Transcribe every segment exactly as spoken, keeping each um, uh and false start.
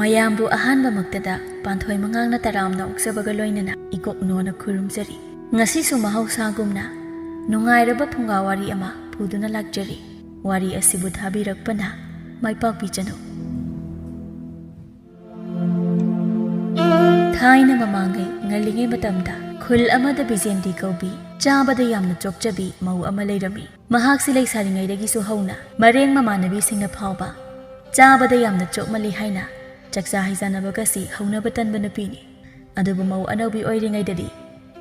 ꯃꯌꯥꯝꯕꯨ ꯑꯍꯥꯟꯕꯃꯛꯇꯗ ꯄꯥꯟꯊꯣꯏ ꯃꯉꯥꯡꯅ ꯇꯔꯥꯝꯅ ꯑꯣꯛꯆꯕꯒ ꯂꯣꯏꯅꯅ ꯏꯀꯣꯛꯅꯣꯅ ꯈꯨꯔꯨꯝꯖꯔꯤ꯫ ꯉꯁꯤꯁꯨ ꯃꯍꯧꯁꯥꯒꯨꯝꯅ ꯅꯨꯡꯉꯥꯏꯔꯕ ꯐꯨꯡꯒꯥ ꯋꯥꯔꯤ ꯑꯃ ꯄꯨꯗꯨꯅ ꯂꯥꯛꯆꯔꯤ꯫ ꯋꯥꯔꯤ ꯑꯁꯤꯕꯨ ꯊꯥꯕꯤꯔꯛꯄꯅ ꯃꯥꯏ ꯄꯥꯛꯄꯤꯖꯅꯨ꯫ ꯊꯥꯏꯅ ꯃꯃꯥꯡꯉꯩ ꯉꯜꯂꯤꯉꯩ ꯃꯇꯝꯗ ꯈꯨꯜ ꯑꯃꯗ ꯕꯤꯖꯦꯟꯇꯤ ꯀꯧꯕꯤ ꯆꯥꯕꯗ ꯌꯥꯝꯅ ꯆꯣꯞꯆꯕꯤ ꯃꯧ ꯑꯃ ꯂꯩꯔꯝꯃꯤ꯫ ꯃꯍꯥꯛꯁꯤ ꯂꯩꯁꯥꯔꯤꯉꯩꯗꯒꯤꯁꯨ ꯍꯧꯅ ꯃꯔꯦꯡ ꯃꯃꯥꯟꯅꯕꯤꯁꯤꯡꯅ ꯐꯥꯎꯕ ꯆꯥꯕꯗ ꯌꯥꯝꯅ ꯆꯣꯞꯃꯜꯂꯤ ꯍꯥꯏꯅ ꯆꯥꯛꯆꯥ ꯍꯩꯖꯥꯟꯅꯕꯒꯁꯤ ꯍꯧꯅꯕ ꯇꯟꯕ ꯅꯨꯄꯤꯅꯤ꯫ ꯑꯗꯨꯕꯨ ꯃꯧ ꯑꯅꯧꯕꯤ ꯑꯣꯏꯔꯤꯉꯩꯗꯗꯤ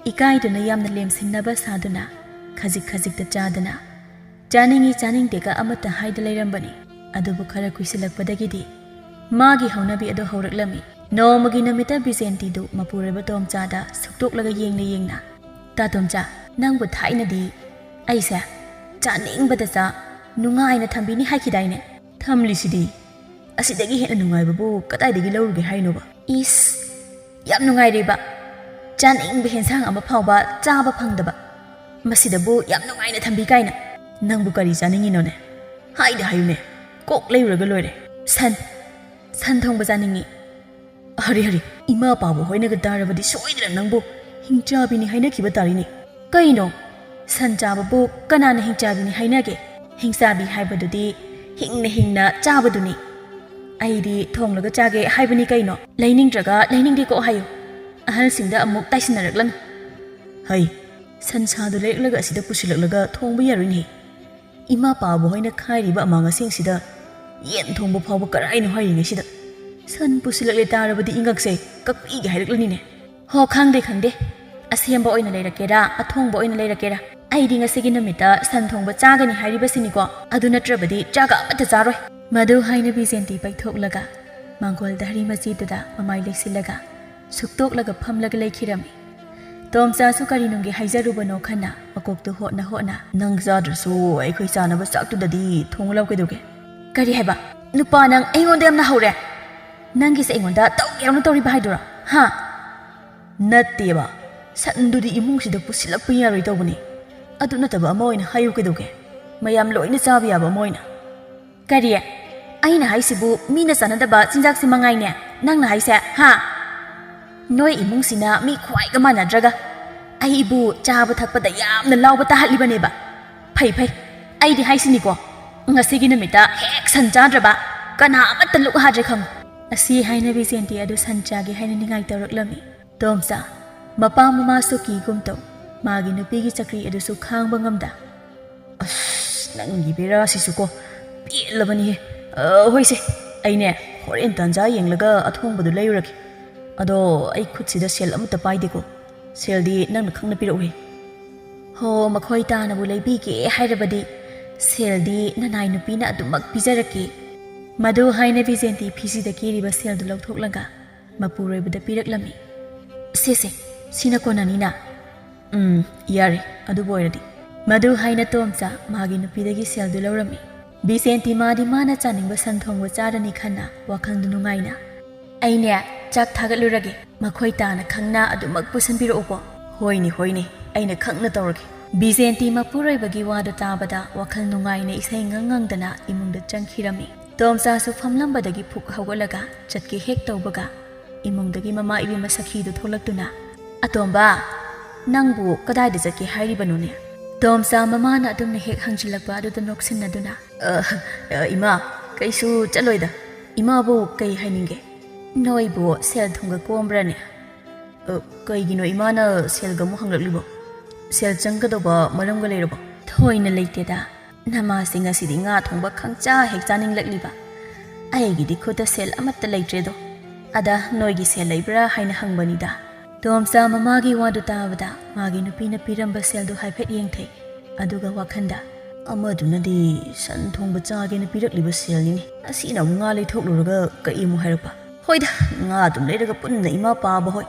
ꯏꯀꯥꯏꯗꯨꯅ ꯌꯥꯝꯅ ꯂꯦꯝꯁꯤꯟꯅꯕ ꯁꯥꯗꯨꯅ ꯈꯖꯤꯛ ꯈꯖꯤꯛꯇ ꯆꯥꯗꯅ ꯆꯥꯅꯤꯡꯏ ꯆꯥꯅꯤꯡꯗꯦꯒ ꯑꯃꯠꯇ ꯍꯥꯏꯗ ꯂꯩꯔꯝꯕꯅꯤ꯫ ꯑꯗꯨꯕꯨ ꯈꯔ ꯀꯨꯏꯁꯤꯜꯂꯛꯄꯗꯒꯤꯗꯤ ꯃꯥꯒꯤ ꯍꯧꯅꯕꯤ ꯑꯗꯨ ꯍꯧꯔꯛꯂꯝꯃꯤ꯫ ꯅꯣꯡꯃꯒꯤ ꯅꯨꯃꯤꯠꯇ ꯕꯤꯖꯦꯟꯇꯤꯗꯨ ꯃꯄꯨꯔꯣꯏꯕ ꯇꯣꯝꯆꯥꯗ ꯁꯨꯛꯇꯣꯛꯂꯒ ꯌꯦꯡꯅ ꯌꯦꯡꯅ, "ꯇꯥ ꯇꯣꯝꯆꯥ, ꯅꯪꯕꯨ ꯊꯥꯏꯅꯗꯤ ꯑꯩꯁꯦ ꯆꯥꯅꯤꯡꯕꯗ ꯆꯥ, ꯅꯨꯡꯉꯥꯏꯅ ꯊꯝꯕꯤꯅꯤ ꯍꯥꯏꯈꯤꯗꯥꯏꯅꯦ? ꯊꯝꯂꯤꯁꯤꯗꯤ꯫ ꯑꯁꯤꯗꯒꯤ ꯍꯦꯟꯅ ꯅꯨꯡꯉꯥꯏꯕꯕꯨ ꯀꯗꯥꯏꯗꯒꯤ ꯂꯧꯔꯨꯒꯦ ꯍꯥꯏꯅꯣꯕ?" "ꯏꯁ, ꯌꯥꯝ ꯅꯨꯡꯉꯥꯏꯔꯦꯕ꯫ ꯆꯥꯅꯤꯡꯕ ꯍꯦꯟꯁꯥꯡ ꯑꯃ ꯐꯥꯎꯕ ꯆꯥꯕ ꯐꯪꯗꯕ꯫ ꯃꯁꯤꯗꯕꯨ ꯌꯥꯝ ꯅꯨꯡꯉꯥꯏꯅ ꯊꯝꯕꯤ ꯀꯥꯏꯅ꯫ ꯅꯪꯕꯨ ꯀꯔꯤ ꯆꯥꯅꯤꯡꯉꯤꯅꯣꯅꯦ? ꯍꯥꯏꯗ ꯍꯥꯏꯌꯨꯅꯦ꯫ ꯀꯣꯛ ꯂꯩꯔꯨꯔꯒ ꯂꯣꯏꯔꯦ꯫ ꯁꯟ, ꯁꯟ ꯊꯣꯡꯕ ꯆꯥꯅꯤꯡꯉꯤ꯫" "ꯍꯔꯤ ꯍꯔꯤ, ꯏꯃꯥ ꯄꯥꯕꯨ ꯍꯣꯏꯅꯒ ꯇꯥꯔꯕꯗꯤ ꯁꯣꯏꯗꯅ ꯅꯪꯕꯨ ꯍꯤꯡꯆꯥꯕꯤꯅꯤ ꯍꯥꯏꯅꯈꯤꯕ ꯇꯥꯔꯤꯅꯦ꯫" "ꯀꯩꯅꯣ? ꯁꯟ ꯆꯥꯕꯕꯨ ꯀꯅꯥꯅ ꯍꯤꯡꯆꯥꯕꯤꯅꯤ ꯍꯥꯏꯅꯒꯦ? ꯍꯤꯡꯆꯥꯕꯤ ꯍꯥꯏꯕꯗꯨꯗꯤ ꯍꯤꯡꯅ ꯍꯤꯡꯅ ꯆꯥꯕꯗꯨꯅꯤ꯫ ꯑꯩꯗꯤ ꯊꯣꯡꯂꯒ ꯆꯥꯒꯦ ꯍꯥꯏꯕꯅꯤ ꯀꯩꯅꯣ꯫ ꯂꯩꯅꯤꯡꯗ꯭ꯔꯒ ꯂꯩꯅꯤꯡꯗꯦꯀꯣ ꯍꯥꯏꯌꯨ꯫ ꯑꯍꯜꯁꯤꯡꯗ ꯑꯃꯨꯛ ꯇꯥꯏꯁꯤꯟꯅꯔꯛꯂꯅꯨ꯫" "ꯍꯩ, ꯁꯟꯁꯥꯗꯨ ꯂꯩꯔꯛꯂꯒ ꯑꯁꯤꯗ ꯄꯨꯁꯤꯜꯂꯛꯂꯒ ꯊꯣꯡꯕ ꯌꯥꯔꯣꯏꯅꯦ꯫ ꯏꯃꯥ ꯄꯥꯕ ꯍꯣꯏꯅ ꯈꯥꯏꯔꯤꯕ ꯑꯃꯥꯡ ꯑꯁꯦꯡꯁꯤꯗ ꯌꯦꯟ ꯊꯣꯡꯕ ꯐꯥꯎꯕ ꯀꯔꯥꯏꯅꯣ ꯍꯥꯏꯔꯤꯉꯩꯁꯤꯗ꯫ ꯁꯟ ꯄꯨꯁꯤꯜꯂꯛꯂꯦ ꯇꯥꯔꯕꯗꯤ ꯏꯉꯛꯁꯦ ꯀꯛꯄꯤꯒꯦ ꯍꯥꯏꯔꯛꯂꯅꯤꯅꯦ꯫" "ꯍꯣ, ꯈꯪꯗꯦ, ꯈꯪꯗꯦ꯫ ꯑꯁꯦꯝꯕ ꯑꯣꯏꯅ ꯂꯩꯔꯛꯀꯦꯔꯥ, ꯑꯊꯣꯡꯕ ꯑꯣꯏꯅ ꯂꯩꯔꯛꯀꯦꯔꯥ, ꯑꯩꯗꯤ ꯉꯁꯤꯒꯤ ꯅꯨꯃꯤꯠꯇ ꯁꯟ ꯊꯣꯡꯕ ꯆꯥꯒꯅꯤ ꯍꯥꯏꯔꯤꯕꯁꯤꯅꯤꯀꯣ꯫ ꯑꯗꯨ ꯅꯠꯇ꯭ꯔꯕꯗꯤ ꯆꯥꯛ ꯑꯃꯠꯇ ꯆꯥꯔꯣꯏ꯫" ꯃꯗꯨ ꯍꯥꯏꯅ ꯕꯤꯖꯦꯟꯇꯤ ꯄꯩꯊꯣꯛꯂꯒ ꯃꯥꯡꯒꯣꯜ ꯙꯔꯤ ꯃꯆꯤꯗꯨꯗ ꯃꯃꯥꯏ ꯂꯩꯁꯤꯜꯂꯒ ꯁꯨꯛꯇꯣꯛꯂꯒ ꯐꯝꯂꯒ ꯂꯩꯈꯤꯔꯝꯃꯤ꯫ ꯇꯣꯝꯆꯥꯁꯨ ꯀꯔꯤꯅꯨꯡꯒꯤ ꯍꯥꯏꯖꯔꯨꯕꯅꯣ ꯈꯟꯅ ꯃꯀꯣꯛꯇꯨ ꯍꯣꯠꯅ ꯍꯣꯠꯅ, "ꯅꯪ ꯆꯥꯗ꯭ꯔꯁꯨ ꯑꯩꯈꯣꯏ ꯆꯥꯅꯕ ꯆꯥꯛꯇꯨꯗꯗꯤ ꯊꯣꯡꯂꯛꯎ ꯀꯩꯗꯧꯒꯦ?" "ꯀꯔꯤ ꯍꯥꯏꯕ? ꯅꯨꯄꯥ ꯅꯪ ꯑꯩꯉꯣꯟꯗ ꯌꯥꯝꯅ ꯍꯧꯔꯦ꯫ ꯅꯪꯒꯤꯁꯦ ꯑꯩꯉꯣꯟꯗ ꯇꯧꯒꯦ ꯌꯥꯎꯅ ꯇꯧꯔꯤꯕ ꯍꯥꯏꯗꯨꯔꯥ? ꯍꯥ?" "ꯅꯠꯇꯦꯕ, ꯁꯟꯗꯨꯗꯤ ꯏꯃꯨꯡꯁꯤꯗ ꯄꯨꯁꯤꯜꯂꯛꯄ ꯌꯥꯔꯣꯏ ꯇꯧꯕꯅꯤ꯫ ꯑꯗꯨ ꯅꯠꯇꯕ ꯑꯃ ꯑꯣꯏꯅ ꯍꯥꯏꯌꯨ ꯀꯩꯗꯧꯒꯦ? ꯃꯌꯥꯝ ꯂꯣꯏꯅ ꯆꯥꯕ ꯌꯥꯕ ꯑꯃ ꯑꯣꯏꯅ꯫" "ꯀꯔꯤ? ꯑꯩꯅ ꯍꯥꯏꯁꯤꯕꯨ ꯃꯤꯅ ꯆꯥꯟꯅꯗꯕ ꯆꯤꯟꯖꯥꯛꯁꯤ ꯃꯉꯥꯏꯅꯦ ꯅꯪꯅ ꯍꯥꯏꯁꯦ, ꯍꯥ? ꯅꯣꯏ ꯏꯃꯨꯡꯁꯤꯅ ꯃꯤ ꯈ꯭ꯋꯥꯏꯒ ꯃꯥꯟꯅꯗ꯭ꯔꯒ ꯑꯩꯕꯨ ꯆꯥꯕ ꯊꯛꯄꯗ ꯌꯥꯝꯅ ꯂꯥꯎꯕ ꯇꯥꯍꯜꯂꯤꯕꯅꯦꯕ꯫ ꯐꯩ ꯐꯩ, ꯑꯩꯗꯤ ꯍꯥꯏꯁꯤꯅꯤꯀꯣ, ꯉꯁꯤꯒꯤ ꯅꯨꯃꯤꯠꯇ ꯍꯦꯛ ꯁꯟ ꯆꯥꯗ꯭ꯔꯕ ꯀꯅꯥ ꯑꯃꯠꯇ ꯂꯨꯛ ꯍꯥꯗ꯭ꯔꯦ ꯈꯪꯉꯨ꯫ ꯑꯁꯤ ꯍꯥꯏꯅ ꯕꯤꯖꯦꯟꯇꯤ ꯑꯗꯨ ꯁꯟ ꯆꯥꯒꯦ ꯍꯥꯏꯅ ꯅꯤꯡꯉꯥꯏ ꯇꯧꯔꯛꯂꯝꯃꯤ꯫ ꯇꯣꯝꯆꯥ, ꯃꯄꯥ ꯃꯃꯥꯁꯨ ꯀꯤꯒꯨꯝ ꯇꯧ, ꯃꯥꯒꯤ ꯅꯨꯄꯤꯒꯤ ꯆꯀ꯭ꯔꯤ ꯑꯗꯨꯁꯨ ꯈꯥꯡꯕ ꯉꯝꯗ꯫ ꯑꯁ, ꯅꯪꯒꯤ ꯕꯦꯔꯥꯁꯤꯁꯨꯀꯣ, ꯄꯦꯜꯂꯕꯅꯤꯍꯦ꯫ ꯑ, ꯍꯣꯏꯁꯦ, ꯑꯩꯅꯦ ꯍꯣꯔꯦꯟ ꯇꯥꯟꯖꯥ ꯌꯦꯡꯂꯒ ꯑꯊꯣꯡꯕꯗꯨ ꯂꯩꯔꯨꯔꯒꯦ꯫ ꯑꯗꯣ ꯑꯩ ꯈꯨꯠꯁꯤꯗ ꯁꯦꯜ ꯑꯃꯠꯇ ꯄꯥꯏꯗꯦꯀꯣ, ꯁꯦꯜꯗꯤ ꯅꯪꯅ ꯈꯪꯅ ꯄꯤꯔꯛꯎꯍꯦ꯫ ꯍꯣ, ꯃꯈꯣꯏ ꯇꯥꯅꯕꯨ ꯂꯩꯕꯤꯒꯦ ꯍꯥꯏꯔꯕꯗꯤ ꯁꯦꯜꯗꯤ ꯅꯅꯥꯏ ꯅꯨꯄꯤꯅ ꯑꯗꯨꯃꯛ ꯄꯤꯖꯔꯛꯀꯦ꯫ ꯃꯗꯨ ꯍꯥꯏꯅ ꯕꯤꯖꯦꯟꯇꯤ ꯐꯤꯖꯤꯗ ꯀꯤꯔꯤꯕ ꯁꯦꯜꯗꯨ ꯂꯧꯊꯣꯛꯂꯒ ꯃꯄꯨꯔꯣꯏꯕꯗ ꯄꯤꯔꯛꯂꯝꯃꯤ꯫ "ꯁꯦ ꯁꯦ, ꯁꯤꯅ ꯀꯣꯟꯅꯅꯤꯅ?" "ꯎꯝ, ꯌꯥꯔꯦ, ꯑꯗꯨꯕꯨ ꯑꯣꯏꯔꯗꯤ꯫" ꯃꯗꯨ ꯍꯥꯏꯅ ꯇꯣꯝꯆꯥ ꯃꯥꯒꯤ ꯅꯨꯄꯤꯗꯒꯤ ꯁꯦꯜꯗꯨ ꯂꯧꯔꯝꯃꯤ꯫ ꯕꯤꯁꯦꯟꯇꯤ ꯃꯥꯗꯤ ꯃꯥꯅ ꯆꯥꯅꯤꯡꯕ ꯁꯟ ꯊꯣꯡꯕ ꯆꯥꯔꯅꯤ ꯈꯟꯅ ꯋꯥꯈꯜꯗꯨ ꯅꯨꯡꯉꯥꯏꯅ, "ꯑꯩꯅꯦ ꯆꯥꯛ ꯊꯥꯒꯠꯂꯨꯔꯒꯦ, ꯃꯈꯣꯏ ꯇꯥꯅ ꯈꯪꯅ ꯑꯗꯨꯃꯛ ꯄꯨꯁꯤꯟꯕꯤꯔꯛꯎꯀꯣ꯫" "ꯍꯣꯏꯅꯦ, ꯍꯣꯏꯅꯦ, ꯑꯩꯅ ꯈꯪꯅ ꯇꯧꯔꯒꯦ꯫" ꯕꯤꯁꯦꯟꯇꯤ ꯃꯄꯨꯔꯣꯏꯕꯒꯤ ꯋꯥꯗꯨ ꯇꯥꯕꯗ ꯋꯥꯈꯜ ꯅꯨꯡꯉꯥꯏꯅ ꯏꯁꯩ ꯉꯪ ꯉꯪꯗꯅ ꯏꯃꯨꯡꯗ ꯆꯪꯈꯤꯔꯝꯃꯤ꯫ ꯇꯣꯝꯆꯥꯁꯨ ꯐꯝꯂꯝꯕꯗꯒꯤ ꯐꯨꯛ ꯍꯧꯒꯠꯂꯒ ꯆꯠꯀꯦ ꯍꯦꯛ ꯇꯧꯕꯒ ꯏꯃꯨꯡꯗꯒꯤ ꯃꯃꯥ ꯏꯕꯦꯝꯃ ꯁꯈꯤꯗꯨ ꯊꯣꯛꯂꯛꯇꯨꯅ, "ꯑꯇꯣꯝꯕ, ꯅꯪꯕꯨ ꯀꯗꯥꯏꯗ ꯆꯠꯀꯦ ꯍꯥꯏꯔꯤꯕꯅꯣꯅꯦ?" ꯇꯣꯝꯆꯥ ꯃꯃꯥꯅ ꯑꯗꯨꯝꯅ ꯍꯦꯛ ꯍꯪꯖꯤꯜꯂꯛꯄ ꯑꯗꯨꯗ ꯅꯣꯛꯁꯤꯟꯅꯗꯨꯅ, "ꯑ, ꯑ, ꯏꯃꯥ, ꯀꯩꯁꯨ ꯆꯠꯂꯣꯏꯗ꯫ ꯏꯃꯥꯕꯨ ꯀꯩ ꯍꯥꯏꯅꯤꯡꯒꯦ? ꯅꯣꯏꯕꯨ ꯁꯦꯜ ꯊꯨꯝꯒ ꯀꯣꯝꯕ꯭ꯔꯅꯦ?" "ꯑ, ꯀꯩꯒꯤꯅꯣ ꯏꯃꯥꯅ ꯁꯦꯜꯒ ꯑꯃꯨꯛ ꯍꯪꯂꯛꯂꯤꯕꯣ? ꯁꯦꯜ ꯆꯪꯒꯗꯧꯕ ꯃꯔꯝꯒ ꯂꯩꯔꯕꯣ?" "ꯊꯣꯏꯅ ꯂꯩꯇꯦꯗ꯫ ꯅꯃꯥꯁꯦ ꯉꯁꯤꯗꯤ ꯉꯥ ꯊꯣꯡꯕ ꯈꯪꯆꯥ ꯍꯦꯛ ꯆꯥꯅꯤꯡꯂꯛꯂꯤꯕ꯫ ꯑꯩꯒꯤꯗꯤ ꯈꯨꯠꯇ ꯁꯦꯜ ꯑꯃꯠꯇ ꯂꯩꯇ꯭ꯔꯦꯗꯣ꯫ ꯑꯗ ꯅꯣꯏꯒꯤ ꯁꯦꯜ ꯂꯩꯕ꯭ꯔꯥ ꯍꯥꯏꯅ ꯍꯪꯕꯅꯤꯗ꯫" ꯇꯣꯝꯆꯥ ꯃꯃꯥꯒꯤ ꯋꯥꯗꯨ ꯇꯥꯕꯗ ꯃꯥꯒꯤ ꯅꯨꯄꯤꯅ ꯄꯤꯔꯝꯕ ꯁꯦꯜꯗꯨ ꯍꯥꯏꯐꯦꯠ ꯌꯦꯡꯊꯩ꯫ ꯑꯗꯨꯒ ꯋꯥꯈꯜꯗ, "ꯑꯃꯗꯨꯅꯗꯤ ꯁꯟ ꯊꯣꯡꯕ ꯆꯥꯒꯦꯅ ꯄꯤꯔꯛꯂꯤꯕ ꯁꯦꯜꯅꯤꯅꯦ꯫ ꯑꯁꯤꯅ ꯑꯃꯨꯛ ꯉꯥ ꯂꯩꯊꯣꯛꯂꯨꯔꯒ ꯀꯩ ꯑꯃꯨꯛ ꯍꯥꯏꯔꯛꯄ? ꯍꯣꯏꯗ, ꯉꯥ ꯑꯗꯨꯝ ꯂꯩꯔꯒ ꯄꯨꯟꯅ ꯏꯃꯥ ꯄꯥꯕ ꯍꯣꯏ,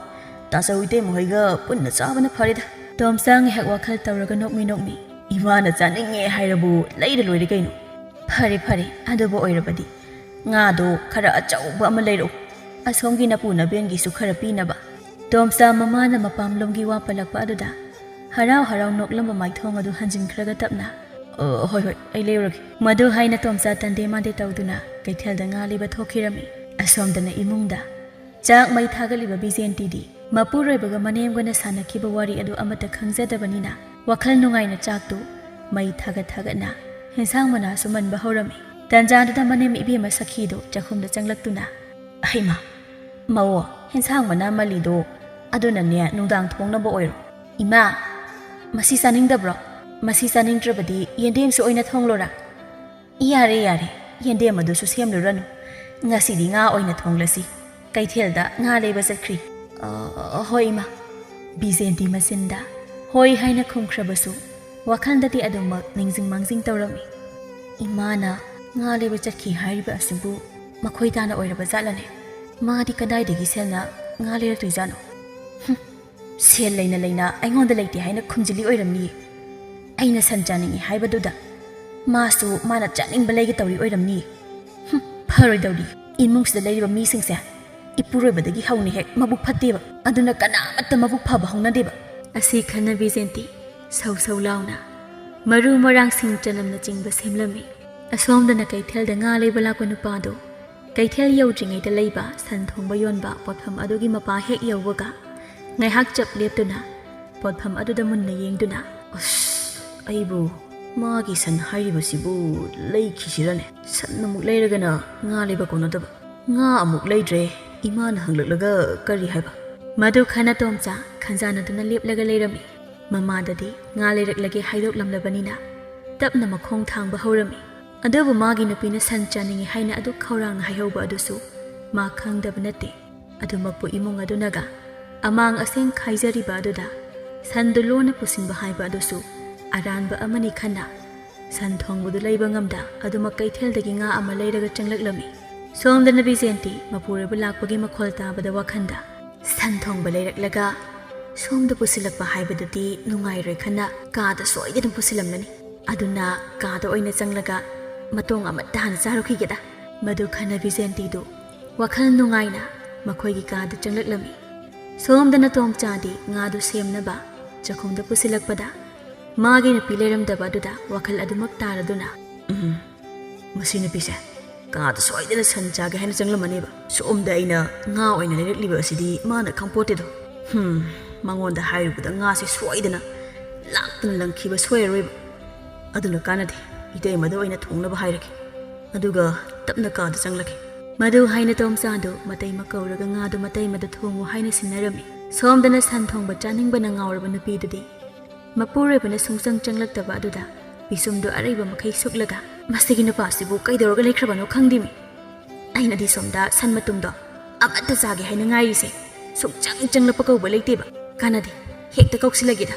ꯇꯥꯆꯧ ꯏꯇꯩꯃ ꯍꯣꯏꯒ ꯄꯨꯟꯅ ꯆꯥꯕꯅ ꯐꯔꯦꯗ꯫" ꯇꯣꯝꯆꯥ ꯉꯥꯏꯍꯥꯛ ꯋꯥꯈꯜ ꯇꯧꯔꯒ ꯅꯣꯛꯃꯤ ꯅꯣꯛꯃꯤ, "ꯏꯃꯥꯅ ꯆꯥꯅꯤꯡꯉꯦ ꯍꯥꯏꯔꯕꯨ ꯂꯩꯔ ꯂꯣꯏꯔꯦ ꯀꯩꯅꯣ꯫" "ꯐꯔꯦ ꯐꯔꯦ, ꯑꯗꯨꯕꯨ ꯑꯣꯏꯔꯕꯗꯤ ꯉꯥꯗꯣ ꯈꯔ ꯑꯆꯧꯕ ꯑꯃ ꯂꯩꯔꯛꯎ꯫ ꯑꯁꯣꯝꯒꯤ ꯅꯄꯨ ꯅꯕꯦꯟꯒꯤꯁꯨ ꯈꯔ ꯄꯤꯅꯕ꯫" ꯇꯣꯝꯆꯥ ꯃꯃꯥꯅ ꯃꯄꯥꯝꯂꯣꯝꯒꯤ ꯋꯥ ꯄꯜꯂꯛꯄ ꯑꯗꯨꯗ ꯍꯔꯥꯎ ꯍꯔꯥꯎ ꯅꯣꯛꯂꯝꯕ ꯃꯥꯏꯊꯣꯡ ꯑꯗꯨ ꯍꯟꯖꯤꯟꯈ꯭ꯔꯒ ꯇꯞꯅ, "ꯑ, ꯍꯣꯏ, ꯍꯣꯏ, ꯑꯩ ꯂꯩꯔꯨꯔꯒꯦ꯫" ꯃꯗꯨ ꯍꯥꯏꯅ ꯇꯣꯝꯆꯥ ꯇꯟꯗꯦ ꯃꯥꯟꯗꯦ ꯇꯧꯗꯨꯅ ꯀꯩꯊꯦꯜꯗ ꯉꯥ ꯂꯩꯕ ꯊꯣꯛꯈꯤꯔꯝꯃꯤ꯫ ꯑꯁꯣꯝꯗꯅ ꯏꯃꯨꯡꯗ ꯆꯥꯛ ꯃꯩ ꯊꯥꯒꯠꯂꯤꯕ ꯕꯤꯖꯦꯟꯇꯤꯗꯤ ꯃꯄꯨꯔꯣꯏꯕꯒ ꯃꯅꯦꯝꯒꯅ ꯁꯥꯟꯅꯈꯤꯕ ꯋꯥꯔꯤ ꯑꯗꯨ ꯑꯃꯠꯇ ꯈꯪꯖꯗꯕꯅꯤꯅ ꯋꯥꯈꯜ ꯅꯨꯡꯉꯥꯏꯅ ꯆꯥꯛꯇꯨ ꯃꯩ ꯊꯥꯒꯠ ꯊꯥꯒꯠꯅ ꯍꯦꯟꯁꯥꯡ ꯃꯅꯥꯁꯨ ꯃꯟꯕ ꯍꯧꯔꯝꯃꯤ꯫ ꯇꯟꯖꯥꯗꯨꯗ ꯃꯅꯦꯝ ꯏꯕꯦꯝꯃ ꯁꯈꯤꯗꯨ ꯆꯥꯛꯈꯨꯝꯗ ꯆꯪꯂꯛꯇꯨꯅ, "ꯍꯩꯃꯥ, ꯃꯧ, ꯍꯦꯟꯁꯥꯡ ꯃꯅꯥ ꯃꯜꯂꯤꯗꯣ ꯑꯗꯨꯅꯅꯦ ꯅꯨꯡꯗꯥꯡ ꯊꯣꯡꯅꯕ ꯑꯣꯏꯔꯣ꯫ ꯏꯃꯥ, ꯃꯁꯤ ꯆꯥꯅꯤꯡꯗꯕ꯭ꯔꯣ? ꯃꯁꯤ ꯆꯥꯅꯤꯡꯗ꯭ꯔꯕꯗꯤ ꯌꯦꯟꯗꯦꯝꯁꯨ ꯑꯣꯏꯅ ꯊꯣꯡꯂꯣꯔꯥ?" "ꯌꯥꯔꯦ, ꯌꯥꯔꯦ, ꯌꯦꯟꯗꯦꯝ ꯑꯗꯨꯁꯨ ꯁꯦꯝꯂꯨꯔꯅꯨ꯫ ꯉꯁꯤꯗꯤ ꯉꯥ ꯑꯣꯏꯅ ꯊꯣꯡꯂꯁꯤ꯫ ꯀꯩꯊꯦꯜꯗ ꯉꯥ ꯂꯩꯕ ꯆꯠꯈ꯭ꯔꯤ꯫" "ꯑ, ꯍꯣꯏ, ꯏꯃꯥ꯫" ꯕꯤꯖꯦꯟꯇꯤ ꯃꯆꯤꯟꯗ "ꯍꯣꯏ" ꯍꯥꯏꯅ ꯈꯨꯝꯈ꯭ꯔꯕꯁꯨ ꯋꯥꯈꯜꯗꯗꯤ ꯑꯗꯨꯃꯛ ꯅꯤꯡꯖꯤꯡ ꯃꯥꯡꯖꯤꯡ ꯇꯧꯔꯝꯃꯤ꯫ "ꯏꯃꯥꯅ ꯉꯥ ꯂꯩꯕ ꯆꯠꯈꯤ ꯍꯥꯏꯔꯤꯕ ꯑꯁꯤꯕꯨ ꯃꯈꯣꯏ ꯇꯥꯅ ꯑꯣꯏꯔꯕ ꯖꯥꯠꯂꯅꯦ? ꯃꯥꯗꯤ ꯀꯗꯥꯏꯗꯒꯤ ꯁꯦꯜꯅ ꯉꯥ ꯂꯩꯔꯛꯇꯣꯏꯖꯥꯠꯅꯣ? ꯍꯨꯝ, ꯁꯦꯜ ꯂꯩꯅ ꯂꯩꯅ ꯑꯩꯉꯣꯟꯗ ꯂꯩꯇꯦ ꯍꯥꯏꯅ ꯈꯨꯝꯖꯤꯜꯂꯤ ꯑꯣꯏꯔꯝꯅꯤꯌꯦ꯫ ꯑꯩꯅ ꯁꯟ ꯆꯥꯅꯤꯡꯉꯤ ꯍꯥꯏꯕꯗꯨꯗ ꯃꯥꯁꯨ ꯃꯥꯅ ꯆꯥꯅꯤꯡꯕ ꯂꯩꯒꯦ ꯇꯧꯔꯤ ꯑꯣꯏꯔꯝꯅꯤꯌꯦ꯫ ꯍꯨꯝ, ꯐꯔꯣꯏꯗꯧꯔꯤ꯫ ꯏꯃꯨꯡꯁꯤꯗ ꯂꯩꯔꯤꯕ ꯃꯤꯁꯤꯡꯁꯦ ꯏꯄꯨꯔꯣꯏꯕꯗꯒꯤ ꯍꯧꯅ ꯍꯦꯛ ꯃꯕꯨꯛ ꯐꯠꯇꯦꯕ꯫ ꯑꯗꯨꯅ ꯀꯅꯥꯃꯠꯇ ꯃꯕꯨꯛ ꯐꯕ ꯍꯧꯅꯗꯦꯕ꯫" ꯑꯁꯤ ꯈꯟꯅ ꯕꯤꯖꯦꯟꯇꯤ ꯁꯧ ꯁꯧ ꯂꯥꯎꯅ ꯃꯔꯨ ꯃꯔꯥꯡꯁꯤꯡ ꯆꯅꯝꯅꯆꯤꯡꯕ ꯁꯦꯝꯂꯝꯃꯤ꯫ ꯑꯁꯣꯝꯗꯅ ꯀꯩꯊꯦꯜꯗ ꯉꯥ ꯂꯩꯕ ꯂꯥꯛꯄ ꯅꯨꯄꯥꯗꯨ ꯀꯩꯊꯦꯜ ꯌꯧꯗ꯭ꯔꯤꯉꯩꯗ ꯂꯩꯕ ꯁꯟ ꯊꯣꯡꯕ ꯌꯣꯟꯕ ꯄꯣꯠꯐꯝ ꯑꯗꯨꯒꯤ ꯃꯄꯥ ꯍꯦꯛ ꯌꯧꯕꯒ ꯉꯥꯏꯍꯥꯛ ꯆꯞ ꯂꯦꯞꯇꯨꯅ ꯄꯣꯠꯐꯝ ꯑꯗꯨꯗ ꯃꯨꯟꯅ ꯌꯦꯡꯗꯨꯅ, "ꯑꯁ, ꯑꯩꯕꯨ ꯃꯥꯒꯤ ꯁꯟ ꯍꯥꯏꯔꯤꯕꯁꯤꯕꯨ ꯂꯩꯈꯤꯁꯤꯔꯅꯦ? ꯁꯟ ꯑꯃꯨꯛ ꯂꯩꯔꯒꯅ ꯉꯥ ꯂꯩꯕ ꯀꯣꯟꯅꯗꯕ꯫ ꯉꯥ ꯑꯃꯨꯛ ꯂꯩꯗ꯭ꯔꯦ, ꯏꯃꯥꯅ ꯍꯪꯂꯛꯂꯒ ꯀꯔꯤ ꯍꯥꯏꯕ?" ꯃꯗꯨ ꯈꯟꯅ ꯇꯣꯝꯆꯥ ꯈꯟꯖꯥꯟꯅꯗꯨꯅ ꯂꯦꯞꯂꯒ ꯂꯩꯔꯝꯃꯤ꯫ ꯃꯃꯥꯗꯗꯤ ꯉꯥ ꯂꯩꯔꯛꯂꯒꯦ ꯍꯥꯏꯗꯣꯛꯂꯝꯂꯕꯅꯤꯅ ꯇꯞꯅ ꯃꯈꯣꯡ ꯊꯥꯡꯕ ꯍꯧꯔꯝꯃꯤ꯫ ꯑꯗꯨꯕꯨ ꯃꯥꯒꯤ ꯅꯨꯄꯤꯅ ꯁꯟ ꯆꯥꯅꯤꯡꯏ ꯍꯥꯏꯅ ꯑꯗꯨꯛ ꯈꯧꯔꯥꯡꯅ ꯍꯥꯏꯍꯧꯕ ꯑꯗꯨꯁꯨ ꯃꯥ ꯈꯪꯗꯕ ꯅꯠꯇꯦ꯫ ꯑꯗꯨꯃꯛꯄꯨ ꯏꯃꯨꯡ ꯑꯗꯨꯅꯒ ꯑꯃꯥꯡ ꯑꯁꯦꯡ ꯈꯥꯏꯖꯔꯤꯕ ꯑꯗꯨꯗ ꯁꯟꯗꯨ ꯂꯣꯟꯅ ꯄꯨꯁꯤꯟꯕ ꯍꯥꯏꯕ ꯑꯗꯨꯁꯨ ꯑꯔꯥꯟꯕ ꯑꯃꯅꯤ ꯈꯟꯅ ꯁꯟ ꯊꯣꯡꯕꯗꯨ ꯂꯩꯕ ꯉꯝꯗ ꯑꯗꯨꯃꯛ ꯀꯩꯊꯦꯜꯗꯒꯤ ꯉꯥ ꯑꯃ ꯂꯩꯔꯒ ꯆꯪꯂꯛꯂꯝꯃꯤ꯫ ꯁꯣꯝꯗꯅ ꯕꯤꯖꯦꯟꯇꯤ ꯃꯄꯨꯔꯣꯏꯕ ꯂꯥꯛꯄꯒꯤ ꯃꯈꯣꯜ ꯇꯥꯕꯗ ꯋꯥꯈꯟꯗ, "ꯁꯟ ꯊꯣꯡꯕ ꯂꯩꯔꯛꯂꯒ ꯁꯣꯝꯗ ꯄꯨꯁꯤꯜꯂꯛꯄ ꯍꯥꯏꯕꯗꯨꯗꯤ ꯅꯨꯡꯉꯥꯏꯔꯣꯏ" ꯈꯟꯅ ꯀꯥꯗ ꯁꯣꯏꯗꯅ ꯄꯨꯁꯤꯜꯂꯝꯂꯅꯤ꯫ ꯑꯗꯨꯅ ꯀꯥꯗ ꯑꯣꯏꯅ ꯆꯪꯂꯒ ꯃꯇꯣꯡ ꯑꯃꯠꯇ ꯍꯥꯟꯅ ꯆꯥꯔꯨꯈꯤꯒꯦꯗ꯫ ꯃꯗꯨ ꯈꯟꯅ ꯕꯤꯖꯦꯟꯇꯤꯗꯨ ꯋꯥꯈꯜ ꯅꯨꯡꯉꯥꯏꯅ ꯃꯈꯣꯏꯒꯤ ꯀꯥꯗ ꯆꯪꯂꯛꯂꯝꯃꯤ꯫ ꯁꯣꯝꯗꯅ ꯇꯣꯝꯆꯥꯗꯤ ꯉꯥꯗꯨ ꯁꯦꯝꯅꯕ ꯆꯥꯛꯈꯨꯝꯗ ꯄꯨꯁꯤꯜꯂꯛꯄꯗ ꯃꯥꯒꯤ ꯅꯨꯄꯤ ꯂꯩꯔꯝꯗꯕ ꯑꯗꯨꯗ ꯋꯥꯈꯜ ꯑꯗꯨꯃꯛ ꯇꯥꯔꯗꯨꯅ, "ꯎꯝ, ꯃꯁꯤ ꯅꯨꯄꯤꯁꯦ ꯀꯥꯗ ꯁꯣꯏꯗꯅ ꯁꯟ ꯆꯥꯒꯦ ꯍꯥꯏꯅ ꯆꯪꯂꯝꯃꯅꯦꯕ꯫ ꯁꯣꯝꯗ ꯑꯩꯅ ꯉꯥ ꯑꯣꯏꯅ ꯂꯩꯔꯛꯂꯤꯕ ꯑꯁꯤꯗꯤ ꯃꯥꯅ ꯈꯪꯄꯣꯠꯇꯦꯗꯣ꯫ ꯍꯝ, ꯃꯉꯣꯟꯗ ꯍꯥꯏꯔꯨꯕꯗ ꯉꯥꯁꯦ ꯁꯣꯏꯗꯅ ꯂꯥꯛꯇꯅ ꯂꯪꯈꯤꯕ ꯁꯣꯏꯔꯔꯣꯏꯕ꯫ ꯑꯗꯨꯅ ꯀꯥꯟꯅꯗꯦ, ꯏꯇꯩꯃꯗ ꯑꯣꯏꯅ ꯊꯣꯡꯅꯕ ꯍꯥꯏꯔꯒꯦ꯫ ꯑꯗꯨꯒ ꯇꯞꯅ ꯀꯥꯗ ꯆꯪꯂꯒꯦ꯫" ꯃꯗꯨ ꯍꯥꯏꯅ ꯇꯣꯝꯆꯥꯗꯨ ꯃꯇꯩꯃ ꯀꯧꯔꯒ ꯉꯥꯗꯨ ꯃꯇꯩꯃꯗ ꯊꯣꯡꯉꯨ ꯍꯥꯏꯅ ꯁꯤꯟꯅꯔꯝꯃꯤ꯫ ꯁꯣꯝꯗꯅ ꯁꯟ ꯊꯣꯡꯕ ꯆꯥꯅꯤꯡꯕꯅ ꯉꯥꯎꯔꯕ ꯅꯨꯄꯤꯗꯨꯗꯤ ꯃꯄꯨꯔꯣꯏꯕꯅ ꯁꯨꯡꯆꯪ ꯆꯪꯂꯛꯇꯕ ꯑꯗꯨꯗ ꯄꯤꯁꯨꯝꯗꯨ ꯑꯔꯩꯕ ꯃꯈꯩ ꯁꯨꯛꯂꯒ, "ꯃꯁꯤꯒꯤ ꯅꯨꯄꯥꯁꯤꯕꯨ ꯀꯩꯗꯧꯔꯒ ꯂꯩꯈ꯭ꯔꯕꯅꯣ ꯈꯪꯗꯦꯃꯤ꯫ ꯑꯩꯅꯗꯤ ꯁꯣꯝꯗ ꯁꯟ ꯃꯇꯨꯝꯗꯣ ꯑꯃꯠꯇ ꯆꯥꯒꯦ ꯍꯥꯏꯅ ꯉꯥꯏꯔꯤꯁꯦ꯫ ꯁꯨꯡꯆꯪ ꯆꯪꯂꯛꯄ ꯀꯧꯕ ꯂꯩꯇꯦꯕ꯫ ꯀꯥꯟꯅꯗꯦ, ꯍꯦꯛꯇ ꯀꯧꯁꯤꯜꯂꯒꯦꯗ꯫"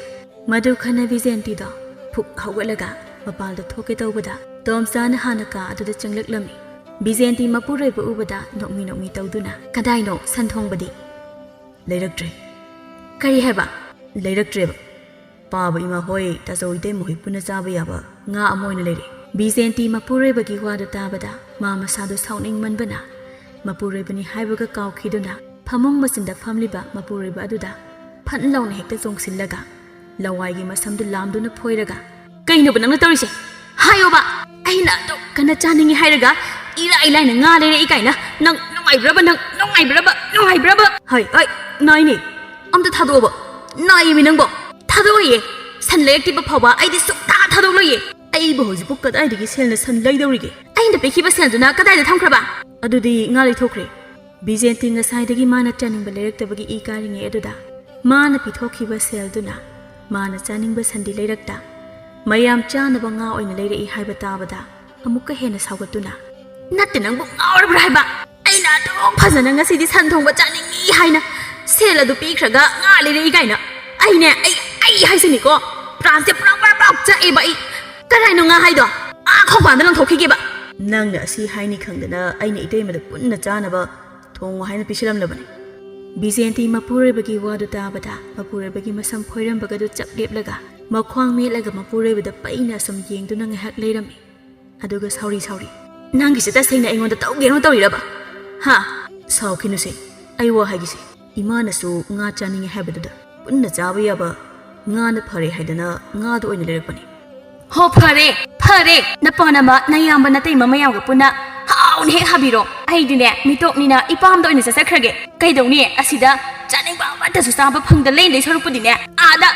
ꯃꯗꯨ ꯈꯟꯅ ꯕꯤꯖꯦꯟꯇꯤꯗꯣ ꯐꯨꯛ ꯍꯧꯒꯠꯂꯒ ꯃꯄꯥꯜꯗ ꯊꯣꯛꯀꯦ ꯇꯧꯕꯗ ꯇꯣꯝꯆꯥꯅ ꯍꯥꯟꯅ ꯀꯥ ꯑꯗꯨꯗ ꯆꯪꯂꯛꯂꯝꯃꯤ꯫ ꯕꯤꯖꯦꯟꯇꯤ ꯃꯄꯨꯔꯣꯏꯕ ꯎꯕꯗ ꯅꯣꯛꯃꯤ ꯅꯣꯛꯃꯤ ꯇꯧꯗꯨꯅ, "ꯀꯗꯥꯏꯅꯣ ꯁꯟ ꯊꯣꯡꯕꯗꯤ?" "ꯂꯩꯔꯛꯇ꯭ꯔꯦ꯫" "ꯀꯔꯤ ꯍꯥꯏꯕ?" "ꯂꯩꯔꯛꯇ꯭ꯔꯦꯕ꯫ ꯄꯥꯕ ꯏꯃꯥ ꯍꯣꯏ, ꯇꯥꯆꯧ ꯏꯇꯩꯃ ꯍꯣꯏ ꯄꯨꯟꯅ ꯆꯥꯕ ꯌꯥꯕ ꯉꯥ ꯑꯃ ꯑꯣꯏꯅ ꯂꯩꯔꯦ꯫" ꯕꯤꯖꯦꯟꯇꯤ ꯃꯄꯨꯔꯣꯏꯕꯒꯤ ꯋꯥꯗꯨ ꯇꯥꯕꯗ ꯃꯥ ꯃꯁꯥꯗꯨ ꯁꯥꯎꯅꯤꯡꯃꯟꯕꯅ ꯃꯄꯨꯔꯣꯏꯕꯅꯤ ꯍꯥꯏꯕꯒ ꯀꯥꯎꯈꯤꯗꯨꯅ ꯐꯃꯨꯡ ꯃꯆꯤꯟꯗ ꯐꯝꯂꯤꯕ ꯃꯄꯨꯔꯣꯏꯕ ꯑꯗꯨꯗ ꯐꯟ ꯂꯥꯎꯅ ꯍꯦꯛꯇ ꯆꯣꯡꯁꯤꯜꯂꯒ ꯂꯋꯥꯏꯒꯤ ꯃꯁꯝꯗꯨ ꯂꯥꯝꯗꯨꯅ ꯐꯣꯏꯔꯒ, "ꯀꯩꯅꯣꯕ ꯅꯪꯅ ꯇꯧꯔꯤꯁꯦ? ꯍꯥꯏꯌꯣꯕ! ꯑꯩꯅ ꯑꯗꯨꯛ ꯀꯟꯅ ꯆꯥꯅꯤꯡꯉꯤ ꯍꯥꯏꯔꯒ ꯏꯔꯥꯏ ꯂꯥꯏꯅ ꯉꯥ ꯂꯩꯔꯛꯏ ꯀꯥꯏꯅ꯫ ꯅꯪ ꯅꯨꯡꯉꯥꯏꯕ꯭ꯔꯕ? ꯅꯪ ꯅꯨꯡꯉꯥꯏꯕ꯭ꯔꯕ? ꯅꯨꯡꯉꯥꯏꯕ꯭ꯔꯕ?" "ꯍꯣꯏ, ꯍꯣꯏ, ꯅꯥꯏꯅꯦ꯫ ꯑꯝꯇ ꯊꯥꯗꯣꯛꯑꯣꯕ꯫ ꯅꯥꯏꯌꯦꯃꯤ ꯅꯪꯕꯣ꯫ ꯊꯥꯗꯣꯛꯑꯣꯌꯦ꯫ ꯁꯟ ꯂꯩꯔꯛꯇ꯭ꯔꯤꯕ ꯐꯥꯎꯕ ꯑꯩꯗꯤ ꯁꯨꯛꯊꯥ ꯊꯥꯗꯣꯛꯂꯣꯏꯌꯦ꯫ ꯑꯩꯕꯨ ꯍꯧꯖꯤꯛꯄꯨ ꯀꯗꯥꯏꯗꯒꯤ ꯁꯦꯜꯅ ꯁꯟ ꯂꯩꯗꯧꯔꯤꯒꯦ? ꯑꯩꯅ ꯄꯤꯈꯤꯕ ꯁꯦꯜꯗꯨꯅ ꯀꯗꯥꯏꯗ ꯊꯝꯈ꯭ꯔꯕ?" "ꯑꯗꯨꯗꯤ ꯉꯥ ꯂꯩꯊꯣꯛꯈ꯭ꯔꯦ꯫" ꯕꯤꯖꯦꯟꯇꯤ ꯉꯁꯥꯏꯗꯒꯤ ꯃꯥꯅ ꯆꯥꯅꯤꯡꯕ ꯂꯩꯔꯛꯇꯕꯒꯤ ꯏ ꯀꯥꯔꯤꯉꯩ ꯑꯗꯨꯗ ꯃꯥꯅ ꯄꯤꯊꯣꯛꯈꯤꯕ ꯁꯦꯜꯗꯨꯅ ꯃꯥꯅ ꯆꯥꯅꯤꯡꯕ ꯁꯟꯗꯤ ꯂꯩꯔꯛꯇ, ꯃꯌꯥꯝ ꯆꯥꯅꯕ ꯉꯥ ꯑꯣꯏꯅ ꯂꯩꯔꯛꯏ ꯍꯥꯏꯕ ꯇꯥꯕꯗ ꯑꯃꯨꯛꯀ ꯍꯦꯟꯅ ꯁꯥꯎꯒꯠꯇꯨꯅ, "ꯅꯠꯇꯦ, ꯅꯪꯕꯨ ꯉꯥꯎꯔꯕ꯭ꯔꯥ ꯍꯥꯏꯕ? ꯑꯩꯅ ꯑꯗꯨꯛ ꯐꯖꯅ ꯉꯁꯤꯗꯤ ꯁꯟ ꯊꯣꯡꯕ ꯆꯥꯅꯤꯡꯉꯤ ꯍꯥꯏꯅ ꯁꯦꯜ ꯑꯗꯨ ꯄꯤꯈ꯭ꯔꯒ ꯉꯥ ꯂꯩꯔꯛꯏ ꯀꯥꯏꯅ꯫ ꯑꯩꯅꯦ, ꯑꯩ, ꯑꯩ ꯍꯥꯏꯁꯤꯅꯤꯀꯣ, ꯄ꯭ꯔꯥꯟꯁꯦ ꯄ꯭ꯔꯥꯎ ꯄ꯭ꯔꯥꯎ ꯄ꯭ꯔꯥꯎ ꯆꯥꯛꯑꯦꯕ ꯑꯩ꯫ ꯀꯗꯥꯏꯅꯣ ꯉꯥ ꯍꯥꯏꯗꯣ? ꯑꯥ ꯈꯣꯡꯕꯥꯟꯗ ꯂꯪꯊꯣꯛꯈꯤꯒꯦꯕ꯫" "ꯅꯪꯅ ꯑꯁꯤ ꯍꯥꯏꯅꯤ ꯈꯪꯗꯅ ꯑꯩꯅ ꯏꯇꯩꯃꯗ ꯄꯨꯟꯅ ꯆꯥꯅꯕ ꯊꯣꯡꯉꯨ ꯍꯥꯏꯅ ꯄꯤꯁꯤꯜꯂꯝꯂꯕꯅꯤ꯫" ꯕꯤꯖꯦꯟꯇꯤ ꯃꯄꯨꯔꯣꯏꯕꯒꯤ ꯋꯥꯗꯨ ꯇꯥꯕꯗ ꯃꯄꯨꯔꯣꯏꯕꯒꯤ ꯃꯁꯝ ꯐꯣꯏꯔꯝꯕꯒꯗꯨ ꯆꯞ ꯂꯦꯞꯂꯒ ꯃꯈ꯭ꯋꯥꯡ ꯃꯦꯠꯂꯒ ꯃꯄꯨꯔꯣꯏꯕꯗ ꯄꯩꯅ ꯑꯁꯨꯝ ꯌꯦꯡꯗꯨꯅ ꯉꯥꯏꯍꯥꯛ ꯂꯩꯔꯝꯃꯤ꯫ ꯑꯗꯨꯒ ꯁꯥꯎꯔꯤ ꯁꯥꯎꯔꯤ, "ꯅꯪꯒꯤꯁꯦ ꯇꯁꯦꯡꯅ ꯑꯩꯉꯣꯟꯗ ꯇꯧꯒꯦꯅ ꯇꯧꯔꯤꯔꯕ? ꯍꯥ?" "ꯁꯥꯎꯈꯤꯅꯨꯁꯦ, ꯑꯩ ꯋꯥ ꯍꯥꯏꯒꯦꯁꯦ꯫ ꯏꯃꯥꯅꯁꯨ ꯉꯥ ꯆꯥꯅꯤꯡꯉꯦ ꯍꯥꯏꯕꯗꯨꯗ ꯄꯨꯟꯅ ꯆꯥꯕ ꯌꯥꯕ ꯉꯥꯅ ꯐꯔꯦ ꯍꯥꯏꯗꯅ ꯉꯥꯗ ꯑꯣꯏꯅ ꯂꯩꯔꯛꯄꯅꯤ꯫ ꯍꯣ, ꯐꯔꯦ, ꯐꯔꯦ꯫ ꯅꯄꯥ ꯅꯃꯥ ꯅꯌꯥꯝꯕ ꯅꯇꯩꯃ ꯃꯌꯥꯝꯒ ꯄꯨꯟꯅ ꯍꯥꯎꯅ ꯍꯦꯛ ꯍꯥꯕꯤꯔꯣ꯫ ꯑꯩꯗꯤꯅꯦ, ꯃꯤꯇꯣꯞꯅꯤꯅ ꯏꯄꯥꯝꯗ ꯑꯣꯏꯅ ꯆꯠꯆꯈ꯭ꯔꯒꯦ꯫ ꯀꯩꯗꯧꯅꯤ, ꯑꯁꯤꯗ ꯆꯥꯅꯤꯡꯕ ꯑꯃꯠꯇꯁꯨ ꯆꯥꯕ ꯐꯪꯗ ꯂꯩꯗꯣꯏ ꯁꯔꯨꯛꯄꯨꯗꯤꯅꯦ, ꯑꯥꯗ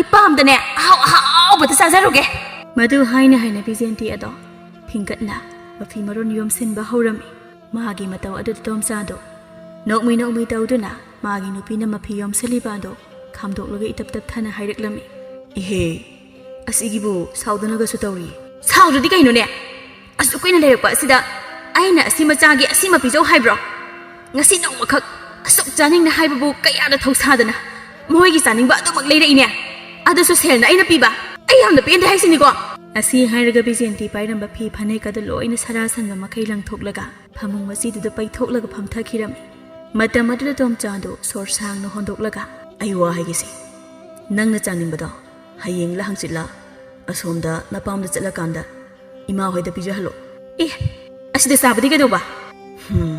ꯏꯄꯥꯝꯗꯅꯦ ꯑꯍꯥꯎ ꯑꯍꯥꯎꯕꯗ ꯆꯥꯖꯔꯨꯒꯦ꯫ ꯃꯗꯨ ꯍꯥꯏꯅ ꯍꯥꯏꯅ ꯕꯤꯖꯦꯟꯇꯤ ꯑꯗꯣ ꯐꯤꯡꯒꯠꯅ ꯃꯐꯤ ꯃꯔꯣꯟ ꯌꯣꯝꯁꯤꯟꯕ ꯍꯧꯔꯝꯃꯤ꯫ ꯃꯥꯒꯤ ꯃꯇꯧ ꯑꯗꯨꯗ ꯇꯣꯝꯆꯥꯗꯣ ꯅꯣꯛꯃꯤ ꯅꯣꯛꯃꯤ ꯇꯧꯗꯨꯅ ꯃꯥꯒꯤ ꯅꯨꯄꯤꯅ ꯃꯐꯤ ꯌꯣꯝꯁꯤꯜꯂꯤꯕ ꯑꯗꯣ ꯈꯥꯝꯗꯣꯛꯂꯒ ꯏꯇꯞ ꯇꯞꯊꯅ ꯍꯥꯏꯔꯛꯂꯝꯃꯤ꯫ "ꯏꯍꯦ, ꯑꯁꯤꯒꯤꯕꯨ ꯁꯥꯎꯗꯅꯒꯁꯨ ꯇꯧꯔꯤ꯫ ꯁꯥꯎꯗ꯭ꯔꯗꯤ ꯀꯩꯅꯣꯅꯦ? ꯑꯁꯨꯛ ꯀꯨꯏꯅ ꯂꯩꯔꯛꯄ ꯑꯁꯤꯗ ꯑꯩꯅ ꯑꯁꯤ ꯃꯆꯥꯒꯤ ꯑꯁꯤꯃ ꯄꯤꯖꯧ ꯍꯥꯏꯕ꯭ꯔꯣ? ꯉꯁꯤ ꯅꯣꯡꯃꯈꯛ ꯑꯁꯨꯛ ꯆꯥꯅꯤꯡꯅ ꯍꯥꯏꯕꯕꯨ ꯀꯌꯥꯗ ꯊꯧꯁꯥꯗꯅ ꯃꯣꯏꯒꯤ ꯆꯥꯅꯤꯡꯕ ꯑꯗꯨꯃꯛ ꯂꯩꯔꯛꯏꯅꯦ꯫ ꯑꯗꯨꯁꯨ ꯁꯦꯜꯅ ꯑꯩꯅ ꯄꯤꯕ꯫ ꯑꯩ ꯌꯥꯝꯅ ꯄꯦꯟꯗꯦ ꯍꯥꯏꯁꯤꯅꯤꯀꯣ꯫" ꯑꯁꯤ ꯍꯥꯏꯔꯒ ꯕꯤꯖꯦꯟꯇꯤ ꯄꯥꯏꯔꯝꯕ ꯐꯤ ꯐꯅꯦꯛ ꯑꯗꯨ ꯂꯣꯏꯅ ꯁꯔꯥ ꯁꯟꯕ ꯃꯈꯩ ꯂꯪꯊꯣꯛꯂꯒ ꯐꯃꯨꯡ ꯃꯆꯤꯗꯨꯗ ꯄꯩꯊꯣꯛꯂꯒ ꯐꯝꯊꯈꯤꯔꯝꯃꯤ꯫ ꯃꯇꯝ ꯑꯗꯨꯗ ꯇꯣꯝꯆꯥꯗꯨ ꯁꯣꯔ ꯁꯥꯡꯅ ꯍꯣꯟꯗꯣꯛꯂꯒ, "ꯑꯩ ꯋꯥ ꯍꯥꯏꯒꯦꯁꯦ꯫ ꯅꯪꯅ ꯆꯥꯅꯤꯡꯕꯗꯣ ꯍꯌꯦꯡꯂ ꯍꯪꯆꯤꯠꯂ ꯑꯁꯣꯝꯗ ꯅꯄꯥꯝꯗ ꯆꯠꯂꯀꯥꯟꯗ ꯏꯃꯥ ꯍꯣꯏꯗ ꯄꯤꯖꯍꯜꯂꯣ꯫" "ꯑꯦ, ꯑꯁꯤꯗ ꯆꯥꯕꯗꯤ ꯀꯩꯗꯧꯕ?" "ꯍꯨꯝ,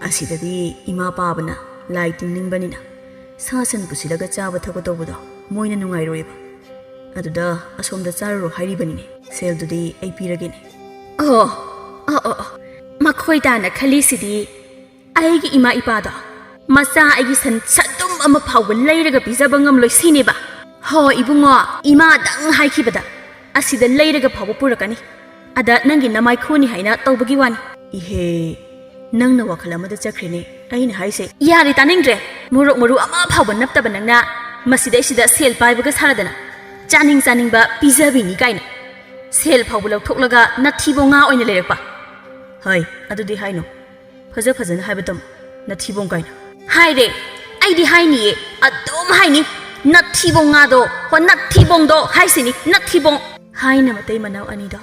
ꯑꯁꯤꯗꯗꯤ ꯏꯃꯥ ꯄꯥꯕꯅ ꯂꯥꯏ ꯇꯤꯟꯅꯤꯡꯕꯅꯤꯅ ꯁꯥ ꯁꯟ ꯄꯨꯁꯤꯜꯂꯒ ꯆꯥꯕ ꯊꯛꯄ ꯇꯧꯕꯗꯣ ꯃꯣꯏꯅ ꯅꯨꯡꯉꯥꯏꯔꯣꯏꯕ꯫ ꯑꯗꯨꯗ ꯑꯁꯣꯝꯗ ꯆꯥꯔꯨꯔꯣ ꯍꯥꯏꯔꯤꯕꯅꯤꯅꯦ꯫ ꯁꯦꯜꯗꯨꯗꯤ ꯑꯩ ꯄꯤꯔꯒꯦꯅꯦ꯫" "ꯑꯣ, ꯑꯣ, ꯑꯣ, ꯑꯣ꯫ ꯃꯈꯣꯏ ꯇꯥꯅ ꯈꯜꯂꯤꯁꯤꯗꯤ ꯑꯩꯒꯤ ꯏꯃꯥ ꯏꯄꯥꯗꯣ ꯃꯆꯥ ꯑꯩꯒꯤ ꯁꯟ ꯁꯠꯇꯨꯝ ꯑꯃ ꯐꯥꯎꯕ ꯂꯩꯔꯒ ꯄꯤꯖꯕ ꯉꯝꯂꯣꯏ ꯁꯤꯅꯦꯕ꯫ ꯍꯣ ꯏꯕꯨꯡꯉꯣ, ꯏꯃꯥꯗꯪ ꯍꯥꯏꯈꯤꯕꯗ ꯑꯁꯤꯗ ꯂꯩꯔꯒ ꯐꯥꯎꯕ ꯄꯨꯔꯛꯀꯅꯤ꯫ ꯑꯗ ꯅꯪꯒꯤ ꯅꯃꯥꯏꯈꯨꯅꯤ ꯍꯥꯏꯅ ꯇꯧꯕꯒꯤ ꯋꯥꯅꯤ꯫" "ꯏꯍꯦ, ꯅꯪꯅ ꯋꯥꯈꯜ ꯑꯃꯗ ꯆꯠꯈ꯭ꯔꯦꯅꯦ꯫ ꯑꯩꯅ ꯍꯥꯏꯁꯦ꯫" "ꯌꯥꯔꯦ, ꯇꯥꯅꯤꯡꯗ꯭ꯔꯦ꯫ ꯃꯣꯔꯣꯛ ꯃꯔꯨ ꯑꯃ ꯐꯥꯎꯕ ꯅꯞꯇꯕ ꯅꯪꯅ ꯃꯁꯤꯗꯩꯁꯤꯗ ꯁꯦꯜ ꯄꯥꯏꯕꯒ ꯁꯥꯔꯗꯅ ꯆꯥꯅꯤꯡ ꯆꯥꯅꯤꯡꯕ ꯄꯤꯖꯕꯤꯅꯤ ꯀꯥꯏꯅ꯫ ꯁꯦꯜ ꯐꯥꯎꯕ ꯂꯧꯊꯣꯛꯂꯒ ꯅꯊꯤꯕꯣꯡ ꯉꯥ ꯑꯣꯏꯅ ꯂꯩꯔꯛꯄ꯫" "ꯍꯣꯏ, ꯑꯗꯨꯗꯤ ꯍꯥꯏꯅꯨ꯫ ꯐꯖ ꯐꯖꯅ ꯍꯥꯏꯕ ꯇꯝꯃꯨ, ꯅꯊꯤꯕꯣꯡ ꯀꯥꯏꯅ꯫" "ꯍꯥꯏꯔꯦ, ꯑꯩꯗꯤ ꯍꯥꯏꯅꯤꯌꯦ, ꯑꯗꯨꯝ ꯍꯥꯏꯅꯤ꯫ ꯅꯊꯤꯕꯣꯡ ꯉꯥꯗꯣ, ꯍꯣ, ꯅꯊꯤꯕꯣꯡꯗꯣ ꯍꯥꯏꯁꯤꯅꯤ, ꯅꯊꯤꯕꯣꯡ!" ꯍꯥꯏꯅ ꯃꯇꯩ ꯃꯅꯥꯎ ꯑꯅꯤꯗꯣ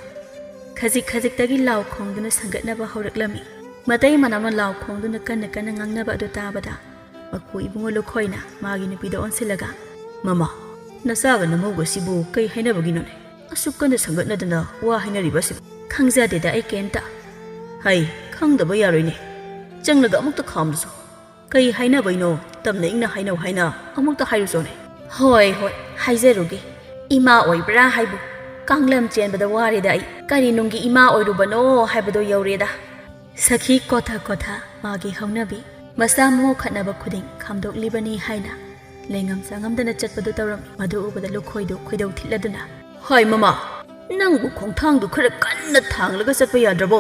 ꯈꯖꯤꯛ ꯈꯖꯤꯛꯇꯒꯤ ꯂꯥꯎ ꯈꯣꯡꯗꯨꯅ ꯁꯟꯒꯠꯅꯕ ꯍꯧꯔꯛꯂꯝꯃꯤ꯫ ꯃꯇꯩ ꯃꯅꯥꯎꯅ ꯂꯥꯎ ꯈꯣꯡꯗꯨꯅ ꯀꯟꯅ ꯀꯟꯅ ꯉꯥꯡꯅꯕ ꯑꯗꯨ ꯇꯥꯕꯗ ꯃꯈꯨ ꯏꯕꯨꯡꯉꯣ ꯂꯨꯈꯣꯏꯅ ꯃꯥꯒꯤ ꯅꯨꯄꯤꯗ ꯑꯣꯟꯁꯤꯜꯂꯒ, "ꯃꯃꯥ, ꯅꯆꯥꯒ ꯅꯃꯧꯒꯁꯤꯕꯨ ꯀꯩ ꯍꯥꯏꯅꯕꯒꯤꯅꯣꯅꯦ? ꯑꯁꯨꯛ ꯀꯟꯅ ꯁꯟꯒꯠꯅꯗꯅ ꯋꯥ ꯍꯥꯏꯅꯔꯤꯕ ꯑꯁꯤꯕꯨ?" "ꯈꯪꯖꯗꯦꯗ ꯑꯩ ꯀꯩꯝꯇ꯫" "ꯍꯩ, ꯈꯪꯗꯕ ꯌꯥꯔꯣꯏꯅꯦ꯫ ꯆꯪꯂꯒ ꯑꯃꯨꯛꯇ ꯈꯥꯝꯂꯨꯆꯣ꯫ ꯀꯩ ꯍꯥꯏꯅꯕꯩꯅꯣ ꯇꯞꯅ ꯏꯪꯅ ꯍꯥꯏꯅꯧ ꯍꯥꯏꯅ ꯑꯃꯨꯛꯇ ꯍꯥꯏꯔꯨꯆꯣꯅꯦ꯫" "ꯍꯣꯏ, ꯍꯣꯏ, ꯍꯥꯏꯖꯔꯨꯒꯦ꯫ ꯏꯃꯥ ꯑꯣꯏꯕ꯭ꯔꯥ ꯍꯥꯏꯕꯨ? ꯀꯥꯡꯂꯝ ꯆꯦꯟꯕꯗ ꯋꯥꯔꯦꯗ ꯑꯩ꯫ ꯀꯔꯤ ꯅꯨꯡꯒꯤ ꯏꯃꯥ ꯑꯣꯏꯔꯨꯕꯅꯣ ꯍꯥꯏꯕꯗꯣ ꯌꯧꯔꯦꯗ꯫" ꯁꯈꯤ ꯀꯣꯊ ꯀꯣꯊ ꯃꯥꯒꯤ ꯍꯧꯅꯕꯤ ꯃꯆꯥ ꯃꯃꯧ ꯈꯠꯅꯕ ꯈꯨꯗꯤꯡ ꯈꯥꯝꯗꯣꯛꯂꯤꯕꯅꯤ ꯍꯥꯏꯅ ꯂꯩꯉꯝ ꯆꯥꯉꯝꯗꯅ ꯆꯠꯄꯗꯨ ꯇꯧꯔꯝꯃꯤ꯫ ꯃꯗꯨ ꯎꯕꯗ ꯂꯨꯈꯣꯏꯗꯨ ꯈꯣꯏꯗꯧ ꯊꯤꯠꯂꯗꯨꯅ, "ꯍꯣꯏ ꯃꯃꯥ, ꯅꯪꯕꯨ ꯈꯣꯡꯊꯥꯡꯗꯨ ꯈꯔ ꯀꯟꯅ ꯊꯥꯡꯂꯒ ꯆꯠꯄ ꯌꯥꯗ꯭ꯔꯕꯣ?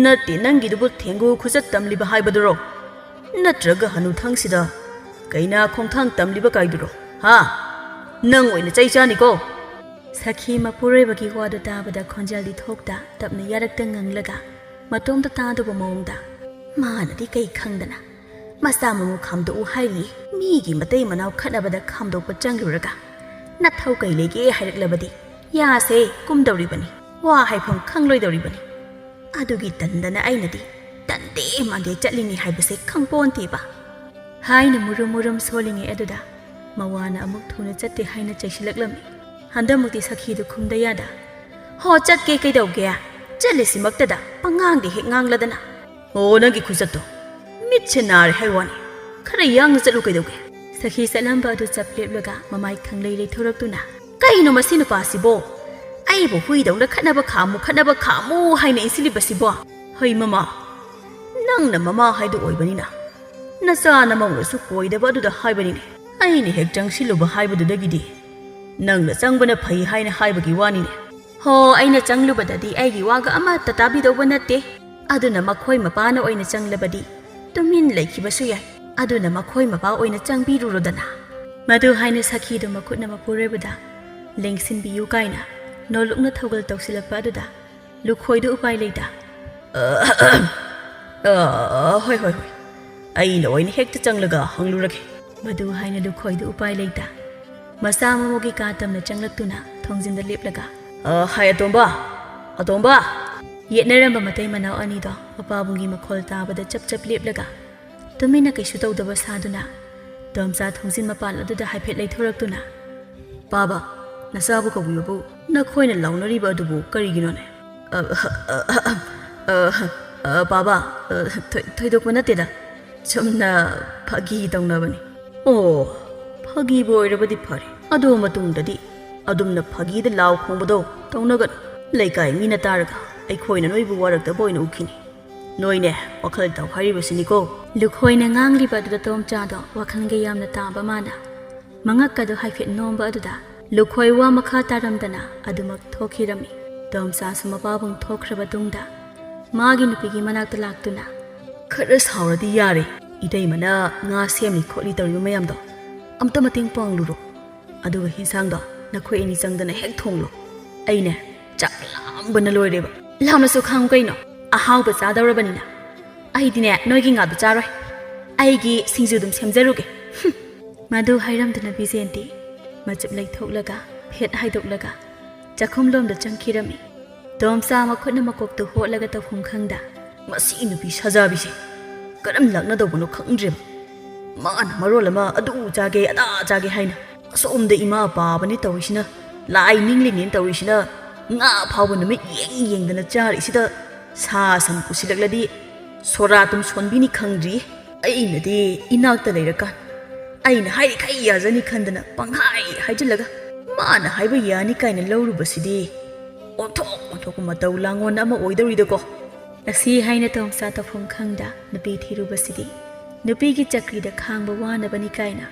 ꯅꯠꯇꯦ, ꯅꯪꯒꯤꯗꯨꯕꯨ ꯊꯦꯡꯒꯨ ꯈꯨꯆꯠ ꯇꯝꯂꯤꯕ ꯍꯥꯏꯕꯗꯨꯔꯣ? ꯅꯠꯇ꯭ꯔꯒ ꯍꯅꯨꯊꯪꯁꯤꯗ ꯀꯩꯅꯥ ꯈꯣꯡꯊꯥꯡ ꯇꯝꯂꯤꯕ ꯀꯥꯏꯗꯨꯔꯣ? ꯍꯥ? ꯅꯪ ꯑꯣꯏꯅ ꯆꯩ ꯆꯥꯅꯤꯀꯣ!" ꯁꯈꯤ ꯃꯄꯨꯔꯣꯏꯕꯒꯤ ꯋꯥꯗꯨ ꯇꯥꯕꯗ ꯈꯣꯟꯖꯦꯜꯗꯤ ꯊꯣꯛꯇ ꯇꯞꯅ ꯌꯥꯔꯛꯇ ꯉꯪꯂꯒ ꯃꯇꯣꯝꯇ ꯇꯥꯗꯕ ꯃꯑꯣꯡꯗ, "ꯃꯥꯅꯗꯤ ꯀꯩ ꯈꯪꯗꯅ ꯃꯆꯥ ꯃꯃꯧ ꯈꯥꯝꯗꯣꯛꯎ ꯍꯥꯏꯔꯤ, ꯃꯤꯒꯤ ꯃꯇꯩ ꯃꯅꯥꯎ ꯈꯠꯅꯕꯗ ꯈꯥꯝꯗꯣꯛꯄ ꯆꯪꯂꯨꯔꯒ ꯅꯊꯧ ꯀꯩ ꯂꯩꯒꯦ ꯍꯥꯏꯔꯛꯂꯕꯗꯤ ꯌꯥꯁꯦ ꯀꯨꯝꯗꯧꯔꯤꯕꯅꯤ, ꯋꯥ ꯍꯥꯏꯐꯝ ꯈꯪꯂꯣꯏꯗꯧꯔꯤꯕꯅꯤ꯫ ꯑꯗꯨꯒꯤ ꯇꯟꯗꯅ ꯑꯩꯅꯗꯤ ꯇꯟꯗꯦ ꯃꯥꯟꯗꯦ ꯆꯠꯂꯤꯅꯤ ꯍꯥꯏꯕꯁꯦ ꯈꯪꯄꯣꯟꯇꯦꯕ" ꯍꯥꯏꯅ ꯃꯨꯔꯨꯝ ꯃꯨꯔꯨꯝ ꯁꯣꯜꯂꯤꯉꯩ ꯑꯗꯨꯗ ꯃꯋꯥꯅ ꯑꯃꯨꯛ ꯊꯨꯅ ꯆꯠꯇꯦ ꯍꯥꯏꯅ ꯆꯩꯁꯤꯜꯂꯛꯂꯝꯃꯤ꯫ ꯍꯟꯗꯛꯃꯨꯛꯇꯤ ꯁꯈꯤꯗꯨ ꯈꯨꯝꯗ ꯌꯥꯗ, "ꯍꯣ, ꯆꯠꯀꯦ ꯀꯩꯗꯧꯒꯦ? ꯆꯠꯂꯤꯁꯤꯃꯛꯇꯗ ꯄꯉꯥꯡꯗꯤ ꯍꯦꯛ ꯉꯥꯡꯂꯗꯅ꯫ ꯑꯣ, ꯅꯪꯒꯤ ꯈꯨꯆꯠꯇꯣ ꯃꯤꯠꯁꯦ ꯅꯥꯔꯦ ꯍꯥꯏ ꯋꯥꯅꯤ꯫ ꯈꯔ ꯌꯥꯡꯅ ꯆꯠꯂꯨ ꯀꯩꯗꯧꯒꯦ?" ꯁꯈꯤ ꯆꯠꯂꯝꯕ ꯑꯗꯨ ꯆꯞ ꯂꯦꯞꯂꯒ ꯃꯃꯥꯏ ꯈꯪꯂꯩ ꯂꯩꯊꯣꯔꯛꯇꯨꯅ, "ꯀꯩꯅꯣ ꯃꯁꯤ ꯅꯨꯄꯥꯁꯤꯕꯣ? ꯑꯩꯕꯨ ꯍꯨꯏꯗꯧꯅ ꯈꯠꯅꯕ ꯈꯥꯝꯃꯨ, ꯈꯠꯅꯕ ꯈꯥꯝꯃꯨ ꯍꯥꯏꯅ ꯏꯟꯁꯤꯜꯂꯤꯕꯁꯤꯕꯣ? ꯍꯩ ꯃꯃꯥ, ꯅꯪꯅ ꯃꯃꯥ ꯍꯥꯏꯗꯨ ꯑꯣꯏꯕꯅꯤꯅ ꯅꯆꯥ ꯅꯃꯧꯅꯁꯨ ꯀꯣꯏꯗꯕ ꯑꯗꯨꯗ ꯍꯥꯏꯕꯅꯤꯅꯦ꯫ ꯑꯩꯅ ꯍꯦꯛ ꯆꯪꯁꯤꯜꯂꯨꯕ ꯍꯥꯏꯕꯗꯨꯗꯒꯤꯗꯤ ꯅꯪꯅ ꯆꯪꯕꯅ ꯐꯩ ꯍꯥꯏꯅ ꯍꯥꯏꯕꯒꯤ ꯋꯥꯅꯤꯅꯦ꯫ ꯍꯣ, ꯑꯩꯅ ꯆꯪꯂꯨꯕꯗꯗꯤ ꯑꯩꯒꯤ ꯋꯥꯒ ꯑꯃꯠꯇ ꯇꯥꯕꯤꯗꯧꯕ ꯅꯠꯇꯦ꯫ ꯑꯗꯨꯅ ꯃꯈꯣꯏ ꯃꯄꯥꯅ ꯑꯣꯏꯅ ꯆꯪꯂꯕꯗꯤ ꯇꯨꯃꯤꯟ ꯂꯩꯈꯤꯕꯁꯨ ꯌꯥꯏ꯫ ꯑꯗꯨꯅ ꯃꯈꯣꯏ ꯃꯄꯥ ꯑꯣꯏꯅ ꯆꯪꯕꯤꯔꯨꯔꯣꯗꯅ꯫" ꯃꯗꯨ ꯍꯥꯏꯅ ꯁꯈꯤꯗꯨ ꯃꯈꯨꯠꯅ ꯃꯄꯨꯔꯣꯏꯕꯗ ꯂꯦꯡꯁꯤꯟꯕꯤꯌꯨ ꯀꯥꯏꯅ ꯅꯣꯜꯂꯨꯛꯅ ꯊꯧꯒꯜ ꯇꯧꯁꯤꯜꯂꯛꯄ ꯑꯗꯨꯗ ꯂꯨꯈꯣꯏꯗꯨ ꯎꯄꯥꯏ ꯂꯩꯇ, "ꯑ, ꯍꯣꯏ, ꯍꯣꯏ, ꯍꯣꯏ, ꯑꯩꯅ ꯑꯣꯏꯅ ꯍꯦꯛꯇ ꯆꯪꯂꯒ ꯍꯪꯂꯨꯔꯒꯦ꯫" ꯃꯗꯨ ꯍꯥꯏꯅ ꯂꯨꯈꯣꯏꯗꯨ ꯎꯄꯥꯏ ꯂꯩꯇ ꯃꯆꯥ ꯃꯃꯧꯒꯤ ꯀꯥ ꯇꯝꯅ ꯆꯪꯂꯛꯇꯨꯅ ꯊꯣꯡꯖꯤꯟꯗ ꯂꯦꯞꯂꯒ, "ꯑ, ꯍꯥꯏ ꯑꯇꯣꯝꯕ, ꯑꯇꯣꯝꯕ!" ꯌꯦꯠꯅꯔꯝꯕ ꯃꯇꯩ ꯃꯅꯥꯎ ꯑꯅꯤꯗꯣ ꯃꯄꯥꯕꯨꯡꯒꯤ ꯃꯈꯣꯜ ꯇꯥꯕꯗ ꯆꯞ ꯆꯞ ꯂꯦꯞꯂꯒ ꯇꯨꯃꯤꯟꯅ ꯀꯩꯁꯨ ꯇꯧꯗꯕ ꯁꯥꯗꯨꯅ ꯇꯣꯝꯆꯥ ꯊꯣꯡꯖꯤꯟ ꯃꯄꯥꯟ ꯑꯗꯨꯗ ꯍꯥꯏꯐꯦꯠ ꯂꯩꯊꯣꯔꯛꯇꯨꯅ, "ꯄꯥꯕ, ꯅꯆꯥꯕꯨ ꯀꯧꯕꯤꯕꯕꯨ ꯅꯈꯣꯏꯅ ꯂꯥꯎꯅꯔꯤꯕ ꯑꯗꯨꯕꯨ ꯀꯔꯤꯒꯤꯅꯣꯅꯦ?" "ꯑ, ꯑ, ꯄꯥꯕ, ꯑ, ꯊꯣꯏ-, ꯊꯣꯏꯗꯣꯛꯄ ꯅꯠꯇꯦꯗ, ꯆꯨꯝꯅ ꯐꯥꯒꯤ ꯇꯧꯅꯕꯅꯤ꯫" "ꯑꯣ, ꯐꯥꯒꯤꯕꯨ ꯑꯣꯏꯔꯕꯗꯤ ꯐꯔꯦ, ꯑꯗꯣ ꯃꯇꯨꯡꯗꯗꯤ ꯑꯗꯨꯝꯅ ꯐꯥꯒꯤꯗ ꯂꯥꯎ ꯈꯣꯡꯕꯗꯣ ꯇꯧꯅꯒꯅꯨ꯫ ꯂꯩꯀꯥꯏ ꯃꯤꯅ ꯇꯥꯔꯒ ꯑꯩꯈꯣꯏꯅ ꯅꯣꯏꯕꯨ ꯋꯥꯔꯛꯇꯕ ꯑꯣꯏꯅ ꯎꯈꯤꯅꯤ꯫ ꯅꯣꯏꯅꯦ, ꯋꯥꯈꯜ ꯇꯧ ꯍꯥꯏꯔꯤꯕꯁꯤꯅꯤꯀꯣ꯫ ꯂꯨꯈꯣꯏꯅ ꯉꯥꯡꯂꯤꯕ ꯑꯗꯨꯗ ꯇꯣꯝꯆꯥꯗꯣ ꯋꯥꯈꯜꯒ ꯌꯥꯝꯅ ꯇꯥꯕ ꯃꯥꯅ ꯃꯉꯛꯀꯗꯣ ꯍꯥꯏꯐꯦꯠ ꯅꯣꯝꯕ ꯑꯗꯨꯗ ꯂꯨꯈꯣꯏ ꯋꯥ ꯃꯈꯥ ꯇꯥꯔꯝꯗꯅ ꯑꯗꯨꯃꯛ ꯊꯣꯛꯈꯤꯔꯝꯃꯤ꯫ ꯇꯣꯝꯆꯥꯁꯨ ꯃꯄꯥꯕꯨꯡ ꯊꯣꯛꯈ꯭ꯔꯕ ꯇꯨꯡꯗ ꯃꯥꯒꯤ ꯅꯨꯄꯤꯒꯤ ꯃꯅꯥꯛꯇ ꯂꯥꯛꯇꯨꯅ, "ꯈꯔ ꯁꯥꯎꯔꯗꯤ ꯌꯥꯔꯦ, ꯏꯇꯩꯃꯅ ꯉꯥ ꯁꯦꯝꯂꯤ ꯈꯣꯠꯂꯤ ꯇꯧꯔꯤꯕ ꯃꯌꯥꯝꯗꯣ ꯑꯝꯇ ꯃꯇꯦꯡ ꯄꯥꯡꯂꯨꯔꯣ꯫ ꯑꯗꯨꯒ ꯍꯤꯟꯁꯥꯡꯗꯣ ꯅꯈꯣꯏ ꯑꯅꯤ ꯆꯪꯗꯅ ꯍꯦꯛ ꯊꯣꯡꯂꯣ꯫ ꯑꯩꯅꯦ, ꯆꯥꯛ ꯂꯥꯝꯕꯅ ꯂꯣꯏꯔꯦꯕ꯫ ꯂꯥꯝꯂꯁꯨ ꯈꯥꯡꯉꯨ ꯀꯩꯅꯣ, ꯑꯍꯥꯎꯕ ꯆꯥꯗꯧꯔꯕꯅꯤꯅ꯫ ꯑꯩꯗꯤꯅꯦ, ꯅꯣꯏꯒꯤ ꯉꯥꯗꯨ ꯆꯥꯔꯣꯏ, ꯑꯩꯒꯤ ꯁꯤꯡꯖꯨ ꯑꯗꯨꯝ ꯁꯦꯝꯖꯔꯨꯒꯦ꯫" ꯍꯨꯝ꯫ ꯃꯗꯨ ꯍꯥꯏꯔꯝꯗꯨꯅ ꯕꯤꯖꯦꯟꯇꯤ ꯃꯆꯨꯞ ꯂꯩꯊꯣꯛꯂꯒ, ꯐꯦꯠ ꯍꯥꯏꯗꯣꯛꯂꯒ, ꯆꯥꯛꯈꯨꯝꯂꯣꯝꯗ ꯆꯪꯈꯤꯔꯝꯃꯤ꯫ ꯇꯣꯝꯆꯥ ꯃꯈꯨꯠꯅ ꯃꯀꯣꯛꯇꯨ ꯍꯣꯠꯂꯒ ꯇꯧꯐꯝ ꯈꯪꯗ, "ꯃꯁꯤ ꯅꯨꯄꯤ ꯁꯥꯖꯥꯕꯤꯁꯦ ꯀꯔꯝ ꯂꯥꯛꯅꯗꯧꯕꯅꯣ ꯈꯪꯗ꯭ꯔꯦꯕ꯫ ꯃꯥꯅ ꯃꯔꯣꯜ ꯑꯃ ꯑꯗꯨ ꯆꯥꯒꯦ, ꯑꯗꯥ ꯆꯥꯒꯦ ꯍꯥꯏꯅ, ꯑꯁꯣꯝꯗ ꯏꯃꯥ ꯄꯥꯕꯅꯦ ꯇꯧꯔꯤꯁꯤꯅ, ꯂꯥꯏ ꯅꯤꯡꯂꯤꯅꯦꯅ ꯇꯧꯔꯤꯁꯤꯅ, ꯉꯥ ꯐꯥꯎꯕ ꯅꯨꯃꯤꯠ ꯌꯦꯡ ꯌꯦꯡꯗꯅ ꯆꯥꯔꯤꯁꯤꯗ, ꯁꯥ ꯁꯟ ꯄꯨꯁꯤꯜꯂꯛꯂꯗꯤ ꯁꯣꯔꯥ ꯇꯨꯝ ꯁꯣꯟꯕꯤꯅꯤ ꯈꯪꯗ꯭ꯔꯤ꯫ ꯑꯩꯅꯗꯤ ꯏꯅꯥꯛꯇ ꯂꯩꯔꯀꯥꯟ ꯑꯩꯅ ꯍꯥꯏꯔꯤꯈꯩ ꯌꯥꯖꯅꯤ ꯈꯟꯗꯅ ꯄꯪꯍꯥꯏ ꯍꯥꯏꯖꯤꯜꯂꯒ, ꯃꯥꯅ ꯍꯥꯏꯕ ꯌꯥꯅꯤ ꯀꯥꯏꯅ ꯂꯧꯔꯨꯕꯁꯤꯗꯤ ꯑꯣꯟꯊꯣꯛ ꯑꯣꯟꯊꯣꯛꯄ ꯃꯇꯧ ꯂꯥꯡꯑꯣꯟ ꯑꯃ ꯑꯣꯏꯗꯧꯔꯤꯗꯀꯣ꯫" ꯑꯁꯤ ꯍꯥꯏꯅ ꯇꯣꯝꯆꯥ ꯇꯧꯐꯝ ꯈꯪꯗ ꯅꯨꯄꯤ ꯊꯤꯔꯨꯕꯁꯤꯗꯤ ꯅꯨꯄꯤꯒꯤ ꯆꯀ꯭ꯔꯤꯗ ꯈꯥꯡꯕ ꯋꯥꯅꯕꯅꯤ ꯀꯥꯏꯅ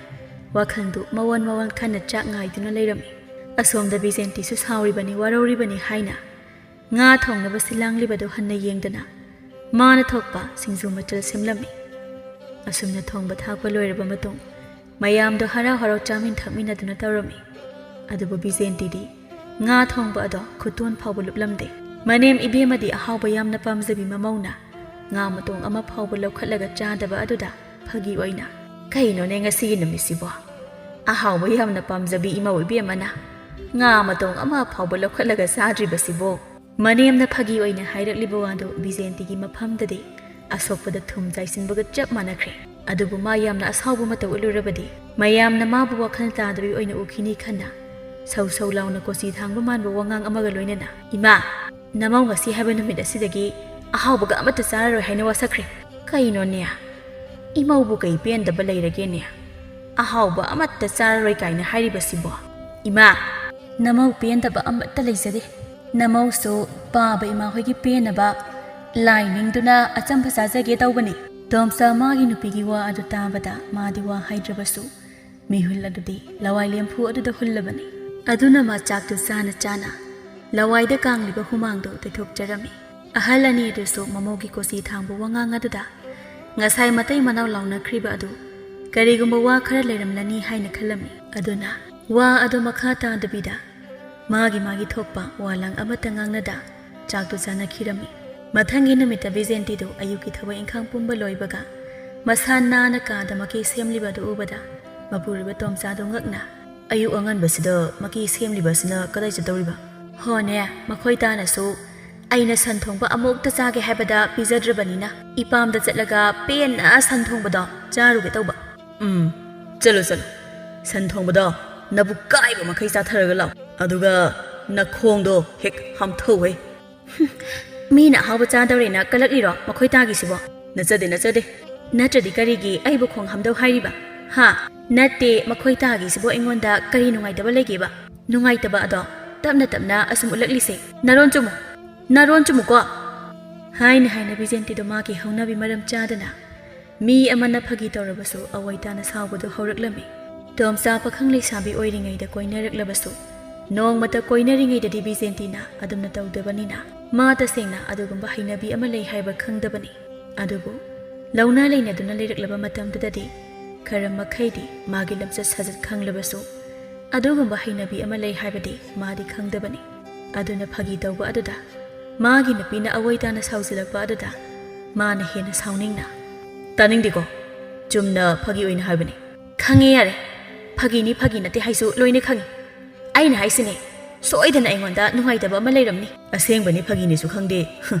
ꯋꯥꯈꯜꯗꯨ ꯃꯋꯣꯟ ꯃꯋꯣꯟ ꯈꯟꯅ ꯆꯥꯛ ꯉꯥꯏꯗꯨꯅ ꯂꯩꯔꯝꯃꯤ꯫ ꯑꯁꯣꯝꯗ ꯕꯤꯖꯦꯟꯇꯤꯁꯨ ꯁꯥꯎꯔꯤꯕꯅꯤ, ꯋꯥꯔꯧꯔꯤꯕꯅꯤ ꯍꯥꯏꯅ ꯉꯥ ꯊꯣꯡꯅꯕ ꯁꯤꯜ ꯂꯥꯡꯂꯤꯕꯗꯨ ꯍꯟꯅ ꯌꯦꯡꯗꯅ ꯃꯥꯅ ꯊꯣꯛꯄ ꯁꯤꯡꯖꯨ ꯃꯆꯜ ꯁꯦꯝꯂꯝꯃꯤ꯫ ꯑꯁꯨꯝꯅ ꯊꯣꯡꯕ ꯊꯥꯛꯄ ꯂꯣꯏꯔꯕ ꯃꯇꯨꯡ ꯃꯌꯥꯝꯗꯣ ꯍꯔꯥꯎ ꯍꯔꯥꯎ ꯆꯥꯃꯤꯟ ꯊꯛꯃꯤꯟꯅꯗꯨꯅ ꯇꯧꯔꯝꯃꯤ꯫ ꯑꯗꯨꯕꯨ ꯕꯤꯖꯦꯟꯇꯤꯗꯤ ꯉꯥ ꯊꯣꯡꯕ ꯑꯗꯣ ꯈꯨꯇꯣꯟ ꯐꯥꯎꯕ ꯂꯨꯞꯂꯝꯗꯦ꯫ ꯃꯅꯦꯝ ꯏꯕꯦꯝꯃꯗꯤ ꯑꯍꯥꯎꯕ ꯌꯥꯝꯅ ꯄꯥꯝꯖꯕꯤ ꯃꯃꯧꯅ ꯉꯥ ꯃꯇꯣꯡ ꯑꯃ ꯐꯥꯎꯕ ꯂꯧꯈꯠꯂꯒ ꯆꯥꯗꯕ ꯑꯗꯨꯗ ꯐꯥꯒꯤ ꯑꯣꯏꯅ, "ꯀꯩꯅꯣꯅꯦ ꯉꯁꯤꯒꯤ ꯅꯨꯃꯤꯠꯁꯤꯕꯣ? ꯑꯍꯥꯎꯕ ꯌꯥꯝꯅ ꯄꯥꯝꯖꯕꯤ ꯏꯃꯧ ꯏꯕꯦꯝꯃꯅ ꯉꯥ ꯃꯇꯣꯡ ꯑꯃ ꯐꯥꯎꯕ ꯂꯧꯈꯠꯂꯒ ꯆꯥꯗ꯭ꯔꯤꯕꯁꯤꯕꯣ?" ꯃꯅꯦꯝꯅ ꯐꯥꯒꯤ ꯑꯣꯏꯅ ꯍꯥꯏꯔꯛꯂꯤꯕ ꯋꯥꯗꯨ ꯕꯤꯖꯦꯟꯇꯤꯒꯤ ꯃꯐꯝꯗꯗꯤ ꯑꯁꯣꯛꯄꯗ ꯊꯨꯝ ꯆꯥꯏꯁꯤꯟꯕꯒ ꯆꯞ ꯃꯥꯟꯅꯈ꯭ꯔꯦ꯫ ꯑꯗꯨꯕꯨ ꯃꯥ ꯌꯥꯝꯅ ꯑꯁꯥꯎꯕ ꯃꯇꯧ ꯎꯠꯂꯨꯔꯕꯗꯤ ꯃꯌꯥꯝꯅ ꯃꯥꯕꯨ ꯋꯥꯈꯜ ꯇꯥꯗꯕꯤ ꯑꯣꯏꯅ ꯎꯈꯤꯅꯤ ꯈꯟꯅ ꯁꯧ ꯁꯧ ꯂꯥꯎꯅ ꯀꯣꯆꯤ ꯊꯥꯡꯕ ꯃꯥꯟꯕ ꯋꯥꯉꯥꯡ ꯑꯃꯒ ꯂꯣꯏꯅꯅ, "ꯏꯃꯥ, ꯅꯃꯧ ꯉꯁꯤ ꯍꯥꯏꯕ ꯅꯨꯃꯤꯠ ꯑꯁꯤꯗꯒꯤ ꯑꯍꯥꯎꯕꯒ ꯑꯃꯠꯇ ꯆꯥꯔꯔꯣꯏ ꯍꯥꯏꯅ ꯋꯥꯁꯛꯈ꯭ꯔꯦ꯫ ꯀꯩꯅꯣꯅꯦ? ꯏꯃꯧꯕꯨ ꯀꯩ ꯄꯦꯟꯗꯕ ꯂꯩꯔꯒꯦꯅꯦ? ꯑꯍꯥꯎꯕ ꯑꯃꯠꯇ ꯆꯥꯔꯔꯣꯏ ꯀꯥꯏꯅ ꯍꯥꯏꯔꯤꯕꯁꯤꯕꯣ? ꯏꯃꯥ, ꯅꯃꯧ ꯄꯦꯟꯗꯕ ꯑꯃꯠꯇ ꯂꯩꯖꯗꯦ꯫ ꯅꯃꯧꯁꯨ ꯄꯥꯕ ꯏꯃꯥ ꯍꯣꯏꯒꯤ ꯄꯦꯟꯅꯕ ꯂꯥꯏ ꯅꯤꯡꯗꯨꯅ ꯑꯆꯝꯕ ꯆꯥꯖꯒꯦ ꯇꯧꯕꯅꯤ꯫ ꯇꯣꯝꯆꯥ ꯃꯥꯒꯤ ꯅꯨꯄꯤꯒꯤ ꯋꯥ ꯑꯗꯨ ꯇꯥꯕꯗ ꯃꯥꯗꯤ ꯋꯥ ꯍꯥꯏꯗ꯭ꯔꯕꯁꯨ ꯃꯤꯍꯨꯜ ꯑꯗꯨꯗꯤ ꯂꯋꯥꯏ ꯂꯦꯝꯐꯨ ꯑꯗꯨꯗ ꯍꯨꯜꯂꯕꯅꯤ꯫ ꯑꯗꯨꯅ ꯃꯥ ꯆꯥꯛꯇꯨ ꯆꯥꯅ ꯆꯥꯅ ꯂꯋꯥꯏꯗ ꯀꯥꯡꯂꯤꯕ ꯍꯨꯃꯥꯡꯗꯨ ꯇꯩꯊꯣꯛꯆꯔꯝꯃꯤ꯫ ꯑꯍꯜ ꯑꯅꯤ ꯑꯗꯨꯁꯨ ꯃꯃꯧꯒꯤ ꯀꯣꯆꯤ ꯊꯥꯡꯕ ꯋꯥꯉꯥꯡ ꯑꯗꯨꯗ ꯉꯁꯥꯏ ꯃꯇꯩ ꯃꯅꯥꯎ ꯂꯥꯎꯅꯈ꯭ꯔꯤꯕ ꯑꯗꯨ ꯀꯔꯤꯒꯨꯝꯕ ꯋꯥ ꯈꯔ ꯂꯩꯔꯝꯂꯅꯤ ꯍꯥꯏꯅ ꯈꯜꯂꯝꯃꯤ꯫ ꯑꯗꯨꯅ ꯋꯥ ꯑꯗꯨ ꯃꯈꯥ ꯇꯥꯗꯕꯤꯗ ꯃꯥꯒꯤ ꯃꯥꯒꯤ ꯊꯣꯛꯄ ꯋꯥ ꯂꯥꯡ ꯑꯃꯠꯇ ꯉꯥꯡꯅꯗ ꯆꯥꯛꯇꯨ ꯆꯥꯅꯈꯤꯔꯝꯃꯤ꯫ ꯃꯊꯪꯒꯤ ꯅꯨꯃꯤꯠꯇ ꯕꯤꯖꯦꯟꯇꯤꯗꯨ ꯑꯌꯨꯛꯀꯤ ꯊꯕꯛ ꯏꯪꯈꯥꯡ ꯄꯨꯝꯕ ꯂꯣꯏꯕꯒ ꯃꯁꯥ ꯅꯥꯟꯅ ꯀꯥꯗ ꯃꯀꯤ ꯁꯦꯝꯂꯤꯕ ꯑꯗꯨ ꯎꯕꯗ ꯃꯄꯨꯔꯣꯏꯕ ꯇꯣꯝꯆꯥꯗꯨ ꯉꯛꯅ, "ꯑꯌꯨꯛ ꯑꯉꯟꯕꯁꯤꯗ ꯃꯀꯤ ꯁꯦꯝꯂꯤꯕ ꯑꯁꯤꯅ ꯀꯗꯥꯏ ꯆꯠꯇꯧꯔꯤꯕ?" "ꯍꯣꯅꯦ, ꯃꯈꯣꯏ ꯇꯥꯅꯁꯨ ꯑꯩꯅ ꯁꯟ ꯊꯣꯡꯕ ꯑꯃꯨꯛꯇ ꯆꯥꯒꯦ ꯍꯥꯏꯕꯗ ꯄꯤꯖꯗ꯭ꯔꯕꯅꯤꯅ ꯏꯄꯥꯝꯗ ꯆꯠꯂꯒ ꯄꯦꯟꯅ ꯁꯟ ꯊꯣꯡꯕꯗꯣ ꯆꯥꯔꯨꯒꯦ ꯇꯧꯕ꯫" "ꯎꯝ, ꯆꯠꯂꯣ ꯆꯠꯂꯣ, ꯁꯟ ꯊꯣꯡꯕꯗꯣ ꯅꯕꯨꯛ ꯀꯥꯏꯕ ꯃꯈꯩ ꯆꯥꯊꯔꯒ ꯂꯥꯛꯑꯣ, ꯑꯗꯨꯒ ꯅꯈꯣꯡꯗꯣ ꯍꯦꯛ ꯍꯥꯝꯊꯧꯍꯦ꯫" "ꯃꯤꯅ ꯑꯍꯥꯎꯕ ꯆꯥꯗꯧꯔꯦꯅ ꯀꯜꯂꯛꯂꯤꯔꯣ ꯃꯈꯣꯏ ꯇꯥꯒꯤꯁꯤꯕꯣ?" "ꯅꯠꯆꯗꯦ, ꯅꯠꯆꯗꯦ꯫" "ꯅꯠꯇ꯭ꯔꯗꯤ ꯀꯔꯤꯒꯤ ꯑꯩꯕꯨ ꯈꯣꯡ ꯍꯥꯝꯗꯧ ꯍꯥꯏꯔꯤꯕ? ꯍꯥ?" "ꯅꯠꯇꯦ, ꯃꯈꯣꯏ ꯇꯥꯒꯤꯁꯤꯕꯨ ꯑꯩꯉꯣꯟꯗ ꯀꯔꯤ ꯅꯨꯡꯉꯥꯏꯇꯕ ꯂꯩꯒꯦꯕ? ꯅꯨꯡꯉꯥꯏꯇꯕ ꯑꯗꯣ ꯇꯞꯅ ꯇꯞꯅ ꯑꯁꯨꯝ ꯎꯠꯂꯛꯂꯤꯁꯦ꯫ ꯅꯔꯣꯟ ꯆꯨꯝꯃꯨ, ꯅꯔꯣꯟ ꯆꯨꯝꯃꯨꯀꯣ!" ꯍꯥꯏꯅ ꯍꯥꯏꯅ ꯕꯤꯖꯦꯟꯇꯤꯗꯣ ꯃꯥꯒꯤ ꯍꯧꯅꯕꯤ ꯃꯔꯝ ꯆꯥꯗꯅ ꯃꯤ ꯑꯃꯅ ꯐꯥꯒꯤ ꯇꯧꯔꯕꯁꯨ ꯑꯋꯥꯏ ꯇꯥꯅ ꯁꯥꯎꯕꯗꯨ ꯍꯧꯔꯛꯂꯝꯃꯤ꯫ ꯇꯣꯝꯆꯥ ꯄꯥꯈꯪ ꯂꯩꯁꯥꯕꯤ ꯑꯣꯏꯔꯤꯉꯩꯗ ꯀꯣꯏꯅꯔꯛꯂꯕꯁꯨ ꯅꯣꯡꯃꯇ ꯀꯣꯏꯅꯔꯤꯉꯩꯗꯗꯤ ꯕꯤꯖꯦꯟꯇꯤꯅ ꯑꯗꯨꯝꯅ ꯇꯧꯗꯕꯅꯤꯅ ꯃꯥ ꯇꯁꯦꯡꯅ ꯑꯗꯨꯒꯨꯝꯕ ꯍꯩꯅꯕꯤ ꯑꯃ ꯂꯩ ꯍꯥꯏꯕ ꯈꯪꯗꯕꯅꯤ꯫ ꯑꯗꯨꯕꯨ ꯂꯧꯅ ꯂꯩꯅꯗꯨꯅ ꯂꯩꯔꯛꯂꯕ ꯃꯇꯝꯗꯨꯗꯗꯤ ꯈꯔ ꯃꯈꯩꯗꯤ ꯃꯥꯒꯤ ꯂꯝꯆꯠ ꯁꯥꯖꯠ ꯈꯪꯂꯕꯁꯨ ꯑꯗꯨꯒꯨꯝꯕ ꯍꯩꯅꯕꯤ ꯑꯃ ꯂꯩ ꯍꯥꯏꯕꯗꯤ ꯃꯥꯗꯤ ꯈꯪꯗꯕꯅꯤ꯫ ꯑꯗꯨꯅ ꯐꯥꯒꯤ ꯇꯧꯕ ꯑꯗꯨꯗ ꯃꯥꯒꯤ ꯅꯨꯄꯤꯅ ꯑꯋꯣꯏ ꯇꯥꯅ ꯁꯥꯎꯖꯤꯜꯂꯛꯄ ꯑꯗꯨꯗ ꯃꯥꯅ ꯍꯦꯟꯅ ꯁꯥꯎꯅꯤꯡꯅ, "ꯇꯥꯅꯤꯡꯗꯦꯀꯣ, ꯆꯨꯝꯅ ꯐꯥꯒꯤ ꯑꯣꯏꯅ ꯍꯥꯏꯕꯅꯤ꯫" "ꯈꯪꯉꯦ ꯌꯥꯔꯦ, ꯐꯥꯒꯤꯅꯤ ꯐꯥꯒꯤ ꯅꯠꯇꯦ ꯍꯥꯏꯁꯨ ꯂꯣꯏꯅ ꯈꯪꯉꯤ꯫ ꯑꯩꯅ ꯍꯥꯏꯁꯤꯅꯦ, ꯁꯣꯏꯗꯅ ꯑꯩꯉꯣꯟꯗ ꯅꯨꯡꯉꯥꯏꯇꯕ ꯑꯃ ꯂꯩꯔꯝꯅꯤ꯫" "ꯑꯁꯦꯡꯕꯅꯤ ꯐꯥꯒꯤꯅꯤꯁꯨ ꯈꯪꯗꯦ꯫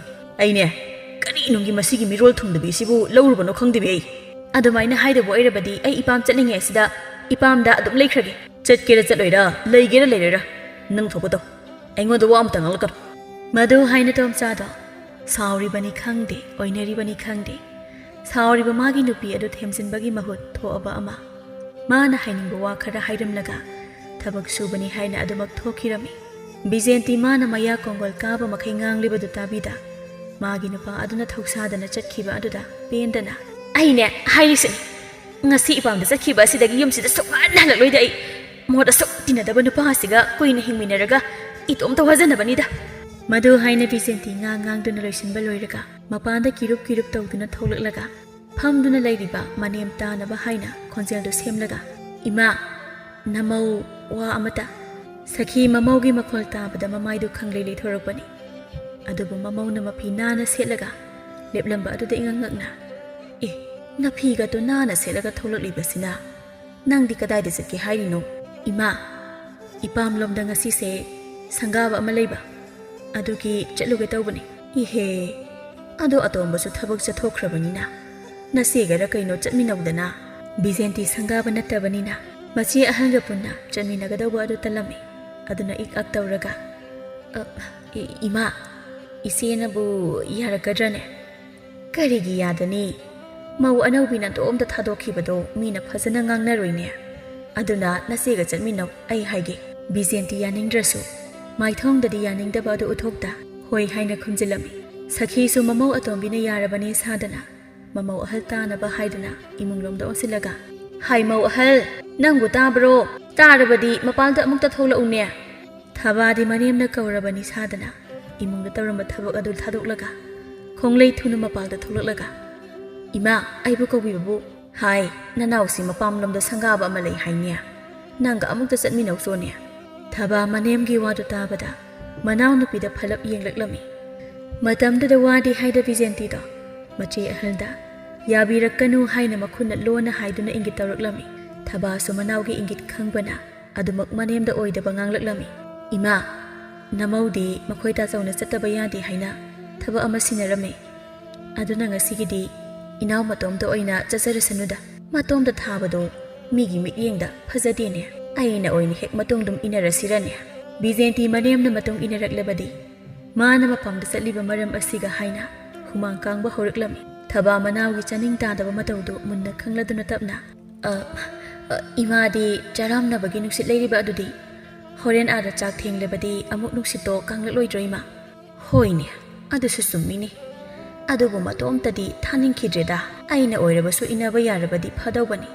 ꯑꯩꯅꯦ, ꯀꯔꯤꯅꯨꯡꯒꯤ ꯃꯁꯤꯒꯤ ꯃꯤꯔꯣꯜ ꯊꯨꯡꯗꯕꯤꯁꯤꯕꯨ ꯂꯧꯔꯨꯕꯅꯣ ꯈꯪꯗꯦꯕꯤ ꯑꯩ꯫" "ꯑꯗꯨꯃꯥꯏꯅ ꯍꯥꯏꯗꯕ ꯑꯣꯏꯔꯕꯗꯤ ꯑꯩ ꯏꯄꯥꯝ ꯆꯠꯅꯤꯡꯉꯦ ꯁꯤꯗ ꯏꯄꯥꯝꯗ ꯑꯗꯨꯝ ꯂꯩꯈ꯭ꯔꯒꯦ꯫" "ꯆꯠꯀꯦꯔꯥ ꯆꯠꯂꯣꯏꯔꯥ, ꯂꯩꯒꯦꯔꯥ ꯂꯩꯔꯣꯏꯔꯥ, ꯅꯪ ꯊꯣꯛꯄ ꯇꯧ꯫ ꯑꯩꯉꯣꯟꯗ ꯋꯥ ꯑꯃꯇ ꯉꯥꯡꯂꯛꯀꯅꯨ꯫" ꯃꯗꯨ ꯍꯥꯏꯅ ꯇꯣꯝꯆꯥꯗꯣ ꯁꯥꯎꯔꯤꯕꯅꯤ ꯈꯪꯗꯦ, ꯑꯣꯏꯅꯔꯤꯕꯅꯤ ꯈꯪꯗꯦ, ꯁꯥꯎꯔꯤꯕ ꯃꯥꯒꯤ ꯅꯨꯄꯤ ꯑꯗꯨ ꯊꯦꯝꯖꯤꯟꯕꯒꯤ ꯃꯍꯨꯠ ꯊꯣꯛꯑꯕ ꯑꯃ ꯃꯥꯅ ꯍꯥꯏꯅꯤꯡꯕ ꯋꯥ ꯈꯔ ꯍꯥꯏꯔꯝꯂꯒ ꯊꯕꯛ ꯁꯨꯕꯅꯤ ꯍꯥꯏꯅ ꯑꯗꯨꯃꯛ ꯊꯣꯛꯈꯤꯔꯝꯃꯤ꯫ ꯕꯤꯖꯦꯟꯇꯤ ꯃꯥꯅ ꯃꯌꯥ ꯀꯣꯡꯒꯣꯜ ꯀꯥꯕ ꯃꯈꯩ ꯉꯥꯡꯂꯤꯕꯗꯨ ꯇꯥꯕꯤꯗ ꯃꯥꯒꯤ ꯅꯨꯄꯥ ꯑꯗꯨꯅ ꯊꯧꯁꯥꯗꯅ ꯆꯠꯈꯤꯕ ꯑꯗꯨꯗ ꯄꯦꯟꯗꯅ, "ꯑꯩꯅꯦ ꯍꯥꯏꯔꯤꯁꯤꯅꯤ, ꯉꯁꯤ ꯏꯄꯥꯝꯗ ꯆꯠꯈꯤꯕ ꯑꯁꯤꯗꯒꯤ ꯌꯨꯝꯁꯤꯗ ꯁꯨꯛꯍꯟ ꯍꯜꯂꯛꯂꯣꯏꯗ ꯑꯩ꯫ ꯃꯣꯠ ꯑꯁꯨꯛ ꯇꯤꯟꯅꯗꯕ ꯅꯨꯄꯥ ꯑꯁꯤꯒ ꯀꯨꯏꯅ ꯍꯤꯡꯃꯤꯟꯅꯔꯒ ꯏꯇꯣꯝꯇ ꯋꯥꯖꯅꯕꯅꯤꯗ"꯫ ꯃꯗꯨ ꯍꯥꯏꯅ ꯕꯤꯖꯦꯟꯇꯤ ꯉꯥꯡ ꯉꯥꯡꯗꯨꯅ ꯂꯣꯏꯁꯤꯟꯕ ꯂꯣꯏꯔꯒ ꯃꯄꯥꯟꯗ ꯀꯤꯔꯨꯞ ꯀꯤꯔꯨꯞ ꯇꯧꯗꯨꯅ ꯊꯣꯛꯂꯛꯂꯒ ꯐꯝꯗꯨꯅ ꯂꯩꯔꯤꯕ ꯃꯅꯦꯝ ꯇꯥꯅꯕ ꯍꯥꯏꯅ ꯈꯣꯟꯖꯦꯜꯗꯨ ꯁꯦꯝꯂꯒ, "ꯏꯃꯥ, ꯅꯃꯧ ꯋꯥ ꯑꯃꯇ"꯫ ꯁꯈꯤ ꯃꯃꯧꯒꯤ ꯃꯈꯣꯜ ꯇꯥꯕꯗ ꯃꯃꯥꯏꯗꯨ ꯈꯪꯂꯩ ꯂꯩꯊꯣꯔꯛꯄꯅꯤ꯫ ꯑꯗꯨꯕꯨ ꯃꯃꯧꯅ ꯃꯐꯤ ꯅꯥꯟꯅ ꯁꯦꯠꯂꯒ ꯂꯦꯞꯂꯝꯕ ꯑꯗꯨꯗ ꯏꯉꯛ ꯉꯛꯅ, "ꯑꯦ, ꯅꯐꯤꯒꯗꯣ ꯅꯥꯟꯅ ꯁꯦꯠꯂꯒ ꯊꯣꯛꯂꯛꯂꯤꯕꯁꯤꯅ ꯅꯪꯗꯤ ꯀꯗꯥꯏꯗ ꯆꯠꯀꯦ ꯍꯥꯏꯔꯤꯅꯣ?" "ꯏꯃꯥ, ꯏꯄꯥꯝꯂꯣꯝꯗ ꯉꯁꯤꯁꯦ ꯁꯪꯒꯥꯕ ꯑꯃ ꯂꯩꯕ, ꯑꯗꯨꯒꯤ ꯆꯠꯂꯨꯒꯦ ꯇꯧꯕꯅꯤ"꯫ "ꯏꯍꯦ, ꯑꯗꯣ ꯑꯇꯣꯝꯕꯁꯨ ꯊꯕꯛ ꯆꯠꯊꯣꯛꯈ꯭ꯔꯕꯅꯤꯅ ꯅꯆꯦꯒꯔ ꯀꯩꯅꯣ ꯆꯠꯃꯤꯟꯅꯧꯗꯅ"꯫ ꯕꯤꯖꯦꯟꯇꯤ ꯁꯪꯒꯥꯕ ꯅꯠꯇꯕꯅꯤꯅ ꯃꯆꯦ ꯑꯍꯜꯒ ꯄꯨꯟꯅ ꯆꯠꯃꯤꯟꯅꯒꯗꯧꯕ ꯑꯗꯨ ꯇꯜꯂꯝꯃꯤ꯫ ꯑꯗꯨꯅ ꯏꯛ ꯑꯛ ꯇꯧꯔꯒ, "ꯑ, ꯏ-, ꯏꯃꯥ, ꯏꯆꯦꯅꯕꯨ ꯌꯥꯔꯛꯀꯗ꯭ꯔꯅꯦ?" "ꯀꯔꯤꯒꯤ ꯌꯥꯗꯅꯤ? ꯃꯧ ꯑꯅꯧꯕꯤ ꯅꯇꯣꯝꯇ ꯊꯥꯗꯣꯛꯈꯤꯕꯗꯣ ꯃꯤꯅ ꯐꯖꯅ ꯉꯥꯡꯅꯔꯣꯏꯅꯦ꯫ ꯑꯗꯨꯅ ꯅꯆꯦꯒ ꯆꯠꯃꯤꯟꯅꯧ, ꯑꯩ ꯍꯥꯏꯒꯦ"꯫ ꯕꯤꯖꯦꯟꯇꯤ ꯌꯥꯅꯤꯡꯗ꯭ꯔꯁꯨ ꯃꯥꯏꯊꯣꯡꯗꯗꯤ ꯌꯥꯅꯤꯡꯗꯕ ꯑꯗꯨ ꯎꯠꯊꯣꯛꯇ ꯍꯣꯏ ꯍꯥꯏꯅ ꯈꯨꯝꯖꯤꯜꯂꯝꯃꯤ꯫ ꯁꯈꯤꯁꯨ ꯃꯃꯧ ꯑꯇꯣꯝꯕꯤꯅ ꯌꯥꯔꯕꯅꯦ ꯁꯥꯗꯅ ꯃꯃꯧ ꯑꯍꯜ ꯇꯥꯅꯕ ꯍꯥꯏꯗꯨꯅ ꯏꯃꯨꯡꯂꯣꯝꯗ ꯑꯣꯟꯁꯤꯜꯂꯒ, "ꯍꯥꯏ ꯃꯧ ꯑꯍꯜ, ꯅꯪꯕꯨ ꯇꯥꯕ꯭ꯔꯣ? ꯇꯥꯔꯕꯗꯤ ꯃꯄꯥꯟꯗ ꯑꯃꯨꯛꯇ ꯊꯣꯛꯂꯛꯎꯅꯦ"꯫ ꯊꯕꯥꯗꯤ ꯃꯅꯦꯝꯅ ꯀꯧꯔꯕꯅꯤ ꯁꯥꯗꯅ ꯏꯃꯨꯡꯗ ꯇꯧꯔꯝꯕ ꯊꯕꯛ ꯑꯗꯨ ꯊꯥꯗꯣꯛꯂꯒ ꯈꯣꯡꯂꯩ ꯊꯨꯅ ꯃꯄꯥꯜꯗ ꯊꯣꯛꯂꯛꯂꯒ, "ꯏꯃꯥ, ꯑꯩꯕꯨ ꯀꯧꯕꯤꯕꯕꯨ"꯫ "ꯍꯥꯏ, ꯅꯅꯥꯎꯁꯤ ꯃꯄꯥꯝꯂꯣꯝꯗ ꯁꯪꯒꯥꯕ ꯑꯃ ꯂꯩ ꯍꯥꯏꯅꯦ, ꯅꯪꯒ ꯑꯃꯨꯛꯇ ꯆꯠꯃꯤꯟꯅꯧ ꯆꯣꯅꯦ"꯫ ꯊꯕꯥ ꯃꯅꯦꯝꯒꯤ ꯋꯥꯗꯨ ꯇꯥꯕꯗ ꯃꯅꯥꯎꯅꯨꯄꯤꯗ ꯐꯂꯞ ꯌꯦꯡꯂꯛꯂꯝꯃꯤ꯫ ꯃꯇꯝꯗꯨꯗ ꯋꯥꯗꯤ ꯍꯥꯏꯗ ꯕꯤꯖꯦꯟꯇꯤꯗꯣ ꯃꯆꯦ ꯑꯍꯜꯗ ꯌꯥꯕꯤꯔꯛꯀꯅꯨ ꯍꯥꯏꯅ ꯃꯈꯨꯠꯅ ꯂꯣꯟꯅ ꯍꯥꯏꯗꯨꯅ ꯏꯪꯒꯤꯠ ꯇꯧꯔꯛꯂꯝꯃꯤ꯫ ꯊꯕꯥꯁꯨ ꯃꯅꯥꯎꯒꯤ ꯏꯪꯒꯤꯠ ꯈꯪꯕꯅ ꯑꯗꯨꯃꯛ ꯃꯅꯦꯝꯗ ꯑꯣꯏꯗꯕ ꯉꯥꯡꯂꯛꯂꯝꯃꯤ꯫ "ꯏꯃꯥ, ꯅꯃꯧꯗꯤ ꯃꯈꯣꯏ ꯇꯥꯆꯧꯅ ꯆꯠꯇꯕ ꯌꯥꯗꯦ ꯍꯥꯏꯅ ꯊꯕꯛ ꯑꯃ ꯁꯤꯟꯅꯔꯝꯃꯤ꯫ ꯑꯗꯨꯅ ꯉꯁꯤꯒꯤꯗꯤ ꯏꯅꯥꯎ ꯃꯇꯣꯝꯇ ꯑꯣꯏꯅ ꯆꯠꯆꯔꯁꯅꯨꯗ꯫ ꯃꯇꯣꯝꯇ ꯊꯥꯕꯗꯣ ꯃꯤꯒꯤ ꯃꯤꯠꯌꯦꯡꯗ ꯐꯖꯗꯦꯅꯦ꯫ ꯑꯩꯅ ꯑꯣꯏꯅ ꯍꯦꯛ ꯃꯇꯨꯡꯗꯨꯝ ꯏꯟꯅꯔꯁꯤꯔꯅꯦ?" ꯕꯤꯖꯦꯟꯇꯤ ꯃꯅꯦꯝꯅ ꯃꯇꯨꯡ ꯏꯟꯅꯔꯛꯂꯕꯗꯤ ꯃꯥꯅ ꯃꯄꯥꯝꯗ ꯆꯠꯂꯤꯕ ꯃꯔꯝ ꯑꯁꯤꯒ ꯍꯥꯏꯅ ꯍꯨꯃꯥꯡ ꯀꯥꯡꯕ ꯍꯧꯔꯛꯂꯝꯃꯤ꯫ ꯊꯕꯥ ꯃꯅꯥꯎꯒꯤ ꯆꯥꯅꯤꯡ ꯇꯥꯗꯕ ꯃꯇꯧꯗꯨ ꯃꯨꯟꯅ ꯈꯪꯂꯗꯨꯅ ꯇꯞꯅ, "ꯑ, "ꯑ, ꯏꯃꯥꯗꯤ ꯆꯔꯥꯝꯅꯕꯒꯤ ꯅꯨꯡꯁꯤꯠ ꯂꯩꯔꯤꯕ ꯑꯗꯨꯗꯤ? ꯍꯣꯔꯦꯟ ꯑꯥꯗ ꯆꯥꯛ ꯊꯦꯡꯂꯕꯗꯤ ꯑꯃꯨꯛ ꯅꯨꯡꯁꯤꯠꯇꯣ ꯀꯪꯂꯛꯂꯣꯏꯗ꯭ꯔꯣ, ꯏꯃꯥ?" "ꯍꯣꯏꯅꯦ, ꯑꯗꯨꯁꯨ ꯆꯨꯝꯃꯤꯅꯦ꯫ ꯑꯗꯨꯕꯨ ꯃꯇꯣꯝꯇꯗꯤ ꯊꯥꯅꯤꯡꯈꯤꯗ꯭ꯔꯦꯗ꯫ ꯑꯩꯅ ꯑꯣꯏꯔꯕꯁꯨ ꯏꯟꯅꯕ ꯌꯥꯔꯕꯗꯤ ꯐꯗꯧꯕꯅꯤ꯫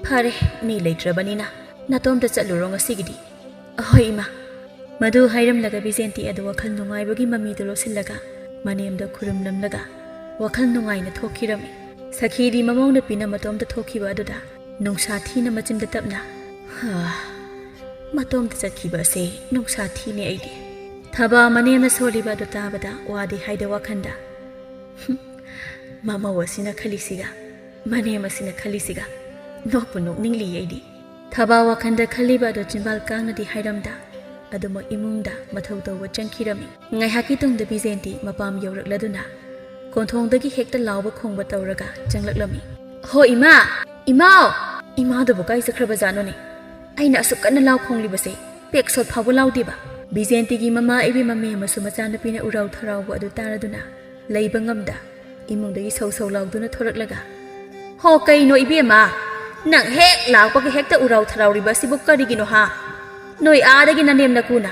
ꯐꯔꯦ, ꯃꯤ ꯂꯩꯇ꯭ꯔꯕꯅꯤꯅ ꯅꯇꯣꯝꯇ ꯆꯠꯂꯨꯔꯣ ꯉꯁꯤꯒꯤꯗꯤ꯫" "ꯑꯍꯣꯏ, ꯏꯃꯥ꯫" ꯃꯗꯨ ꯍꯥꯏꯔꯝꯂꯒ ꯕꯤꯖꯦꯟꯇꯤ ꯑꯗꯨ ꯋꯥꯈꯜ ꯅꯨꯡꯉꯥꯏꯕꯒꯤ ꯃꯃꯤꯗꯨ ꯂꯣꯠꯁꯤꯜꯂꯒ ꯃꯅꯦꯝꯗ ꯈꯨꯔꯨꯝꯂꯝꯂꯒ ꯋꯥꯈꯜ ꯅꯨꯡꯉꯥꯏꯅ ꯊꯣꯛꯈꯤꯔꯝꯃꯤ꯫ ꯁꯈꯤꯗꯤ ꯃꯃꯧ ꯅꯨꯄꯤꯅ ꯃꯇꯣꯝꯇ ꯊꯣꯛꯈꯤꯕ ꯑꯗꯨꯗ ꯅꯨꯡꯁꯥ ꯊꯤꯅ ꯃꯆꯤꯟꯗ ꯇꯞꯅ, "ꯍꯥ, ꯃꯇꯣꯝꯇ ꯆꯠꯈꯤꯕ ꯑꯁꯦ ꯅꯨꯡꯁꯥ ꯊꯤꯅꯦ ꯑꯩꯗꯤ꯫" ꯊꯕꯥ ꯃꯅꯦꯝꯅ ꯁꯣꯜꯂꯤꯕ ꯑꯗꯨ ꯇꯥꯕꯗ ꯋꯥꯗꯤ ꯍꯥꯏꯗ ꯋꯥꯈꯟꯗ, "ꯍꯨꯝ, ꯃꯃꯧ ꯑꯁꯤꯅ ꯈꯜꯂꯤꯁꯤꯒ ꯃꯅꯦꯝ ꯑꯁꯤꯅ ꯈꯜꯂꯤꯁꯤꯒ ꯅꯣꯛꯄꯨ ꯅꯣꯛꯅꯤꯡꯂꯤ ꯑꯩꯗꯤ꯫" ꯊꯕꯥ ꯋꯥꯈꯟꯗ ꯈꯜꯂꯤꯕ ꯑꯗꯨ ꯆꯤꯟꯕꯥꯜ ꯀꯥꯡꯅꯗꯤ ꯍꯥꯏꯔꯝꯗ ꯑꯗꯨꯃꯛ ꯏꯃꯨꯡꯗ ꯃꯊꯧ ꯇꯧꯕ ꯆꯪꯈꯤꯔꯝꯃꯤ꯫ ꯉꯥꯏꯍꯥꯛꯀꯤ ꯇꯨꯡꯗ ꯕꯤꯖꯦꯟꯇꯤ ꯃꯄꯥꯝ ꯌꯧꯔꯛꯂꯗꯨꯅ ꯀꯣꯟꯊꯣꯡꯗꯒꯤ ꯍꯦꯛꯇ ꯂꯥꯎꯕ ꯈꯣꯡꯕ ꯇꯧꯔꯒ ꯆꯪꯂꯛꯂꯝꯃꯤ꯫ "ꯍꯣ ꯏꯃꯥ! ꯏꯃꯥꯎ!" "ꯏꯃꯥꯗꯨꯕꯨ ꯀꯥꯏ ꯆꯠꯈ꯭ꯔꯕꯖꯥꯠꯅꯣꯅꯦ? ꯑꯩꯅ ꯑꯁꯨꯛ ꯀꯟꯅ ꯂꯥꯎ ꯈꯣꯡꯂꯤꯕꯁꯦ ꯄꯦꯛ ꯁꯣꯠ ꯐꯥꯎꯕ ꯂꯥꯎꯗꯦꯕ꯫" ꯕꯤꯖꯦꯟꯇꯤꯒꯤ ꯃꯃꯥ ꯏꯕꯦꯝꯃ ꯃꯦꯝ ꯑꯃꯁꯨ ꯃꯆꯥꯅꯨꯄꯤꯅ ꯎꯔꯥꯎ ꯊꯔꯥꯎꯕ ꯑꯗꯨ ꯇꯥꯔꯗꯨꯅ ꯂꯩꯕ ꯉꯝꯗ ꯏꯃꯨꯡꯗꯒꯤ ꯁꯧ ꯁꯧ ꯂꯥꯎꯗꯨꯅ ꯊꯣꯔꯛꯂꯒ, "ꯍꯣ, ꯀꯩꯅꯣ ꯏꯕꯦꯝꯃ? ꯅꯪ ꯍꯦꯛ ꯂꯥꯛꯄꯒ ꯍꯦꯛꯇ ꯎꯔꯥꯎ ꯊꯔꯥꯎꯔꯤꯕ ꯑꯁꯤꯕꯨ ꯀꯔꯤꯒꯤꯅꯣ ꯍꯥ? ꯅꯣꯏ ꯑꯥꯗꯒꯤ ꯅꯅꯦꯝ ꯅꯀꯨꯅ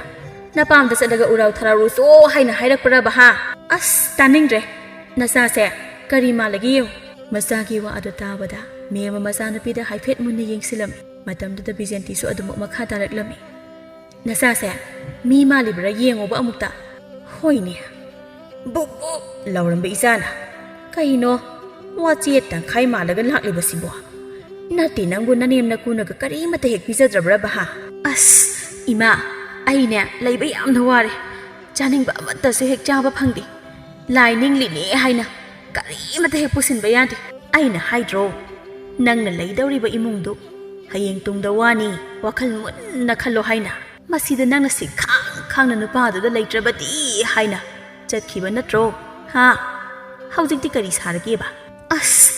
ꯅꯄꯥꯝꯗ ꯆꯠꯂꯒ ꯎꯔꯥꯎ ꯊꯔꯥꯎꯔꯨꯆꯣ ꯍꯥꯏꯅ ꯍꯥꯏꯔꯛꯄ꯭ꯔꯕ ꯍꯥ? ꯑꯁ, ꯇꯥꯅꯤꯡꯗ꯭ꯔꯦ꯫ ꯅꯆꯥꯁꯦ ꯀꯔꯤ ꯃꯥꯜꯂꯒꯦ ꯌꯦꯡꯉꯨ꯫" ꯃꯆꯥꯒꯤ ꯋꯥ ꯑꯗꯨ ꯇꯥꯕꯗ ꯃꯦꯝꯃ ꯃꯆꯥꯅꯨꯄꯤꯗ ꯍꯥꯏꯐꯦꯠ ꯃꯨꯟꯅ ꯌꯦꯡꯁꯤꯜꯂꯝꯃꯤ꯫ ꯃꯇꯝꯗꯨꯗ ꯕꯤꯖꯦꯟꯇꯤꯁꯨ ꯑꯗꯨꯃꯛ ꯃꯈꯥ ꯇꯥꯔꯛꯂꯝꯃꯤ꯫ "ꯅꯆꯥꯁꯦ ꯃꯤ ꯃꯥꯜꯂꯤꯕ꯭ꯔꯥ ꯌꯦꯡꯉꯣꯕ ꯑꯃꯨꯛꯇ꯫" "ꯍꯣꯏꯅꯦ, ꯕꯨꯛ ꯕꯨꯛ ꯂꯥꯎꯔꯝꯕ ꯏꯆꯥꯅ꯫ ꯀꯩꯅꯣ, ꯋꯥꯆꯦ ꯇꯪꯈꯥꯏ ꯃꯥꯜꯂꯒ ꯂꯥꯛꯂꯤꯕꯁꯤꯕꯣ? ꯅꯠꯇꯦ, ꯅꯪꯕꯨ ꯅꯅꯦꯝ ꯅꯀꯨꯅꯒ ꯀꯔꯤꯃꯠꯇ ꯍꯦꯛ ꯄꯤꯖꯗ꯭ꯔꯕ꯭ꯔꯕ ꯍꯥ?" "ꯑꯁ, ꯏꯃꯥ, ꯑꯩꯅꯦ ꯂꯩꯕ ꯌꯥꯝꯅ ꯋꯥꯔꯦ꯫ ꯆꯥꯅꯤꯡꯕ ꯑꯃꯠꯇꯁꯨ ꯍꯦꯛ ꯆꯥꯕ ꯐꯪꯗꯦ꯫ ꯂꯥꯏ ꯅꯤꯡꯂꯤꯅꯦ ꯍꯥꯏꯅ ꯀꯔꯤꯃꯠꯇ ꯍꯦꯛ ꯄꯨꯁꯤꯟꯕ ꯌꯥꯗꯦ꯫ ꯑꯩꯅ ꯍꯥꯏꯗ꯭ꯔꯣ, ꯅꯪꯅ ꯂꯩꯗꯧꯔꯤꯕ ꯏꯃꯨꯡꯗꯨ ꯍꯌꯦꯡ ꯇꯨꯡꯗ ꯋꯥꯅꯤ, ꯋꯥꯈꯜ ꯃꯨꯟꯅ ꯈꯜꯂꯣ ꯍꯥꯏꯅ꯫ ꯃꯁꯤꯗ ꯅꯪꯅ ꯁꯤ ꯈꯥꯡ ꯈꯥꯡꯅ ꯅꯨꯄꯥꯗꯨꯗ ꯂꯩꯇ꯭ꯔꯕꯗꯤ ꯍꯥꯏꯅ ꯆꯠꯈꯤꯕ ꯅꯠꯇ꯭ꯔꯣ? ꯍꯥ? ꯍꯧꯖꯤꯛꯇꯤ ꯀꯔꯤ ꯁꯥꯔꯒꯦꯕ?" "ꯑꯁ,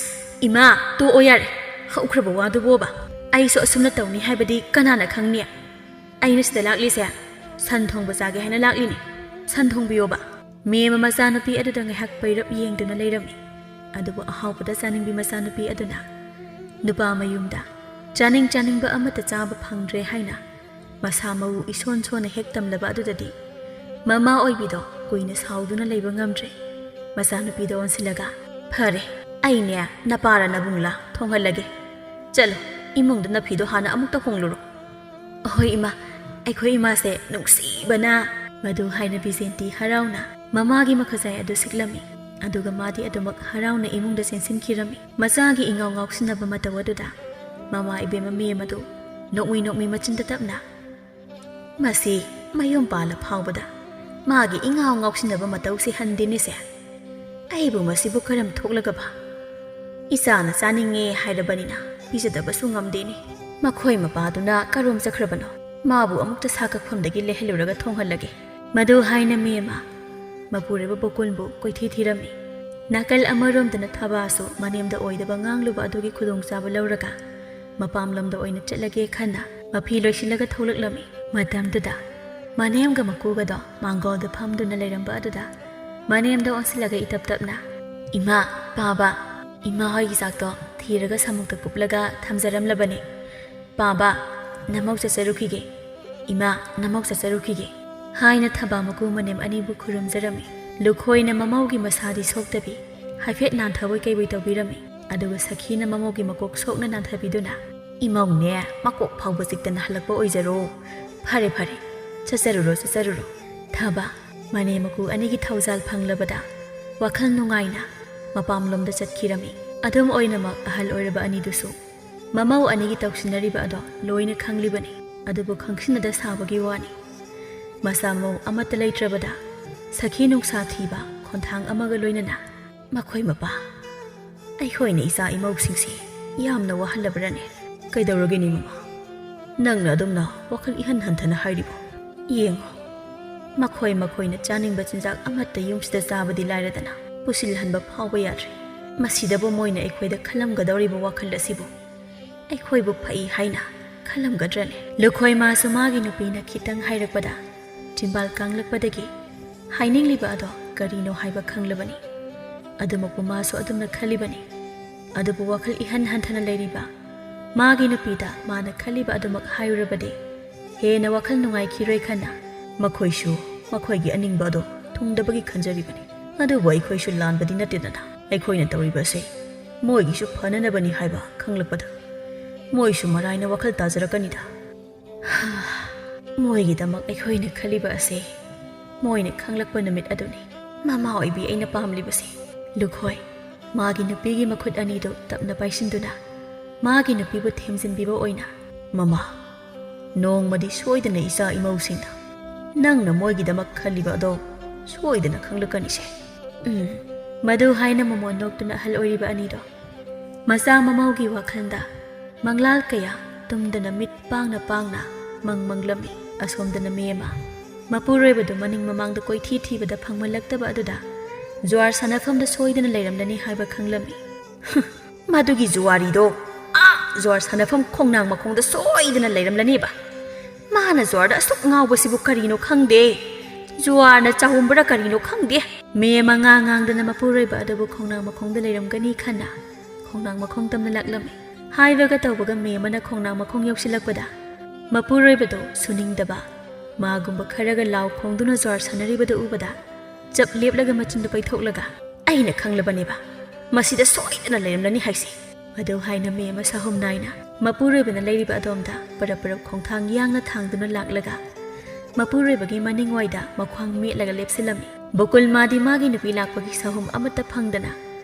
ꯏꯃꯥ, ꯇꯣꯛꯑꯣ ꯌꯥꯔꯦ꯫ ꯍꯧꯈ꯭ꯔꯕ ꯋꯥꯗꯨꯕꯣꯕ꯫ ꯑꯩꯁꯨ ꯑꯁꯨꯝꯅ ꯇꯧꯅꯤ ꯍꯥꯏꯕꯗꯤ ꯀꯅꯥꯅ ꯈꯪꯅꯤ? ꯑꯩꯅ ꯁꯤꯗ ꯂꯥꯛꯂꯤꯁꯦ ꯁꯟ ꯊꯣꯡꯕ ꯆꯥꯒꯦ ꯍꯥꯏꯅ ꯂꯥꯛꯂꯤꯅꯤ꯫ ꯁꯟ ꯊꯣꯡꯕꯤꯌꯣꯕ꯫" ꯃꯦꯝꯃ ꯃꯆꯥꯅꯨꯄꯤ ꯑꯗꯨꯗ ꯉꯥꯏꯍꯥꯛ ꯄꯩꯔꯞ ꯌꯦꯡꯗꯨꯅ ꯂꯩꯔꯝꯃꯤ꯫ ꯑꯗꯨꯕꯨ ꯑꯍꯥꯎꯕꯗ ꯆꯥꯅꯤꯡꯕꯤ ꯃꯆꯥꯅꯨꯄꯤ ꯑꯗꯨꯅ ꯅꯨꯄꯥ ꯃꯌꯨꯝꯗ ꯆꯥꯅꯤꯡ ꯆꯥꯅꯤꯡꯕ ꯑꯃꯠꯇ ꯆꯥꯕ ꯐꯪꯗ꯭ꯔꯦ ꯍꯥꯏꯅ ꯃꯁꯥ ꯃꯎ ꯏꯁꯣꯟ ꯁꯣꯟꯅ ꯍꯦꯛ ꯇꯝꯂꯕ ꯑꯗꯨꯗꯗꯤ ꯃꯃꯥ ꯑꯣꯏꯕꯤꯗꯣ ꯀꯨꯏꯅ ꯁꯥꯎꯗꯨꯅ ꯂꯩꯕ ꯉꯝꯗ꯭ꯔꯦ꯫ ꯃꯆꯥꯅꯨꯄꯤꯗ ꯑꯣꯟꯁꯤꯜꯂꯒ, "ꯐꯔꯦ, ꯑꯩꯅꯦ ꯅꯄꯥꯔ ꯅꯕꯨꯡꯂꯥ ꯊꯣꯡꯍꯜꯂꯒꯦ꯫ ꯆꯠꯂꯣ, ꯏꯃꯨꯡꯗ ꯅꯐꯤꯗꯣ ꯍꯥꯟꯅ ꯑꯃꯨꯛꯇ ꯍꯣꯡꯂꯨꯔꯣ꯫" "ꯑꯍꯣꯏ ꯏꯃꯥ, ꯑꯩꯈꯣꯏ ꯏꯃꯥꯁꯦ ꯅꯨꯡꯁꯤꯕꯅ!" ꯃꯗꯨ ꯍꯥꯏꯅ ꯕꯤꯖꯦꯟꯇꯤ ꯍꯔꯥꯎꯅ ꯃꯃꯥꯒꯤ ꯃꯈꯨꯖꯥꯏ ꯑꯗꯨ ꯁꯤꯛꯂꯝꯃꯤ꯫ ꯑꯗꯨꯒ ꯃꯥꯗꯤ ꯑꯗꯨꯃꯛ ꯍꯔꯥꯎꯅ ꯏꯃꯨꯡꯗ ꯆꯦꯟꯁꯤꯟꯈꯤꯔꯝꯃꯤ꯫ ꯃꯆꯥꯒꯤ ꯏꯉꯥꯎ ꯉꯥꯎꯁꯤꯟꯅꯕ ꯃꯇꯧ ꯑꯗꯨꯗ ꯃꯃꯥ ꯏꯕꯦꯝꯃ ꯃꯦꯝ ꯑꯗꯨ ꯅꯣꯛꯃꯤ ꯅꯣꯛꯃꯤ ꯃꯆꯤꯟꯗ ꯇꯞꯅ, "ꯃꯁꯤ ꯃꯌꯨꯝ ꯄꯥꯜꯂ ꯐꯥꯎꯕꯗ ꯃꯥꯒꯤ ꯏꯉꯥꯎ ꯉꯥꯎꯁꯤꯟꯅꯕ ꯃꯇꯧꯁꯤ ꯍꯟꯗꯦꯅꯦꯁꯦ꯫ ꯑꯩꯕꯨ ꯃꯁꯤꯕꯨ ꯀꯔꯝ ꯊꯣꯛꯂꯒꯕ? ꯏꯆꯥꯅ ꯆꯥꯅꯤꯡꯉꯦ ꯍꯥꯏꯔꯕꯅꯤꯅ ꯄꯤꯖꯗꯕꯁꯨ ꯉꯝꯗꯦꯅꯦ꯫ ꯃꯈꯣꯏ ꯃꯄꯥꯗꯨꯅ ꯀꯔꯣꯝ ꯆꯠꯈ꯭ꯔꯕꯅꯣ? ꯃꯥꯕꯨ ꯑꯃꯨꯛꯇ ꯁꯥ ꯀꯛꯐꯝꯗꯒꯤ ꯂꯩꯍꯜꯂꯨꯔꯒ ꯊꯣꯡꯍꯜꯂꯒꯦ꯫" ꯃꯗꯨ ꯍꯥꯏꯅ ꯃꯦꯝꯃ ꯃꯄꯨꯔꯣꯏꯕ ꯕꯣꯀꯨꯟꯕꯨ ꯀꯣꯏꯊꯤ ꯊꯤꯔꯝꯃꯤ꯫ ꯅꯥꯀꯜ ꯑꯃꯔꯣꯝꯗꯅ ꯊꯕꯥꯁꯨ ꯃꯅꯦꯝꯗ ꯑꯣꯏꯗꯕ ꯉꯥꯡꯂꯨꯕ ꯑꯗꯨꯒꯤ ꯈꯨꯗꯣꯡꯆꯥꯕ ꯂꯧꯔꯒ ꯃꯄꯥꯝꯂꯣꯝꯗ ꯑꯣꯏꯅ ꯆꯠꯂꯒꯦ ꯈꯟꯅ ꯃꯐꯤ ꯂꯣꯏꯁꯤꯜꯂꯒ ꯊꯣꯛꯂꯛꯂꯝꯃꯤ꯫ ꯃꯇꯝꯗꯨꯗ ꯃꯅꯦꯝꯒ ꯃꯀꯨꯒꯗꯣ ꯃꯥꯡꯒꯣꯜꯗ ꯐꯝꯗꯨꯅ ꯂꯩꯔꯝꯕ ꯑꯗꯨꯗ ꯃꯅꯦꯝꯗ ꯑꯣꯟꯁꯤꯜꯂꯒ ꯏꯇꯞ ꯇꯞꯅ, "ꯏꯃꯥ, ꯄꯥꯕ, ꯏꯃꯥ ꯍꯣꯏꯒꯤ ꯆꯥꯛꯇꯣ ꯊꯤꯔꯒ ꯁꯥꯃꯨꯛꯇ ꯀꯨꯞꯂꯒ ꯊꯝꯖꯔꯝꯂꯕꯅꯤ꯫ ꯄꯥꯕ, ꯅꯃꯧ ꯆꯠꯆꯔꯨꯈꯤꯒꯦ꯫ ꯏꯃꯥ, ꯅꯃꯧ ꯆꯠꯆꯔꯨꯈꯤꯒꯦ" ꯍꯥꯏꯅ ꯊꯕꯥ ꯃꯀꯨ ꯃꯅꯦꯝ ꯑꯅꯤꯕꯨ ꯈꯨꯔꯨꯝꯖꯔꯝꯃꯤ꯫ ꯂꯨꯈꯣꯏꯅ ꯃꯃꯧꯒꯤ ꯃꯁꯥꯗꯤ ꯁꯣꯛꯇꯕꯤ ꯍꯥꯏꯐꯦꯠ ꯅꯥꯟꯊꯕꯣꯏ ꯀꯩꯕꯣꯏ ꯇꯧꯕꯤꯔꯝꯃꯤ꯫ ꯑꯗꯨꯒ ꯁꯈꯤꯅ ꯃꯃꯧꯒꯤ ꯃꯀꯣꯛ ꯁꯣꯛꯅ ꯅꯥꯟꯊꯕꯤꯗꯨꯅ, "ꯏꯃꯧꯅꯦ ꯃꯀꯣꯛ ꯐꯥꯎꯕ ꯆꯤꯛꯇꯅ ꯍꯜꯂꯛꯄ ꯑꯣꯏꯖꯔꯣ꯫ ꯐꯔꯦ ꯐꯔꯦ, ꯆꯠꯆꯔꯨꯔꯣ ꯆꯠꯆꯔꯨꯔꯣ꯫" ꯊꯕꯥ ꯃꯅꯦꯝ ꯃꯀꯨ ꯑꯅꯤꯒꯤ ꯊꯧꯖꯥꯜ ꯐꯪꯂꯕꯗ ꯋꯥꯈꯜ ꯅꯨꯡꯉꯥꯏꯅ ꯃꯄꯥꯝꯂꯣꯝꯗ ꯆꯠꯈꯤꯔꯝꯃꯤ꯫ ꯑꯗꯨꯝ ꯑꯣꯏꯅꯃꯛ ꯑꯍꯜ ꯑꯣꯏꯔꯕ ꯑꯅꯤꯗꯨꯁꯨ ꯃꯃꯧ ꯑꯅꯤꯒꯤ ꯇꯧꯁꯤꯟꯅꯔꯤꯕ ꯑꯗꯣ ꯂꯣꯏꯅ ꯈꯪꯂꯤꯕꯅꯤ꯫ ꯑꯗꯨꯕꯨ ꯈꯪꯁꯤꯟꯅꯗ ꯁꯥꯕꯒꯤ ꯋꯥꯅꯤ꯫ ꯃꯆꯥ ꯃꯧ ꯑꯃꯠꯇ ꯂꯩꯇ꯭ꯔꯕꯗ ꯁꯈꯤ ꯅꯨꯡꯁꯥ ꯊꯤꯕ ꯈꯣꯟꯊꯥꯡ ꯑꯃꯒ ꯂꯣꯏꯅꯅ, "ꯃꯈꯣꯏ ꯃꯄꯥ, ꯑꯩꯈꯣꯏꯅ ꯏꯆꯥ ꯏꯃꯧꯁꯤꯡꯁꯤ ꯌꯥꯝꯅ ꯋꯥꯍꯜꯂꯕ꯭ꯔꯅꯦ? ꯀꯩꯗꯧꯔꯒꯦꯅꯦ ꯃꯃꯥ? ꯅꯪꯅ ꯑꯗꯨꯝꯅ ꯋꯥꯈꯜ ꯏꯍꯟ ꯍꯟꯊꯅ ꯍꯥꯏꯔꯤꯕꯣ? ꯌꯦꯡꯉꯣ, ꯃꯈꯣꯏ ꯃꯈꯣꯏꯅ ꯆꯥꯅꯤꯡꯕ ꯆꯤꯟꯖꯥꯛ ꯑꯃꯠꯇ ꯌꯨꯝꯁꯤꯗ ꯆꯥꯕꯗꯤ ꯂꯥꯏꯔꯗꯅ ꯄꯨꯁꯤꯜꯍꯟꯕ ꯐꯥꯎꯕ ꯌꯥꯗ꯭ꯔꯦ꯫ ꯃꯁꯤꯗꯕꯨ ꯃꯣꯏꯅ ꯑꯩꯈꯣꯏꯗ ꯈꯜꯂꯝꯒꯗꯧꯔꯤꯕ ꯋꯥꯈꯜ ꯑꯁꯤꯕꯨ ꯑꯩꯈꯣꯏꯕꯨ ꯐꯩ ꯍꯥꯏꯅ ꯈꯜꯂꯝꯒꯗ꯭ꯔꯅꯦ?" ꯂꯨꯈꯣꯏ ꯃꯥꯁꯨ ꯃꯥꯒꯤ ꯅꯨꯄꯤꯅ ꯈꯤꯇꯪ ꯍꯥꯏꯔꯛꯄꯗ ꯆꯤꯝꯕꯥꯜ ꯀꯥꯡꯂꯛꯄꯗꯒꯤ ꯍꯥꯏꯅꯤꯡꯂꯤꯕ ꯑꯗꯣ ꯀꯔꯤꯅꯣ ꯍꯥꯏꯕ ꯈꯪꯂꯕꯅꯤ꯫ ꯑꯗꯨꯃꯛꯄꯨ ꯃꯥꯁꯨ ꯑꯗꯨꯝꯅ ꯈꯜꯂꯤꯕꯅꯤ꯫ ꯑꯗꯨꯕꯨ ꯋꯥꯈꯜ ꯏꯍꯟ ꯍꯟꯊꯅ ꯂꯩꯔꯤꯕ ꯃꯥꯒꯤ ꯅꯨꯄꯤꯗ ꯃꯥꯅ ꯈꯜꯂꯤꯕ ꯑꯗꯨꯃꯛ ꯍꯥꯏꯔꯨꯔꯕꯗꯤ ꯍꯦꯟꯅ ꯋꯥꯈꯜ ꯅꯨꯡꯉꯥꯏꯈꯤꯔꯣꯏ ꯈꯟꯅ ꯃꯈꯣꯏꯁꯨ ꯃꯈꯣꯏꯒꯤ ꯑꯅꯤꯡꯕ ꯑꯗꯣ ꯊꯨꯡꯗꯕꯒꯤ ꯈꯟꯖꯔꯤꯕꯅꯤ꯫ ꯑꯗꯨꯕꯨ ꯑꯩꯈꯣꯏꯁꯨ ꯂꯥꯟꯕꯗꯤ ꯅꯠꯇꯦꯗꯅ꯫ ꯑꯩꯈꯣꯏꯅ ꯇꯧꯔꯤꯕ ꯑꯁꯤ ꯃꯣꯏꯒꯤꯁꯨ ꯐꯅꯅꯕꯅꯤ ꯍꯥꯏꯕ ꯈꯪꯂꯛꯄꯗ ꯃꯣꯏꯁꯨ ꯃꯔꯥꯏꯅ ꯋꯥꯈꯜ ꯇꯥꯖꯔꯛꯀꯅꯤꯗ꯫ ꯃꯣꯏꯒꯤꯗꯃꯛ ꯑꯩꯈꯣꯏꯅ ꯈꯜꯂꯤꯕ ꯑꯁꯤ ꯃꯣꯏꯅ ꯈꯪꯂꯛꯄ ꯅꯨꯃꯤꯠ ꯑꯗꯨꯅꯤ꯫ ꯃꯃꯥ ꯑꯣꯏꯕꯤ ꯑꯩꯅ ꯄꯥꯝꯂꯤꯕꯁꯤ꯫ ꯂꯨꯈꯣꯏ ꯃꯥꯒꯤ ꯅꯨꯄꯤꯒꯤ ꯃꯈꯨꯠ ꯑꯅꯤꯗꯨ ꯇꯞꯅ ꯄꯥꯏꯁꯤꯟꯗꯨꯅ ꯃꯥꯒꯤ ꯅꯨꯄꯤꯕꯨ ꯊꯦꯝꯖꯤꯟꯕꯤꯕ ꯑꯣꯏꯅ, "ꯃꯃꯥ, ꯅꯣꯡꯃꯗꯤ ꯁꯣꯏꯗꯅ ꯏꯆꯥ ꯏꯃꯧꯁꯤꯡꯅ ꯅꯪꯅ ꯃꯣꯏꯒꯤꯗꯃꯛ ꯈꯜꯂꯤꯕ ꯑꯗꯣ ꯁꯣꯏꯗꯅ ꯈꯪꯂꯛꯀꯅꯤꯁꯦ꯫" ꯎꯝ, ꯃꯗꯨ ꯍꯥꯏꯅ ꯃꯃꯣꯟ ꯅꯣꯛꯇꯨꯅ ꯑꯍꯜ ꯑꯣꯏꯔꯤꯕ ꯑꯅꯤꯗꯣ ꯃꯆꯥ ꯃꯃꯧꯒꯤ ꯋꯥꯈꯜꯗ ꯃꯪꯂꯥꯜ ꯀꯌꯥ ꯇꯨꯝꯗꯅ ꯃꯤꯠ ꯄꯥꯡꯅ ꯄꯥꯡꯅ ꯃꯪ ꯃꯪꯂꯝꯃꯤ꯫ ꯑꯁꯣꯝꯗꯅ ꯃꯦ ꯑꯃ ꯃꯄꯨꯔꯣꯏꯕꯗꯨ ꯃꯅꯤꯡ ꯃꯃꯥꯡꯗ ꯀꯣꯏꯊꯤ ꯊꯤꯕꯗ ꯐꯪꯃꯜꯂꯛꯇꯕ ꯑꯗꯨꯗ ꯖꯨꯋꯥꯔ ꯁꯥꯟꯅꯐꯝꯗ ꯁꯣꯏꯗꯅ ꯂꯩꯔꯝꯂꯅꯤ ꯍꯥꯏꯕ ꯈꯪꯂꯝꯃꯤ꯫ "ꯍꯨꯝ, ꯃꯗꯨꯒꯤ ꯖꯨꯋꯥꯔꯤꯗꯣ ꯑꯥ ꯖꯨꯋꯥꯔ ꯁꯥꯟꯅꯐꯝ ꯈꯣꯡꯅꯥꯡ ꯃꯈꯣꯡꯗ ꯁꯣꯏꯗꯅ ꯂꯩꯔꯝꯂꯅꯦꯕ꯫ ꯃꯥꯅ ꯖꯨꯋꯥꯔꯗ ꯑꯁꯨꯛ ꯉꯥꯎꯕꯁꯤꯕꯨ ꯀꯔꯤꯅꯣ ꯈꯪꯗꯦ꯫ ꯖꯨꯋꯥꯔꯅ ꯆꯥꯍꯨꯝꯕ꯭ꯔꯥ ꯀꯔꯤꯅꯣ ꯈꯪꯗꯦ꯫" ꯃꯦ ꯑꯃ ꯉꯥ ꯉꯥꯡꯗꯅ ꯃꯄꯨꯔꯣꯏꯕ ꯑꯗꯨꯕꯨ ꯈꯣꯡꯅꯥꯡ ꯃꯈꯣꯡꯗ ꯂꯩꯔꯝꯒꯅꯤ ꯈꯟꯅ ꯈꯣꯡꯅꯥꯡ ꯃꯈꯣꯡ ꯇꯝꯅ ꯂꯥꯛꯂꯝꯃꯤ꯫ ꯍꯥꯏꯕꯒ ꯇꯧꯕꯒ ꯃꯦ ꯑꯃꯅ ꯈꯣꯡꯅꯥꯡ ꯃꯈꯣꯡ ꯌꯧꯁꯤꯜꯂꯛꯄꯗ ꯃꯄꯨꯔꯣꯏꯕꯗꯨ ꯁꯨꯅꯤꯡꯗꯕ, ꯃꯥꯒꯨꯝꯕ ꯈꯔꯒ ꯂꯥꯎ ꯈꯣꯡꯗꯨꯅ ꯖ꯭ꯋꯥꯔ ꯁꯥꯟꯅꯔꯤꯕꯗꯨ ꯎꯕꯗ ꯆꯞ ꯂꯦꯞꯂꯒ ꯃꯆꯤꯟꯗꯨ ꯄꯩꯊꯣꯛꯂꯒ, "ꯑꯩꯅ ꯈꯪꯂꯕꯅꯦꯕ, ꯃꯁꯤꯗ ꯁꯣꯏꯗꯅ ꯂꯩꯔꯝꯂꯅꯤ ꯍꯥꯏꯁꯦ꯫" ꯑꯗꯨ ꯍꯥꯏꯅ ꯃꯦ ꯑꯃ ꯁꯥꯍꯨꯝ ꯅꯥꯏꯅ ꯃꯄꯨꯔꯣꯏꯕꯅ ꯂꯩꯔꯤꯕ ꯑꯗꯣꯝꯗ ꯄꯔꯞ ꯄꯔꯞ ꯈꯣꯡꯊꯥꯡ ꯌꯥꯡꯅ ꯊꯥꯡꯗꯨꯅ ꯂꯥꯛꯂꯒ ꯃꯄꯨꯔꯣꯏꯕꯒꯤ ꯃꯅꯤꯡꯋꯥꯏꯗ ꯃꯈ꯭ꯋꯥꯡ ꯃꯦꯠꯂꯒ ꯂꯦꯞꯁꯤꯜꯂꯝꯃꯤ꯫ ꯕꯣꯀꯨꯜ ꯃꯥꯗꯤ ꯃꯥꯒꯤ ꯅꯨꯄꯤ ꯂꯥꯛꯄꯒꯤ ꯁꯥꯍꯨꯝ ꯑꯃꯠꯇ ꯐꯪꯗꯅ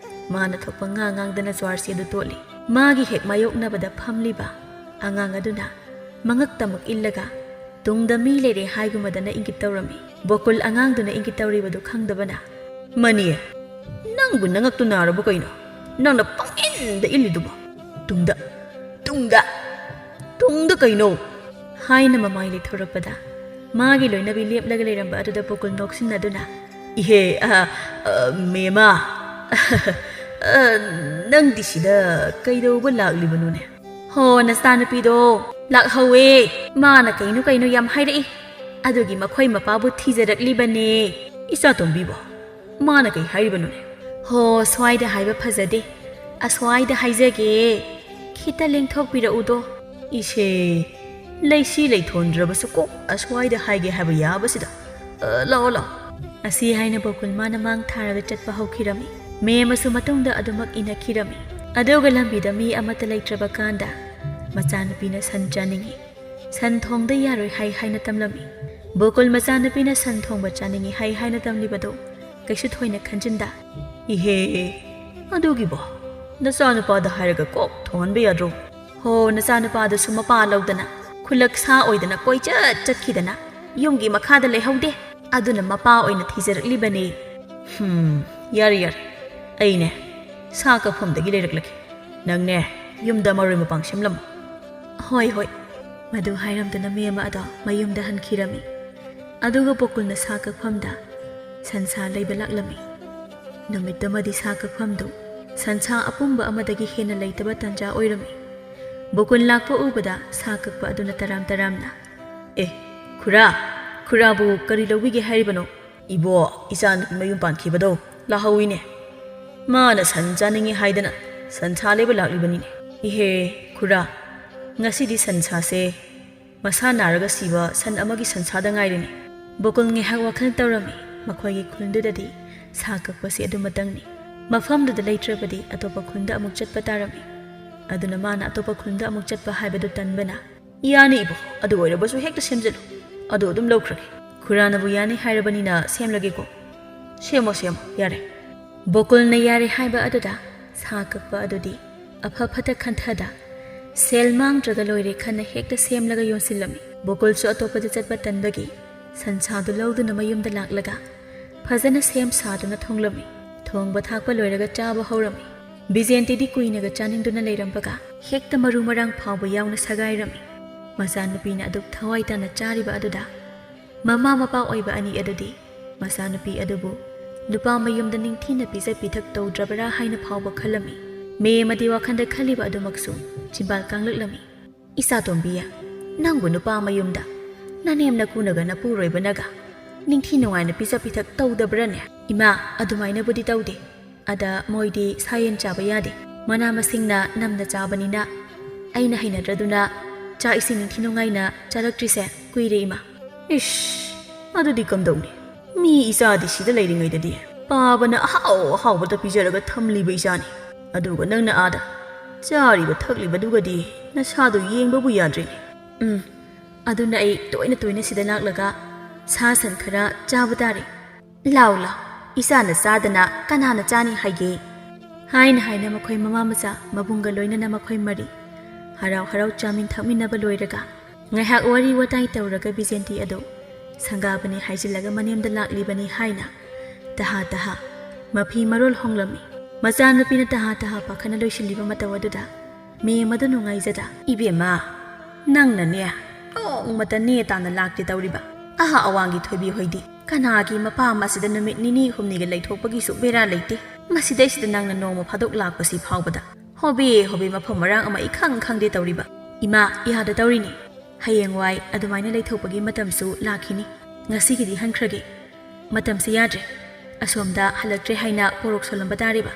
ꯃꯥꯅ ꯊꯣꯛꯄ ꯉꯥ ꯉꯥꯡꯗꯅ ꯖ꯭ꯋꯥꯔꯁꯤ ꯑꯗꯨ ꯇꯣꯠꯂꯤ꯫ ꯃꯥꯒꯤ ꯍꯦꯛ ꯃꯥꯌꯣꯛꯅꯕꯗ ꯐꯝꯂꯤꯕ ꯑꯉꯥꯡ ꯑꯗꯨꯅ ꯃꯉꯛꯇꯃꯛ ꯏꯜꯂꯒ ꯇꯨꯡꯗ ꯃꯤ ꯂꯩꯔꯦ ꯍꯥꯏꯒꯨꯝꯕꯗꯅ ꯏꯪꯒꯤꯠ ꯇꯧꯔꯝꯃꯤ꯫ ꯕꯣꯀꯨꯜ ꯑꯉꯥꯡꯗꯨꯅ ꯏꯪꯒꯤꯠ ꯇꯧꯔꯤꯕꯗꯨ ꯈꯪꯗꯕꯅ, "ꯃꯅꯤ, ꯅꯪꯕꯨ ꯅꯉꯛꯇꯨ ꯅꯥꯔꯕ ꯀꯩꯅꯣ? ꯅꯪꯅ ꯄꯪꯏꯟꯗ ꯏꯜꯂꯤꯗꯨꯕꯣ? ꯇꯨꯡꯗ, ꯇꯨꯡꯗ, ꯇꯨꯡꯗ ꯀꯩꯅꯣ?" ꯍꯥꯏꯅ ꯃꯃꯥꯏ ꯂꯩꯊꯣꯔꯛꯄꯗ ꯃꯥꯒꯤ ꯂꯣꯏꯅꯕꯤ ꯂꯦꯞꯂꯒ ꯂꯩꯔꯝꯕ ꯑꯗꯨꯗ ꯕꯣꯀꯨꯜ ꯅꯣꯛꯁꯤꯟꯅꯗꯨꯅ, "ꯏꯍꯦ, ꯑ, ꯑ, ꯃꯦꯃꯥ, ꯑ, ꯅꯪꯗꯤ ꯁꯤꯗ ꯀꯩꯗꯧꯕ ꯂꯥꯛꯂꯤꯕꯅꯣꯅꯦ?" "ꯍꯣ, ꯅꯆꯥꯅꯨꯄꯤꯗꯣ ꯂꯥꯛꯍꯧꯋꯦ꯫ ꯃꯥꯅ ꯀꯩꯅꯣ ꯀꯩꯅꯣ ꯌꯥꯝ ꯍꯥꯏꯔꯛꯏ꯫ ꯑꯗꯨꯒꯤ ꯃꯈꯣꯏ ꯃꯄꯥꯕꯨ ꯊꯤꯖꯔꯛꯂꯤꯕꯅꯦ꯫" "ꯏꯆꯥꯇꯣꯝꯕꯤꯕꯣ? ꯃꯥꯅ ꯀꯩ ꯍꯥꯏꯔꯤꯕꯅꯣꯅꯦ?" "ꯍꯣ, ꯁ꯭ꯋꯥꯏꯗ ꯍꯥꯏꯕ ꯐꯖꯗꯦ꯫ ꯑꯁ꯭ꯋꯥꯏꯗ ꯍꯥꯏꯖꯒꯦ꯫" ꯈꯤꯇ ꯂꯦꯡꯊꯣꯛꯄꯤꯔꯛꯎꯗꯣ꯫ ꯏꯁꯦ, ꯂꯩꯁꯤ ꯂꯩꯊꯣꯟꯗ꯭ꯔꯕꯁꯨ ꯀꯣꯛ ꯑꯁ꯭ꯋꯥꯏꯗ ꯍꯥꯏꯒꯦ ꯍꯥꯏꯕ ꯌꯥꯕꯁꯤꯗ꯫ ꯑ, ꯂꯥꯛꯑꯣ, ꯂꯥꯛꯑꯣ꯫ ꯑꯁꯤ ꯍꯥꯏꯅ ꯕꯣꯀꯨꯜ ꯃꯥꯅ ꯃꯥꯡ ꯊꯥꯔꯒ ꯆꯠꯄ ꯍꯧꯈꯤꯔꯝꯃꯤ꯫ ꯃꯦꯝ ꯑꯃꯁꯨ ꯃꯇꯨꯡꯗ ꯑꯗꯨꯃꯛ ꯏꯟꯅꯈꯤꯔꯝꯃꯤ꯫ ꯑꯗꯨꯒ ꯂꯝꯕꯤꯗ ꯃꯤ ꯑꯃꯠꯇ ꯂꯩꯇ꯭ꯔꯕ ꯀꯥꯟꯗ ꯃꯆꯥꯅꯨꯄꯤꯅ ꯁꯟ ꯆꯥꯅꯤꯡꯏ, ꯁꯟ ꯊꯣꯡꯗ ꯌꯥꯔꯣꯏ ꯍꯥꯏ ꯍꯥꯏꯅ ꯇꯝꯂꯝꯃꯤ꯫ ꯕꯣꯀꯨꯜ ꯃꯆꯥꯅꯨꯄꯤꯅ ꯁꯟ ꯊꯣꯡꯕ ꯆꯥꯅꯤꯡꯏ ꯍꯥꯏ ꯍꯥꯏꯅ ꯇꯝꯂꯤꯕꯗꯨ ꯀꯩꯁꯨ ꯊꯣꯏꯅ ꯈꯟꯖꯤꯟꯗ, "ꯏꯍꯦ, ꯑꯗꯨꯒꯤꯕꯣ? ꯅꯆꯥꯅꯨꯄꯥꯗ ꯍꯥꯏꯔꯒ ꯀꯣꯛ ꯊꯣꯡꯍꯟꯕ ꯌꯥꯗ꯭ꯔꯣ?" ꯍꯣ, ꯅꯆꯥꯅꯨꯄꯥꯗꯨꯁꯨ ꯃꯄꯥ ꯂꯧꯗꯅ ꯈꯨꯂꯛ ꯁꯥ ꯑꯣꯏꯗꯅ ꯀꯣꯏꯆꯠ ꯆꯠꯈꯤꯗꯅ ꯌꯨꯝꯒꯤ ꯃꯈꯥꯗ ꯂꯩꯍꯧꯗꯦ꯫ ꯑꯗꯨꯅ ꯃꯄꯥ ꯑꯣꯏꯅ ꯊꯤꯖꯔꯛꯂꯤꯕꯅꯤ꯫ ꯍꯨꯝ, ꯌꯥꯔꯦ, ꯌꯥꯔꯦ꯫ ꯑꯩꯅꯦ ꯁꯥ ꯀꯛꯐꯝꯗꯒꯤ ꯂꯩꯔꯛꯂꯒꯦ꯫ ꯅꯪꯅꯦ ꯌꯨꯝꯗ ꯃꯔꯣꯏ ꯃꯄꯥꯡ ꯁꯦꯝꯂꯝꯃꯣ꯫ ꯍꯣꯏ, ꯍꯣꯏ꯫ ꯃꯗꯨ ꯍꯥꯏꯔꯝꯗꯨꯅ ꯃꯦꯝ ꯑꯗꯣ ꯃꯌꯨꯝꯗ ꯍꯟꯈꯤꯔꯝꯃꯤ꯫ ꯑꯗꯨꯒ ꯕꯣꯀꯨꯜꯅ ꯁꯥ ꯀꯛꯐꯝꯗ ꯁꯟꯁꯥ ꯂꯩꯕ ꯂꯥꯛꯂꯝꯃꯤ꯫ ꯅꯨꯃꯤꯠꯇꯨꯃꯗꯤ ꯁꯥ ꯀꯛꯐꯝꯗꯨ ꯁꯟꯁꯥ ꯑꯄꯨꯝꯕ ꯑꯃꯗꯒꯤ ꯍꯦꯟꯅ ꯂꯩꯇꯕ ꯇꯥꯟꯖꯥ ꯑꯣꯏꯔꯝꯃꯤ꯫ ꯕꯣꯀꯨꯜ ꯂꯥꯛꯄ ꯎꯕꯗ ꯁꯥ ꯀꯛꯄ ꯑꯗꯨꯅ ꯇꯔꯥꯝ ꯇꯔꯥꯝꯅ, "ꯑꯦ, ꯈꯨꯔꯥ, ꯈꯨꯔꯥꯕꯨ ꯀꯔꯤ ꯂꯧꯕꯤꯒꯦ ꯍꯥꯏꯔꯤꯕꯅꯣ?" "ꯏꯕꯣ, ꯏꯆꯥꯅꯨꯄꯤ ꯃꯌꯨꯝ ꯄꯥꯟꯈꯤꯕꯗꯣ ꯂꯥꯛꯍꯧꯋꯤꯅꯦ꯫ ꯃꯥꯅ ꯁꯟ ꯆꯥꯅꯤꯡꯉꯤ ꯍꯥꯏꯗꯅ ꯁꯟꯁꯥ ꯂꯩꯕ ꯂꯥꯛꯂꯤꯕꯅꯤꯅꯦ꯫ ꯏꯍꯦ, ꯈꯨꯔꯥ, ꯉꯁꯤꯗꯤ ꯁꯟꯁꯥꯁꯦ ꯃꯁꯥ ꯅꯥꯔꯒ ꯁꯤꯕ ꯁꯟ ꯑꯃꯒꯤ ꯁꯟꯁꯥꯗ ꯉꯥꯏꯔꯦꯅꯦ꯫" ꯕꯣꯀꯨꯜ ꯉꯥꯏꯍꯥꯛ ꯋꯥꯈꯜ ꯇꯧꯔꯝꯃꯤ꯫ ꯃꯈꯣꯏꯒꯤ ꯈꯨꯜꯗꯨꯗꯗꯤ ꯁꯥ ꯀꯛꯄꯁꯤ ꯑꯗꯨꯃꯇꯪꯅꯤ꯫ ꯃꯐꯝꯗꯨꯗ ꯂꯩꯇ꯭ꯔꯕꯗꯤ ꯑꯇꯣꯞꯄ ꯈꯨꯜꯗ ꯑꯃꯨꯛ ꯆꯠꯄ ꯇꯥꯔꯝꯃꯤ꯫ ꯑꯗꯨꯅ ꯃꯥꯅ ꯑꯇꯣꯞꯄ ꯈꯨꯜꯗ ꯑꯃꯨꯛ ꯆꯠꯄ ꯍꯥꯏꯕꯗꯨ ꯇꯟꯕꯅ, "ꯌꯥꯅꯤ ꯏꯕꯣ, ꯑꯗꯨ ꯑꯣꯏꯔꯕꯁꯨ ꯍꯦꯛꯇ ꯁꯦꯝꯖꯤꯜꯂꯨ꯫ ꯑꯗꯨ ꯑꯗꯨꯝ ꯂꯧꯈ꯭ꯔꯒꯦ꯫ ꯈꯨꯔꯥꯅꯕꯨ ꯌꯥꯅꯤ ꯍꯥꯏꯔꯕꯅꯤꯅ ꯁꯦꯝꯂꯒꯦꯀꯣ꯫" "ꯁꯦꯝꯃꯣ, ꯁꯦꯝꯃꯣ, ꯌꯥꯔꯦ꯫" ꯕꯣꯀꯨꯜꯅ ꯌꯥꯔꯦ ꯍꯥꯏꯕ ꯑꯗꯨꯗ ꯁꯥ ꯀꯛꯄ ꯑꯗꯨꯗꯤ ꯑꯐ ꯐꯠꯇ ꯈꯟꯊꯗ ꯁꯦꯜ ꯃꯥꯡꯗ꯭ꯔꯒ ꯂꯣꯏꯔꯦ ꯈꯟꯅ ꯍꯦꯛꯇ ꯁꯦꯝꯂꯒ ꯌꯣꯟꯁꯤꯜꯂꯝꯃꯤ꯫ ꯕꯣꯀꯨꯜꯁꯨ ꯑꯇꯣꯞꯄꯗ ꯆꯠꯄ ꯇꯟꯕꯒꯤ ꯁꯟꯁꯥꯗꯨ ꯂꯧꯗꯨꯅ ꯃꯌꯨꯝꯗ ꯂꯥꯛꯂꯒ ꯐꯖꯅ ꯁꯦꯝ ꯁꯥꯗꯨꯅ ꯊꯣꯡꯂꯝꯃꯤ꯫ ꯊꯣꯡꯕ ꯊꯥꯛꯄ ꯂꯣꯏꯔꯒ ꯆꯥꯕ ꯍꯧꯔꯝꯃꯤ꯫ ꯕꯤꯖꯦꯟꯇꯤꯗꯤ ꯀꯨꯏꯅꯒ ꯆꯥꯅꯤꯡꯗꯨꯅ ꯂꯩꯔꯝꯕꯒ ꯍꯦꯛꯇ ꯃꯔꯨ ꯃꯔꯥꯡ ꯐꯥꯎꯕ ꯌꯥꯎꯅ ꯁꯒꯥꯏꯔꯝꯃꯤ꯫ ꯃꯆꯥꯅꯨꯄꯤꯅ ꯑꯗꯨꯛ ꯊꯋꯥꯏ ꯇꯥꯅ ꯆꯥꯔꯤꯕ ꯑꯗꯨꯗ ꯃꯃꯥ ꯃꯄꯥ ꯑꯣꯏꯕ ꯑꯅꯤ ꯑꯗꯨꯗꯤ ꯃꯆꯥꯅꯨꯄꯤ ꯑꯗꯨꯕꯨ ꯅꯨꯄꯥ ꯃꯌꯨꯝꯗ ꯅꯤꯡꯊꯤꯅ ꯄꯤꯖ ꯄꯤꯊꯛ ꯇꯧꯗ꯭ꯔꯕꯔꯥ ꯍꯥꯏꯅ ꯐꯥꯎꯕ ꯈꯜꯂꯝꯃꯤ꯫ ꯃꯦꯝ ꯑꯗꯤ ꯋꯥꯈꯜꯗ ꯈꯜꯂꯤꯕ ꯑꯗꯨꯃꯛꯁꯨ ꯆꯤꯝꯕꯥꯜ ꯀꯥꯡꯂꯛꯂꯝꯃꯤ꯫ "ꯏꯆꯥꯇꯣꯝꯕꯤ, ꯅꯪꯕꯨ ꯅꯨꯄꯥ ꯃꯌꯨꯝꯗ ꯅꯅꯦꯝ ꯅꯀꯨꯅꯒ ꯅꯄꯨꯔꯣꯏꯕꯅꯒ ꯅꯤꯡꯊꯤ ꯅꯨꯡꯉꯥꯏꯅ ꯄꯤꯖ ꯄꯤꯊꯛ ꯇꯧꯗꯕ꯭ꯔꯅꯦ?" "ꯏꯃꯥ, ꯑꯗꯨꯃꯥꯏꯅꯕꯨꯗꯤ ꯇꯧꯗꯦ꯫ ꯑꯗ ꯃꯣꯏꯗꯤ ꯁꯥ ꯌꯦꯟ ꯆꯥꯕ ꯌꯥꯗꯦ꯫ ꯃꯅꯥ ꯃꯁꯤꯡꯅ ꯅꯝꯅ ꯆꯥꯕꯅꯤꯅ ꯑꯩꯅ ꯍꯩꯅꯗ꯭ꯔꯗꯨꯅ ꯆꯥꯛ ꯏꯁꯤꯡ ꯅꯤꯡꯊꯤ ꯅꯨꯡꯉꯥꯏꯅ ꯆꯥꯔꯛꯇ꯭ꯔꯤꯁꯦ ꯀꯨꯏꯔꯦ, ꯏꯃꯥ꯫ ꯏꯁ, ꯑꯗꯨꯗꯤ ꯀꯝꯗꯧꯅꯤ? ꯃꯤ ꯏꯆꯥꯗꯤ ꯁꯤꯗ ꯂꯩꯔꯤꯉꯩꯗꯗꯤ ꯄꯥꯕꯅ ꯑꯍꯥꯎ ꯑꯍꯥꯎꯕꯗ ꯄꯤꯖꯔꯒ ꯊꯝꯂꯤꯕ ꯏꯆꯥꯅꯤ꯫ ꯑꯗꯨꯒ ꯅꯪꯅ ꯑꯥꯗ ꯆꯥꯔꯤꯕ ꯊꯛꯂꯤꯕꯗꯨꯒꯗꯤ ꯅꯁꯥꯗꯣ ꯌꯦꯡꯕꯕꯨ ꯌꯥꯗ꯭ꯔꯤꯅꯦ꯫ ꯎꯝ, ꯑꯗꯨꯅ ꯑꯩ ꯇꯣꯏꯅ ꯇꯣꯏꯅ ꯁꯤꯗ ꯂꯥꯛꯂꯒ ꯁꯥ ꯁꯟ ꯈꯔ ꯆꯥꯕ ꯇꯥꯔꯦ꯫ "ꯂꯥꯎ, ꯂꯥꯎ, ꯏꯆꯥꯅ ꯆꯥꯗꯅ ꯀꯅꯥꯅ ꯆꯥꯅꯤ ꯍꯥꯏꯒꯦ?" ꯍꯥꯏꯅ ꯍꯥꯏꯅ ꯃꯈꯣꯏ ꯃꯃꯥ ꯃꯆꯥ ꯃꯕꯨꯡꯒ ꯂꯣꯏꯅꯅ ꯃꯈꯣꯏ ꯃꯔꯤ ꯍꯔꯥꯎ ꯍꯔꯥꯎ ꯆꯥꯃꯤꯟ ꯊꯛꯃꯤꯟꯅꯕ ꯂꯣꯏꯔꯒ ꯉꯥꯏꯍꯥꯛ ꯋꯥꯔꯤ ꯋꯥꯇꯥꯏ ꯇꯧꯔꯒ ꯕꯤꯖꯦꯟꯇꯤ ꯑꯗꯨ ꯁꯪꯒꯥꯕꯅꯤ ꯍꯥꯏꯖꯤꯜꯂꯒ ꯃꯅꯦꯝꯗ ꯂꯥꯛꯂꯤꯕꯅꯤ ꯍꯥꯏꯅ ꯇꯍꯥ ꯇꯍꯥ ꯃꯐꯤ ꯃꯔꯣꯜ ꯍꯣꯡꯂꯝꯃꯤ꯫ ꯃꯆꯥꯅꯨꯄꯤꯅ ꯇꯍꯥ ꯇꯍꯥ ꯄꯥꯈꯠꯅ ꯂꯣꯏꯁꯤꯜꯂꯤꯕ ꯃꯇꯧ ꯑꯗꯨꯗ ꯃꯦꯝ ꯑꯗꯨ ꯅꯨꯡꯉꯥꯏꯖꯗ, "ꯏꯕꯦꯝꯃ, ꯅꯪꯅꯅꯦ ꯅꯣꯡꯃꯇ ꯅꯦ ꯇꯥꯅ ꯂꯥꯛꯇꯦ ꯇꯧꯔꯤꯕ꯫ ꯑꯍꯥ ꯑꯋꯥꯡꯒꯤ ꯊꯣꯏꯕꯤ ꯍꯣꯏꯗꯤ ꯀꯅꯥꯒꯤ ꯃꯄꯥꯝ ꯑꯁꯤꯗ ꯅꯨꯃꯤꯠ ꯅꯤꯅꯤ ꯍꯨꯝꯅꯤꯒ ꯂꯩꯊꯣꯛꯄꯒꯤꯁꯨ ꯕꯦꯔꯥ ꯂꯩꯇꯦ꯫ ꯃꯁꯤꯗꯩꯁꯤꯗ ꯅꯪꯅ ꯅꯣꯡꯃ ꯐꯥꯗꯣꯛ ꯂꯥꯛꯄꯁꯤ ꯐꯥꯎꯕꯗ ꯍꯣꯕꯦ ꯍꯣꯕꯦ ꯃꯐꯝ ꯃꯔꯥꯡ ꯑꯃ ꯏꯈꯪ ꯈꯪꯗꯦ ꯇꯧꯔꯤꯕ꯫ ꯏꯃꯥ, ꯌꯥꯗ ꯇꯧꯔꯤꯅꯤ꯫ ꯍꯌꯦꯡꯋꯥꯏ ꯑꯗꯨꯃꯥꯏꯅ ꯂꯩꯊꯣꯛꯄꯒꯤ ꯃꯇꯝꯁꯨ ꯂꯥꯛꯈꯤꯅꯤ꯫ ꯉꯁꯤꯒꯤꯗꯤ ꯍꯟꯈ꯭ꯔꯒꯦ꯫ ꯃꯇꯝꯁꯤ ꯌꯥꯗ꯭ꯔꯦ꯫ ꯑꯁꯣꯝꯗ ꯍꯜꯂꯛꯇ꯭ꯔꯦ ꯍꯥꯏꯅ ꯄꯣꯔꯣꯛ ꯁꯣꯜꯂꯝꯕ ꯇꯥꯔꯦꯕ꯫"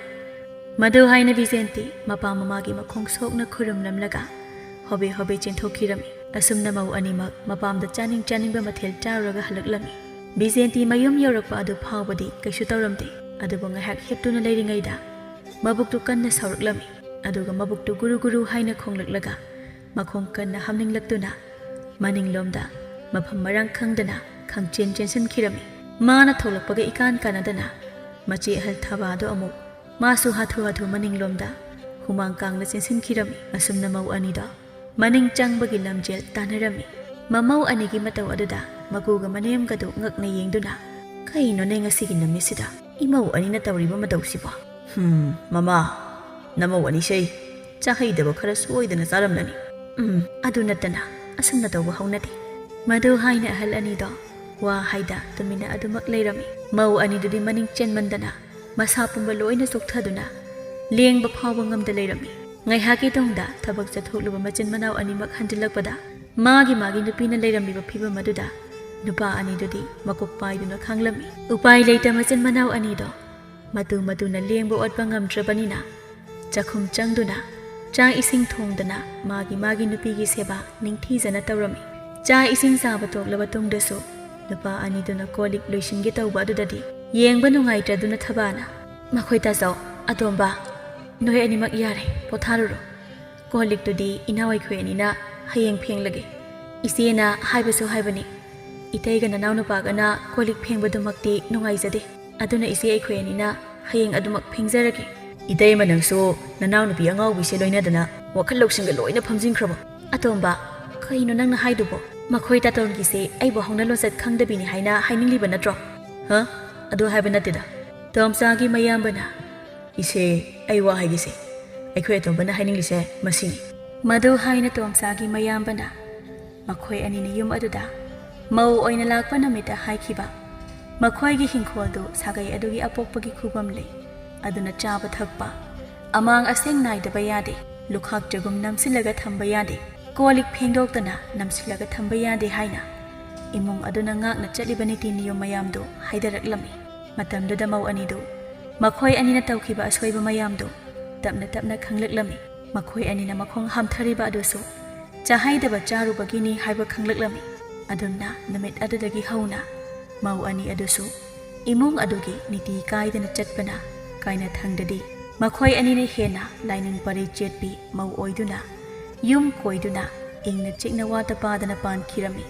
ꯃꯗꯨ ꯍꯥꯏꯅ ꯕꯤꯖꯦꯟꯇꯤ ꯃꯄꯥ ꯃꯃꯥꯒꯤ ꯃꯈꯣꯡ ꯁꯣꯛꯅ ꯈꯨꯔꯨꯝꯂꯝꯂꯒ ꯍꯣꯕꯦ ꯍꯣꯕꯦ ꯆꯦꯟꯊꯣꯛꯈꯤꯔꯝꯃꯤ꯫ ꯑꯁꯨꯝꯅ ꯃꯧ ꯑꯅꯤꯃꯛ ꯃꯄꯥꯝꯗ ꯆꯥꯅꯤꯡ ꯆꯥꯅꯤꯡꯕ ꯃꯊꯦꯜ ꯆꯥꯔꯨꯔꯒ ꯍꯜꯂꯛꯂꯝꯃꯤ꯫ ꯕꯤꯖꯦꯟꯇꯤ ꯃꯌꯨꯝ ꯌꯧꯔꯛꯄ ꯑꯗꯨ ꯐꯥꯎꯕꯗꯤ ꯀꯩꯁꯨ ꯇꯧꯔꯝꯗꯦ꯫ ꯑꯗꯨꯕꯨ ꯉꯥꯏꯍꯥꯛ ꯍꯤꯞꯇꯨꯅ ꯂꯩꯔꯤꯉꯩꯗ ꯃꯕꯨꯛꯇꯨ ꯀꯟꯅ ꯁꯥꯎꯔꯛꯂꯝꯃꯤ꯫ ꯑꯗꯨꯒ ꯃꯕꯨꯛꯇꯨ ꯒꯨꯔꯨ ꯒꯨꯔꯨ ꯍꯥꯏꯅ ꯈꯣꯡꯂꯛꯂꯒ ꯃꯈꯣꯡ ꯀꯟꯅ ꯍꯥꯝꯅꯤꯡꯂꯛꯇꯨꯅ ꯃꯅꯤꯡꯂꯣꯝꯗ ꯃꯐꯝ ꯃꯔꯥꯡ ꯈꯪꯗꯅ ꯈꯪꯆꯦꯟ ꯆꯦꯟꯁꯤꯟꯈꯤꯔꯝꯃꯤ꯫ ꯃꯥꯅ ꯊꯣꯛꯂꯛꯄꯒ ꯏꯀꯥꯟ ꯀꯥꯟꯅꯗꯅ ꯃꯆꯦ ꯑꯍꯜ ꯊꯕꯥꯗꯣ ꯑꯃꯨꯛ ꯃꯥꯁꯨ ꯍꯥꯊꯨ ꯍꯥꯊꯨ ꯃꯅꯤꯡꯂꯣꯝꯗ ꯍꯨꯃꯥꯡ ꯀꯥꯡꯅ ꯆꯦꯟꯁꯤꯟꯈꯤꯔꯝꯃꯤ꯫ ꯑꯁꯨꯝꯅ ꯃꯧ ꯑꯅꯤꯗꯣ ꯃꯅꯤꯡ ꯆꯪꯕꯒꯤ ꯂꯝꯖꯦꯜ ꯇꯥꯟꯅꯔꯝꯃꯤ꯫ ꯃꯃꯧ ꯑꯅꯤꯒꯤ ꯃꯇꯧ ꯑꯗꯨꯗ ꯃꯀꯨꯒ ꯃꯅꯦꯝꯒꯗꯨ ꯉꯛꯅ ꯌꯦꯡꯗꯨꯅ, "ꯀꯩꯅꯣꯅꯦ ꯉꯁꯤꯒꯤ ꯅꯨꯃꯤꯠꯁꯤꯗ ꯏꯃꯧ ꯑꯅꯤꯅ ꯇꯧꯔꯤꯕ ꯃꯇꯧꯁꯤꯕꯣ? ꯍꯨꯝ, ꯃꯃꯥ, ꯅꯃꯧ ꯑꯅꯤꯁꯦ ꯆꯥꯍꯩꯗꯕ ꯈꯔ ꯁꯣꯏꯗꯅ ꯆꯥꯔꯝꯂꯅꯤ꯫ ꯎꯝ, ꯑꯗꯨ ꯅꯠꯇꯅ ꯑꯁꯨꯝꯅ ꯇꯧꯕ ꯍꯧꯅꯗꯦ꯫" ꯃꯗꯨ ꯍꯥꯏꯅ ꯑꯍꯜ ꯑꯅꯤꯗꯣ ꯋꯥ ꯍꯥꯏꯗ ꯇꯨꯃꯤꯟꯅ ꯑꯗꯨꯃꯛ ꯂꯩꯔꯝꯃꯤ꯫ ꯃꯧ ꯑꯅꯤꯗꯨꯗꯤ ꯃꯅꯤꯡ ꯆꯦꯟꯃꯟꯗꯅ ꯃꯁꯥ ꯄꯨꯝꯕ ꯂꯣꯏꯅ ꯆꯣꯛꯊꯗꯨꯅ ꯂꯦꯡꯕ ꯐꯥꯎꯕ ꯉꯝꯗ ꯂꯩꯔꯝꯃꯤ꯫ ꯉꯥꯏꯍꯥꯛꯀꯤ ꯇꯨꯡꯗ ꯊꯕꯛ ꯆꯠꯊꯣꯛꯂꯨꯕ ꯃꯆꯤꯟ ꯃꯅꯥꯎ ꯑꯅꯤꯃꯛ ꯍꯟꯖꯤꯜꯂꯛꯄꯗ ꯃꯥꯒꯤ ꯃꯥꯒꯤ ꯅꯨꯄꯤꯅ ꯂꯩꯔꯝꯂꯤꯕ ꯐꯤꯕꯝ ꯑꯗꯨꯗ ꯅꯨꯄꯥ ꯑꯅꯤꯗꯨꯗꯤ ꯃꯀꯣꯛ ꯄꯥꯏꯗꯨꯅ ꯈꯥꯡꯂꯝꯃꯤ꯫ ꯎꯄꯥꯏ ꯂꯩꯇ ꯃꯆꯤꯟ ꯃꯅꯥꯎ ꯑꯅꯤꯗꯣ ꯃꯇꯨ ꯃꯇꯨꯅ ꯂꯦꯡꯕ ꯑꯣꯠꯄ ꯉꯝꯗ꯭ꯔꯕꯅꯤꯅ ꯆꯥꯛꯈꯨꯝ ꯆꯪꯗꯨꯅ ꯆꯥꯛ ꯏꯁꯤꯡ ꯊꯣꯡꯗꯅ ꯃꯥꯒꯤ ꯃꯥꯒꯤ ꯅꯨꯄꯤꯒꯤ ꯁꯦꯕꯥ ꯅꯤꯡꯊꯤꯖꯅ ꯇꯧꯔꯝꯃꯤ꯫ ꯆꯥꯛ ꯏꯁꯤꯡ ꯆꯥꯕ ꯇꯣꯛꯂꯕ ꯇꯨꯡꯗꯁꯨ ꯅꯨꯄꯥ ꯑꯅꯤꯗꯨꯅ ꯀꯣꯜ ꯂꯤꯛ ꯂꯣꯏꯁꯤꯟꯒꯦ ꯇꯧꯕ ꯑꯗꯨꯗꯗꯤ ꯌꯦꯡꯕ ꯅꯨꯡꯉꯥꯏꯇ꯭ꯔꯗꯨꯅ ꯊꯕꯥꯅ, "ꯃꯈꯣꯏ ꯇꯥꯖꯧ, ꯑꯇꯣꯝꯕ, ꯅꯣꯏ ꯑꯅꯤꯃꯛ ꯌꯥꯔꯦ, ꯄꯣꯊꯥꯔꯨꯔꯣ꯫ ꯀꯣꯜ ꯂꯤꯛꯇꯨꯗꯤ ꯏꯅꯥꯎ ꯑꯩꯈꯣꯏ ꯑꯅꯤꯅ ꯍꯌꯦꯡ ꯐꯦꯡꯂꯒꯦ꯫ ꯏꯆꯦꯅ ꯍꯥꯏꯕꯁꯨ ꯍꯥꯏꯕꯅꯤ, ꯏꯇꯩꯒ ꯅꯅꯥꯎꯅꯨꯄꯥꯒꯅ ꯀꯣꯜ ꯂꯤꯛ ꯐꯦꯡꯕꯗꯨꯃꯛꯇꯤ ꯅꯨꯡꯉꯥꯏꯖꯗꯦ꯫ ꯑꯗꯨꯅ ꯏꯆꯦ ꯑꯩꯈꯣꯏ ꯑꯅꯤꯅ ꯍꯌꯦꯡ ꯑꯗꯨꯃꯛ ꯐꯦꯡꯖꯔꯒꯦ꯫" "ꯏꯇꯩꯃ, ꯅꯪꯁꯨ ꯅꯅꯥꯎꯅꯨꯄꯤ ꯑꯉꯥꯎꯕꯤꯁꯦ ꯂꯣꯏꯅꯗꯅ ꯋꯥꯈꯜ ꯂꯧꯁꯤꯡꯒ ꯂꯣꯏꯅ ꯐꯝꯖꯤꯟꯈ꯭ꯔꯕꯣ?" "ꯑꯇꯣꯝꯕ, ꯀꯩꯅꯣ ꯅꯪꯅ ꯍꯥꯏꯗꯨꯕꯣ? ꯃꯈꯣꯏ ꯇꯥꯇꯣꯟꯒꯤꯁꯦ ꯑꯩꯕꯨ ꯍꯧꯅ ꯂꯣꯟꯆꯠ ꯈꯪꯗꯕꯤꯅꯤ ꯍꯥꯏꯅ ꯍꯥꯏꯅꯤꯡꯂꯤꯕ ꯅꯠꯇ꯭ꯔꯣ?" "ꯍꯥ? ꯑꯗꯨ ꯍꯥꯏꯕ ꯅꯠꯇꯦꯗ꯫ ꯇꯣꯝꯆꯥꯒꯤ ꯃꯌꯥꯝꯕꯅ, ꯏꯆꯦ, ꯑꯩ ꯋꯥ ꯍꯥꯏꯒꯦꯁꯦ꯫ ꯑꯩꯈꯣꯏ ꯑꯇꯣꯝꯕꯅ ꯍꯥꯏꯅꯤꯡꯂꯤꯁꯦ ꯃꯁꯤꯅꯤ꯫" ꯃꯗꯨ ꯍꯥꯏꯅ ꯇꯣꯝꯆꯥꯒꯤ ꯃꯌꯥꯝꯕꯅ ꯃꯈꯣꯏ ꯑꯅꯤꯅ ꯌꯨꯝ ꯑꯗꯨꯗ ꯃꯧ ꯑꯣꯏꯅ ꯂꯥꯛꯄ ꯅꯨꯃꯤꯠꯇ ꯍꯥꯏꯈꯤꯕ, ꯃꯈꯣꯏꯒꯤ ꯍꯤꯡꯈꯣꯜꯗꯨ ꯁꯥꯒꯩ ꯑꯗꯨꯒꯤ ꯑꯄꯣꯛꯄꯒꯤ ꯈꯨꯕꯝ ꯂꯩ, ꯑꯗꯨꯅ ꯆꯥꯕ ꯊꯛꯄ, ꯑꯃꯥꯡ ꯑꯁꯦꯡ ꯅꯥꯏꯗꯕ ꯌꯥꯗꯦ, ꯂꯨꯈꯥꯛ ꯆꯒꯨꯝ ꯅꯝꯁꯤꯜꯂꯒ ꯊꯝꯕ ꯌꯥꯗꯦ, ꯀꯣꯜ ꯂꯤꯛ ꯐꯦꯡꯗꯣꯛꯇꯅ ꯅꯝꯁꯤꯜꯂꯒ ꯊꯝꯕ ꯌꯥꯗꯦ ꯍꯥꯏꯅ ꯏꯃꯨꯡ ꯑꯗꯨꯅ ꯉꯥꯛꯅ ꯆꯠꯂꯤꯕ ꯅꯤꯇꯤ ꯅꯤꯌꯣꯝ ꯃꯌꯥꯝꯗꯨ ꯍꯥꯏꯗꯔꯛꯂꯝꯃꯤ꯫ ꯃꯇꯝꯗꯨꯗ ꯃꯧ ꯑꯅꯤꯗꯨ ꯃꯈꯣꯏ ꯑꯅꯤꯅ ꯇꯧꯈꯤꯕ ꯑꯁꯣꯏꯕ ꯃꯌꯥꯝꯗꯨ ꯇꯞꯅ ꯇꯞꯅ ꯈꯪꯂꯛꯂꯝꯃꯤ꯫ ꯃꯈꯣꯏ ꯑꯅꯤꯅ ꯃꯈꯣꯡ ꯍꯥꯝꯊꯔꯤꯕ ꯑꯗꯨꯁꯨ ꯆꯥꯍꯩꯗꯕ ꯆꯥꯔꯨꯕꯒꯤꯅꯤ ꯍꯥꯏꯕ ꯈꯪꯂꯛꯂꯝꯃꯤ꯫ ꯑꯗꯨꯝꯅ ꯅꯨꯃꯤꯠ ꯑꯗꯨꯗꯒꯤ ꯍꯧꯅ ꯃꯧ ꯑꯅꯤ ꯑꯗꯨꯁꯨ ꯏꯃꯨꯡ ꯑꯗꯨꯒꯤ ꯅꯤꯇꯤ ꯀꯥꯏꯗꯅ ꯆꯠꯄꯅ ꯀꯥꯏꯅꯊꯪꯗꯗꯤ ꯃꯈꯣꯏ ꯑꯅꯤꯅ ꯍꯦꯟꯅ ꯂꯥꯏꯅꯤꯡ ꯄꯔꯩ ꯆꯦꯠꯄꯤ ꯃꯧ ꯑꯣꯏꯗꯨꯅ ꯌꯨꯝ ꯀꯣꯏꯗꯨꯅ ꯏꯪꯅ ꯆꯤꯛꯅ ꯋꯥꯇ ꯄꯥꯗꯅ ꯄꯥꯟꯈꯤꯔꯝꯃꯤ꯫